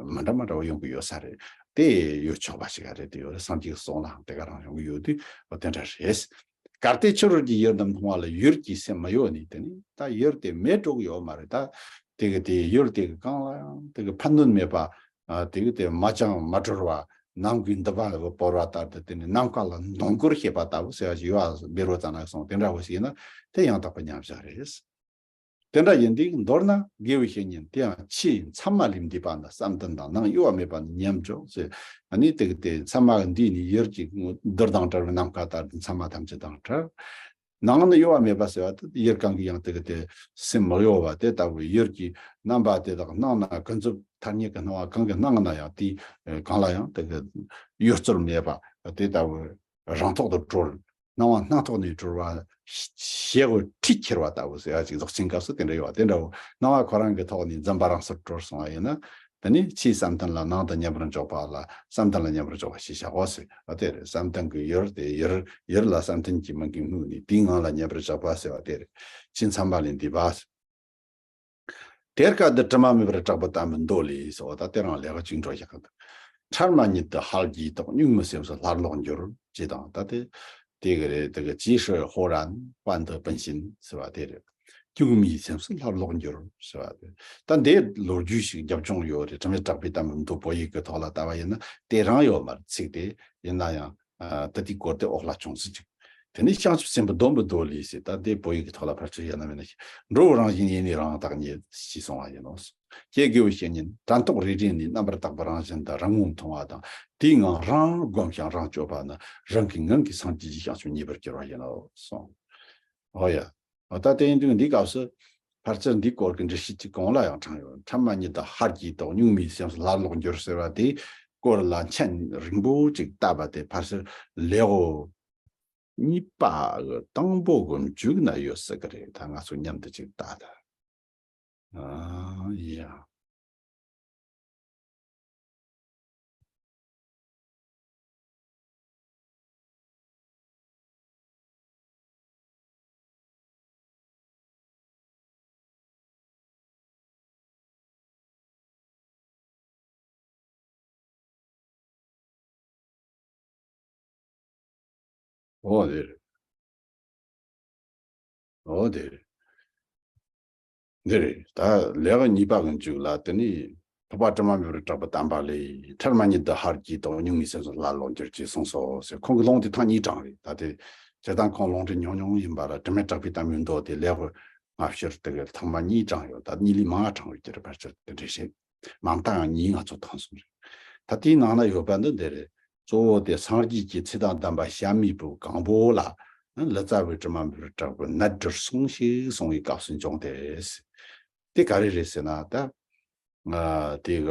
མི་འདྲ་མི་འདྲ་བ་ཡོང་གི་ཡོད་ས་རེད། དེ་ཡོད་ཆོག་པ་ཞིག་རེད། དེ་ཡོད་རེད། སངས་རྒྱས་ཀྱི་གསུང་ལའང་དེ་ག་རང་ཡོང་གི་ཡོད་དུས་དེ་འདྲ་རེད། གལ་ཏེ་ཕྱི་རོལ་གྱི་ཡུལ་རྣམས་མཐོང་བ་ལ་ཡུལ་གྱི་སེམས་མི་གཡོ་ནི། དེ་ནི་ད་ཡུལ་དེ་མེད་འགྲོ་གི་ཡོད་མ་རེད། ད་དེ་གི་དེ་ཡུལ་དེ་གི་གང་ལ་ཡང་དེ་གི་ཕན་གནོད་མེད་པ། ཨ། དེ་གི་དེ་མ་བཅིངས་མ་གྲོལ་བ། ནམ་གྱི་འདུན་པ་བོར་བ་ལྟར་དུ། དེ་ནི་ནམ་མཁའ་ལ་མདུང་སྐོར་བྱེད་པ་ལྟ་བུ་ཟེར་བ་ཞིག་ཡོད་པ་བཻ་རོ་ཙ་ན་གསུངས། དེ་འདྲ་བོ་ཞིག་ཡིན་ན་དེ་ཡང་དག་པའི་མཉམ་བཞག་རེད། དེ་འདྲ་ཡིན་དུས་མདོར་ན་དགེ་བའི་བཤེས་གཉེན་དེའང་ཕྱིའི་མཚམས་མ་ལས་འདས་པ་ན་བསམ་གཏན་དང་ནང་གཡོ་བ་མེད་པ་ན་མཉམ་འཇོག་ཟེར། ཨ་ནི་དེ་གི་དེ་མཚམས་མ་འདས་ནས་ཡུལ་གྱི་རྡུལ་དང་བྲལ་བའི་ནམ་མཁའ་ལྟར་དུ་མཚམས་མ་ཐམས་ཅད་དང་བྲལ། ནང་ན་གཡོ་བ་མེད་པ་ཟེར་བ་དེ་ཡུལ་གང་གི་ཡང་དེ་གི་དེ་སེམས་མི་གཡོ་བ་དེ་ལྟ་བུའི་ཡུལ་གྱི་རྣམ་པ་དེ་དག་སྣང་ན་ཀུན་རྫོབ་ཐ་སྙད་ཀྱི་སྣང་བ་གང་གི་སྣང་ན་ཡང་དེ་གང་ལ་ཡང་དེ་གི་གཡོ་རྩོལ་མེད་པ་དེ་ལྟ་བུའི་རང་ཐོག་ཏུ་གྲོལ། སྣང་བ་སྣང་ཐོག་ནས་གྲོལ་བ། ཞེ་གོ་ཁྲིད་ཁྱེར་བ་ལྟ་བུ་ཟེར་ཡ་ཅིག་རྫོགས་ཆེན་སྐབས་སུ་དེ་འདྲ་ཡོད་པ། དེ་འདྲ་བོ་སྣང་བ་ཁོ་རང་གི་ཐོག་ནས་འཛིན་པ་རང་སར་གྲོལ་སོང་བ་ཡིན་ན། དེ་ནི་ཕྱིའི་བསམ་གཏན་ལ་ནང་དུ་མཉམ་པར་འཇོག་པ་ལ་བསམ་གཏན་ལ་མཉམ་པར་འཇོག་པ་ཞེས་བྱའོ་ཟེར་བ་དེ་རེད། བསམ་གཏན་གྱི་ཡུལ་དེ་ཡུལ་ཡུལ་ལ་བསམ་གཏན་གྱི་མིང་གིས་སྨོས་ནས་དེའི་ངང་ལ་མཉམ་པར་བཞག་པ་ཟེར་བ་དེ་རེད། ཕྱིའི་མཚམས་མ་ལས་འདས་པ། དེར་སྐབས་འདིར་དྲི་མ་མེད་པར་གྲགས་པའི་དམ་པའི་མདོ་ལས་སོ། ད་དེ་རང་ལས་ཀ་ཅིག་འགྲོ་བཞག་གི་འདུག་འཕྲལ་མ་ཉིད་དུ་ཧར་གྱིས་རྟོག་གཉུག་མའི་སེམས་སུ་སླར་ལོག་འགྱུར། ཅེས་དང་། ད་དེ་དེ་གི་རེད། དེ་གི་ཅི་ཧྲི་ཧོ་རན་པ་འདི་པིན་ཤིན་ཟེར་བ་དེ་རེད། གཉུག་མའི་སེམས་སུ་སླར་ལོག་འགྱུར་ཟེར་བ་དེ། ད་འདི་ལོ་རྒྱུས་ཤིག་རྒྱབ་ལྗོངས་ཡོད་རེད། དྲི་མེད་གྲགས་པའི་དམ་པའི་མདོ་བོད་ཡིག་གི་ཐོག་ལ་ལྟ་བ་ཡིན་ན་དེ་རང་ཡོད་མ་རེད། ཚིག་དེ་ཡིན་ན་ཡང་། ཨ། ད་དེའི་སྐོར་དེ་འོག་ལ་ཅུང་ཟད་ཅིག་དེ་ནས་བྱང་ཆུབ་སེམས་དཔའི་སྡོམ་པའི་མདོ་ལས་ཟེར། ད་དེ་བོད་ཡིག་གི་ཐོག་ལ་ཕར་ཚུར་ཡང་ན་མིན་ན་ཞིག་འགྲོ་བའི་རང་བཞིན་ཡེ་ནས་རང་བདག་ཉིད་ཅེས་གསུངས་པ་ཡིན་ནོ། ཀྱེ་དགེ་བའི་བཤེས་གཉེན། དྲན་རྟོག་རེ་རེ་ནས་རྣམ་པར་དག་པའི་རང་བཞིན་དེ་རང་ངོ་མཐོང་བ་དང་། དེའི་ངང་རང་བསྒོམ་ཞིང་རང་དཔྱོད་པ་ན་རང་གི་ངང་གིས་སངས་རྒྱས་ཀྱི་བྱང་ཆུབ་ངེས་པར་འགྱུར་བ་ཡིན་ནོ་གསུངས། འོ་ཡ། འོ་ད་དེ་ཡིན་དུས་འདིའི་སྐབས་སུ་ཕར་ཚུར་འདིའི་སྐོར་གྱི་འགྲེལ་བཤད་ཅིག་གོང་ལ་ཡང་དྲངས་ཡོད། འཕྲལ་མ་ཉིད་དུ་ཧར་གྱིས་རྟོག་གཉུག་མའི་སེམས་སུ་སླར་ལོག་འགྱུར་ཟེར་བ་དེའི་སྐོར་ལ་མཆན་རིང་པོ་ཅིག་བཏབ་པ་དེ་ཕར་ཚུར་ལེའུ་གཉིས་པ་གི་དང་པོ་གི་མཇུག་ན་ཡོད་སྲིད་ཀྱི་རེད། ད་ང་ཚོ་མཉམ་དུ་ཅིག་ལྟ་ད། ཨ་ཡ། འོ་དེ་རེད། འོ་དེ་རེད། འདི་རེད། ད་ལེའུ་གཉིས་པ་གི་མཇུག་ལ་དེ་ནི་ཐེག་པ་དྲི་མ་མེད་པར་གྲགས་པའི་དམ་པ་ལས། འཕྲལ་མ་ཉིད་དུ་ཧར་གྱིས་རྟོག་གཉུག་མའི་སེམས་སུ་སླར་ལོག་འགྱུར་ཅེས་གསུངས་སོ་ཟེར། ཁོང་གི་ལུང་དེ་ཐེངས་གཉིས་དྲངས་རེད། ད་དེ་སྤྱིར་བཏང་ཁོང་ལུང་འདྲེན་ཉུང་ཉུང་ཡིན་པ་ལ་དྲི་མེད་གྲགས་པའི་དམ་པའི་མདོ་དེ་ལེའུ་སྔ་ཕྱིར་དེ་གི་ཐེངས་མ་གཉིས་དྲངས་ཡོད། ད་གཉིས་ལས་མང་བ་དྲངས་ཡོད་ཀྱི་རེད། ཕལ་ཆེར་དེ་འདྲ་བྱས། མང་དག་ཡང་གཉིས་ང་ཚོ་མཐོང་སོང་རེད། ད་དེའི་ནང་ན་ཡོད་པ་འདི་འདི་རེད། གཙོ་བོ་དེ་སངས་རྒྱས་ཀྱི་ཚེ་དང་ལྡན་པ་ཞལ་མེད་པོ་གང་པོ་ལ་ལི་ཙཱ་བའི་དྲི་མ་མེད་པར་གྲགས་པའི་ནད་འདིར་སོང་ཞེས་གསུངས་པའི་སྐབས་སུ་འབྱུང་སྟེ། དེ་ག་རེ་རེད་ཟེར་ན། ད་ཨ་དེ་ག་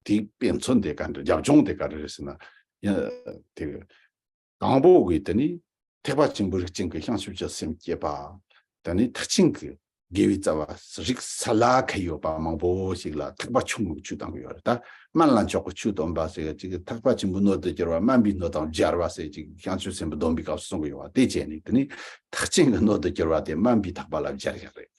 དེའི་དཔེ་མཚོན་དེ་ག་འདྲ། རྒྱབ་ལྗོངས་དེ་ག་རེ་རེད་ཟེར་ན། ཡ་དེ་ག་དང་པོ་གི་དེ་ནི་ཐེག་པ་ཆེན་པོའི་རིགས་ཅན་གྱི་བྱང་ཆུབ་ཀྱི་སེམས་བསྐྱེད་པ། དེ་ནི་ཐེག་ཆེན་གྱི་ དགེ་བའི་རྩ་བ་རིགས་ས་ལ་ཁད་ཡོད་པ་མང་པོ་ཞིག་ལ་ཐེག་པ་ཆུང་ངུའི་ཆོས་བཏང་གི་ཡོད་རེད། ད་སྨན་བླ་མཆོག་གི་ཆོས་སྟོན་པ་ཟེར་གཅིག་ཐེག་པ་ཆེན་པོའི་སྣོད་དུ་གྱུར་པ་སྨན་པའི་སྣོད་དང་སྦྱར་བ་ཟེར་གཅིག་བྱང་ཆུབ་སེམས་དཔའི་སྡོམ་པའི་སྐབས་སུ་གསུང་གི་ཡོད་པ་དེ་བྱས་ནས། དེ་ནི་ཐེག་ཆེན་གྱི་སྣོད་དུ་གྱུར་པ་དེ་སྨན་པའི་ཐེག་པ་ལ་སྦྱར་ཡག་རེད།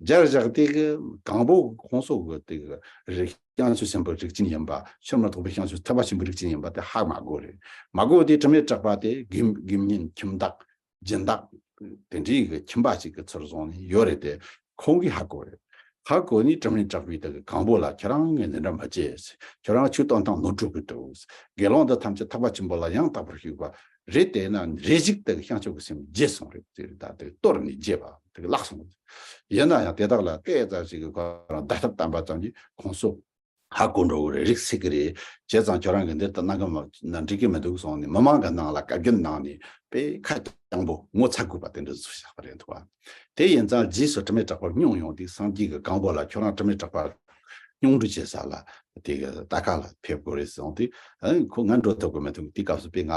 སྦྱར་བཞག་དེ་གི་གང་པོ་ཁོང་ཚོ་གི་དེ་གི་རིགས་བྱང་ཆུབ་སེམས་དཔའི་རིགས་ཅན་ཡིན་པ། ཕྱིར་མི་ལྡོག་པའི་བྱང་ཆུབ་ཐེག་པ་ཆེན་པོའི་རིགས་ཅན་ཡིན་པ་དེ་ཧ་མ་གོ་རེད། མ་གོ་དེ་དྲི་མེད་གྲགས་པ་དེ་དགེ་དགེ་བསྙེན་ཁྱིམ་བདག་སྦྱིན་བདག་དེ་འདྲའི་གི་ཁྱིམ་པ་ཞིག་གི་ཚུལ་བཟུང་ནས་ཡོད་རེད་དེ། ཁོང་གིས་ཧ་གོ་རེད། ཧ་གོ་ནས་དྲི་མེད་གྲགས་པས་དེ་གི་གང་པོ་ལ་ཁྱེད་རང་ངས་འདི་འདྲ་མ་བྱེད། ཁྱེད་རང་ཆོས་སྟོན་སྟངས་ནོར་འགྲོ་གི་འདུག་དགེ་སློང་འདི་ཐམས་ཅད་ཐེག་པ་ཆེན་པོ་ལ་ཡང་དག་པར་ཞུགས་པ་རེད། དེས་ན་རེ་ཞིག་དེ་གི་བྱང་ཆུབ་ཀྱི་སེམས་བརྗེད་སོང་རེད་ཟེར། ད་དེ་གཏོར་ནས་བརྗེད་པ་དེ་གི་བརླག་སོང་། ཡིན་ན་ཡང་དེ་དག་ལ་ཏོག་ཙམ་ཞིག་གི་ཁོ་རང་བརྡ་ཐབས་བསྟན་པ་ཙམ་གྱིས་ཁོང་ཚོ་ཧ་གོ་འགྲོ་གི་རེད། རིགས་སྲིད་གི་རེད། བྱས་ཙང་ཁྱོད་རང་གི་འདིར་དུ་གནང་གི་མ་ན་འགྲིག་གི་མི་འདུག་གསུངས་ནས་མི་མང་གི་ནང་ལ་བཀའ་བཀྱོན་གནང་ནས་དཔེ་ཁ་སྐྱེངས་པོ་ངོ་ཚ་དགོས་པ་དེ་འདྲ་བཟོས་བཞག་པ་རེད་འདུག་བ། དེ་ཡིན་ཙང་རྗེས་སུ་དྲི་མེད་གྲགས་པ་སྙུང་ཡོང་དུས་སངས་རྒྱས་ཀྱིས་གང་པོ་ལ་ཁྱོད་རང་དྲི་མེད་གྲགས་པ་སྙུང་འདྲི་བྱེད་ས་ལ་དེ་གི་ལྟ་ཁ་ལ་ཕེབས་དགོས་རེད་གསུངས་དུས། ཨ་ནི་ཁོ་ང་འགྲོ་ཐུབ་ཀྱི་མི་འདུག་དེ་སྐབས་སུ་དཔེ་ང་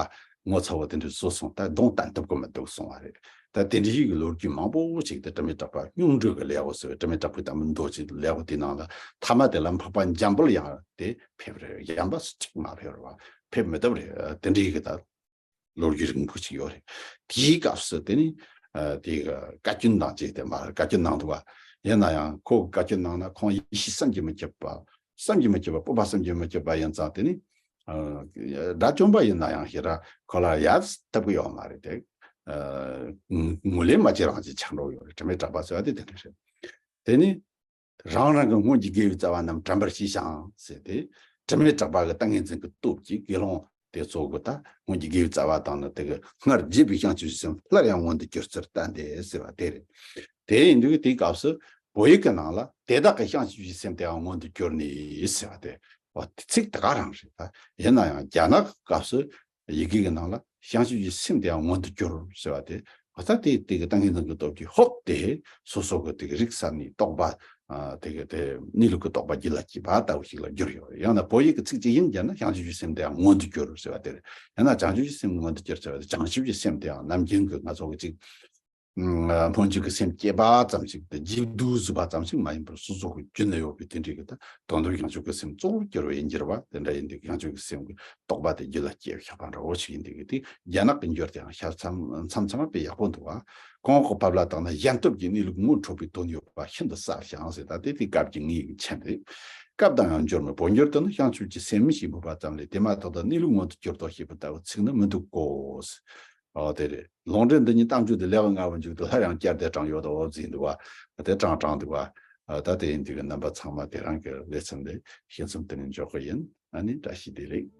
ངོ་ཚ་བོ་དེ་འདྲ་བཟོས་སོང་། ད་གདོང་བསྟན་ཐུབ་ཀྱི་མི་འདུག་གསུངས་པ་རེད། ད་དེ་འདྲ་ཞིག་གི་ལོ་རྒྱུས་མང་པོ་ཞིག་དེ་དྲི་མེད་གྲགས་པ་སྙུང་འདྲི་གི་ལེའུ་ཟེར་བའི་དྲི་མེད་གྲགས་པའི་དམ་པའི་མདོ་ཅིག་ལེའུ་དེའི་ནང་ལ་ཐ་མ་དེ་ལ་འཕགས་པ་འཇམ་དཔལ་དབྱངས་དེ་ཕེབས་རེད། གཞན་པ་སུ་གཅིག་མ་ཕེབས་རེད་བ། ཕེབས་མི་ཐུབ་རེད། དེ་འདྲ་ཞིག་གི་ད་ལོ་རྒྱུས་རིང་པོ་ཅིག་ཡོད་རེད། དེའི་སྐབས་སུ་དེ་ནི་ཨ་དེ་གི་བཀའ་བཀྱོན་དང་བཅས་ཏེ་མར་བཀའ་བཀྱོན་གནང་འདུག་བ། ཡིན་ན་ཡང་ཁོ་བཀའ་བཀྱོན་གནང་ན་ཁོང་ཡེ་ཤེས་བསམ་གྱིས་མི་ཁྱབ་པ། བསམ་གྱིས་མི་ཁྱབ་པ། སྤོབས་པ་བསམ་གྱིས་མི་ཁྱབ་པ་ཡིན་ཙང་། དེ་ནི་ཨ་དགྲ་བཅོམ་པ་ཡིན་ན་ཡང་ཞེ་དྲག་ཁོ་ལ་ཡབ་ཐུབ་ཀྱི་ཡོད་མ་རེད་དེ། ཨ་ངུ་ལས་མ་བྱེད་རང་བྱེད་ཆགས་འགྲོ་ཡོད་རེད། དྲི་མེད་གྲགས་པ་ཟེར་བ་དེ་དེ་འདྲ་རེད། དེ་ནི་རང་རང་གི་སྔོན་གྱི་དགེ་བའི་རྩ་བ་རྣམས་དྲན་པར་བྱས་ཤིང་ཟེར་ཏེ། དྲི་མེད་གྲགས་པ་གི་ཏིང་ངེ་འཛིན་གྱི་སྟོབས་ཀྱིས་དགེ་སློང་དེ་ཚོ་གི་ད་སྔོན་གྱི་དགེ་བའི་རྩ་བ་དང་ནི་དེ་གི་སྔར་བརྗེད་པའི་བྱང་ཆུབ་ཀྱི་སེམས་སླར་ཡང་མངོན་དུ་གྱུར་ཚུལ་བསྟན་ཏེ་ཟེར་བ་དེ་རེད། དེ་ཡིན་དུས་དེའི་སྐབས་སུ་བོད་ཡིག་གི་ནང་ལ་དེ་དག་གི་བྱང་ཆུབ་ཀྱི་སེམས་དེའང་མངོན་དུ་གྱུར་ནས་ཟེར་བ་དེ། འོ་དེ་ཚིག་དེ་ག་རང་རེད། ད་ཡིན་ན་ཡང་རྒྱ་ནག་གི་སྐབས་སུ་ཡི་གེ་གི་ནང་ལ་བྱང་ཆུབ་ཀྱི་སེམས་དེའང་མངོན་དུ་གྱུར་ཟེར་བ་དེ། འོ་ད་དེ་དེ་གི་ཏིང་ངེ་འཛིན་གྱི་སྟོབས་ཀྱིས་ཧོབ་སྟེ་སོ་སོ་གི་དེ་གི་རིག་གསར་ནས་རྟོག་པ། ཨ་དེ་གི་དེ་གནས་ལུགས་ཀྱི་རྟོག་པ་རྒྱུད་ལ་སྐྱེས་པ་ལྟ་བུ་ཞིག་ལ་གྱུར་ཡོད་རེད། ཡང་ན་བོད་ཡིག་གི་ཚིག་གཅིག་ཡིན་རྒྱུ་ན་བྱང་ཆུབ་ཀྱི་སེམས་དེའང་མངོན་དུ་གྱུར་ཟེར་བ་དེ་རེད། ཡང་ན་བྱང་ཆུབ་ཀྱི་སེམས་མངོན་དུ་གྱུར་ཟེར་བ་དེ། བྱང་ཆུབ་ཀྱི་སེམས་དེའང་ནམ་རྒྱུན་གྱི་ང་ཚོ་གི་ཅིག་ཨ་སྨོན་འཇུག་གི་སེམས་བསྐྱེད་པ་ཙམ་ཞིག་དང་སྒྱིད་ལུག་བཟོད་པ་ཙམ་ཞིག་མ་ཡིན་པར་སོ་སོ་གི་རྒྱུད་ལ་ཡོད་པའི་དེ་འདྲའི་གི་ད་དོན་དམ་བྱང་ཆུབ་ཀྱི་སེམས་གཙོ་བོར་གྱུར་པ་ཡིན་གྱུར་པ་དེ་འདྲ་ཡིན་དུས། བྱང་ཆུབ་ཀྱི་སེམས་ཀྱི་རྟོག་པ་དེ་རྒྱུད་ལ་སྐྱེས་པའི་ཤ་པ་འདྲ་བོ་ཞིག་ཡིན་དུས་ཀྱི་དེ། རྒྱ་ནག་གི་འགྱུར་དེའང་ཤ་མཚམས་མཚམས་མཚམས་དཔེ་ཡག་པོ་འདུག་བ། གོང་འོག་གི་ཕབ་ལ་བཏང་ན་གཞན་སྟོབས་ཀྱིས་གནས་ལུགས་ངོ་འཕྲོད་པའི་དོན་ཡོད་པ་ཤིན་ཏུ་གསལ་ཞིང་ཟེར། ད་དེ་དེ་སྐབས་ཀྱི་ངེས་ཀྱི་མཆན་རེད། སྐབས་དང་ཡང་འགྱུར་མེད། བོད་འགྱུར་དུ་ནི་བྱང་ཆུབ་ཀྱི་སེམས་ཞེས་འབོད་པ་ཙམ་ལས། དེ་མ་ཐག་ཏུ་གནས་ལུགས་མངོན་དུ་གྱུར་ཏོ་ཞེས་པ་ལྟ་བུ་ཚིག་ནི་མི་འདུག་གོ། ཨོ་དེ་རེད། ལུང་འདྲེན་འདི་ཉིད་གཏམ་རྒྱུད་དུ་ལེའུ་ལྔ་པོ་མཇུག་ཏུ་སླར་ཡང་བསྐྱར་ཏེ་དྲངས་ཡོད་དོ་ཟེར་འདུག་བ། དེ་དྲངས་དྲངས་འདུག་བ། ཨ་ད་དེ་ཡིན་དུས་ཀྱི་རྣམ་པ་ཚང་མ་དེ་རང་གི་ལེ་ཚན་འདི་ཕྱིན་ཙམ་དེ་ནས་འཇོག་གི་ཡིན། ཨ་ནི་བཀྲ་ཤིས་བདེ་ལེགས།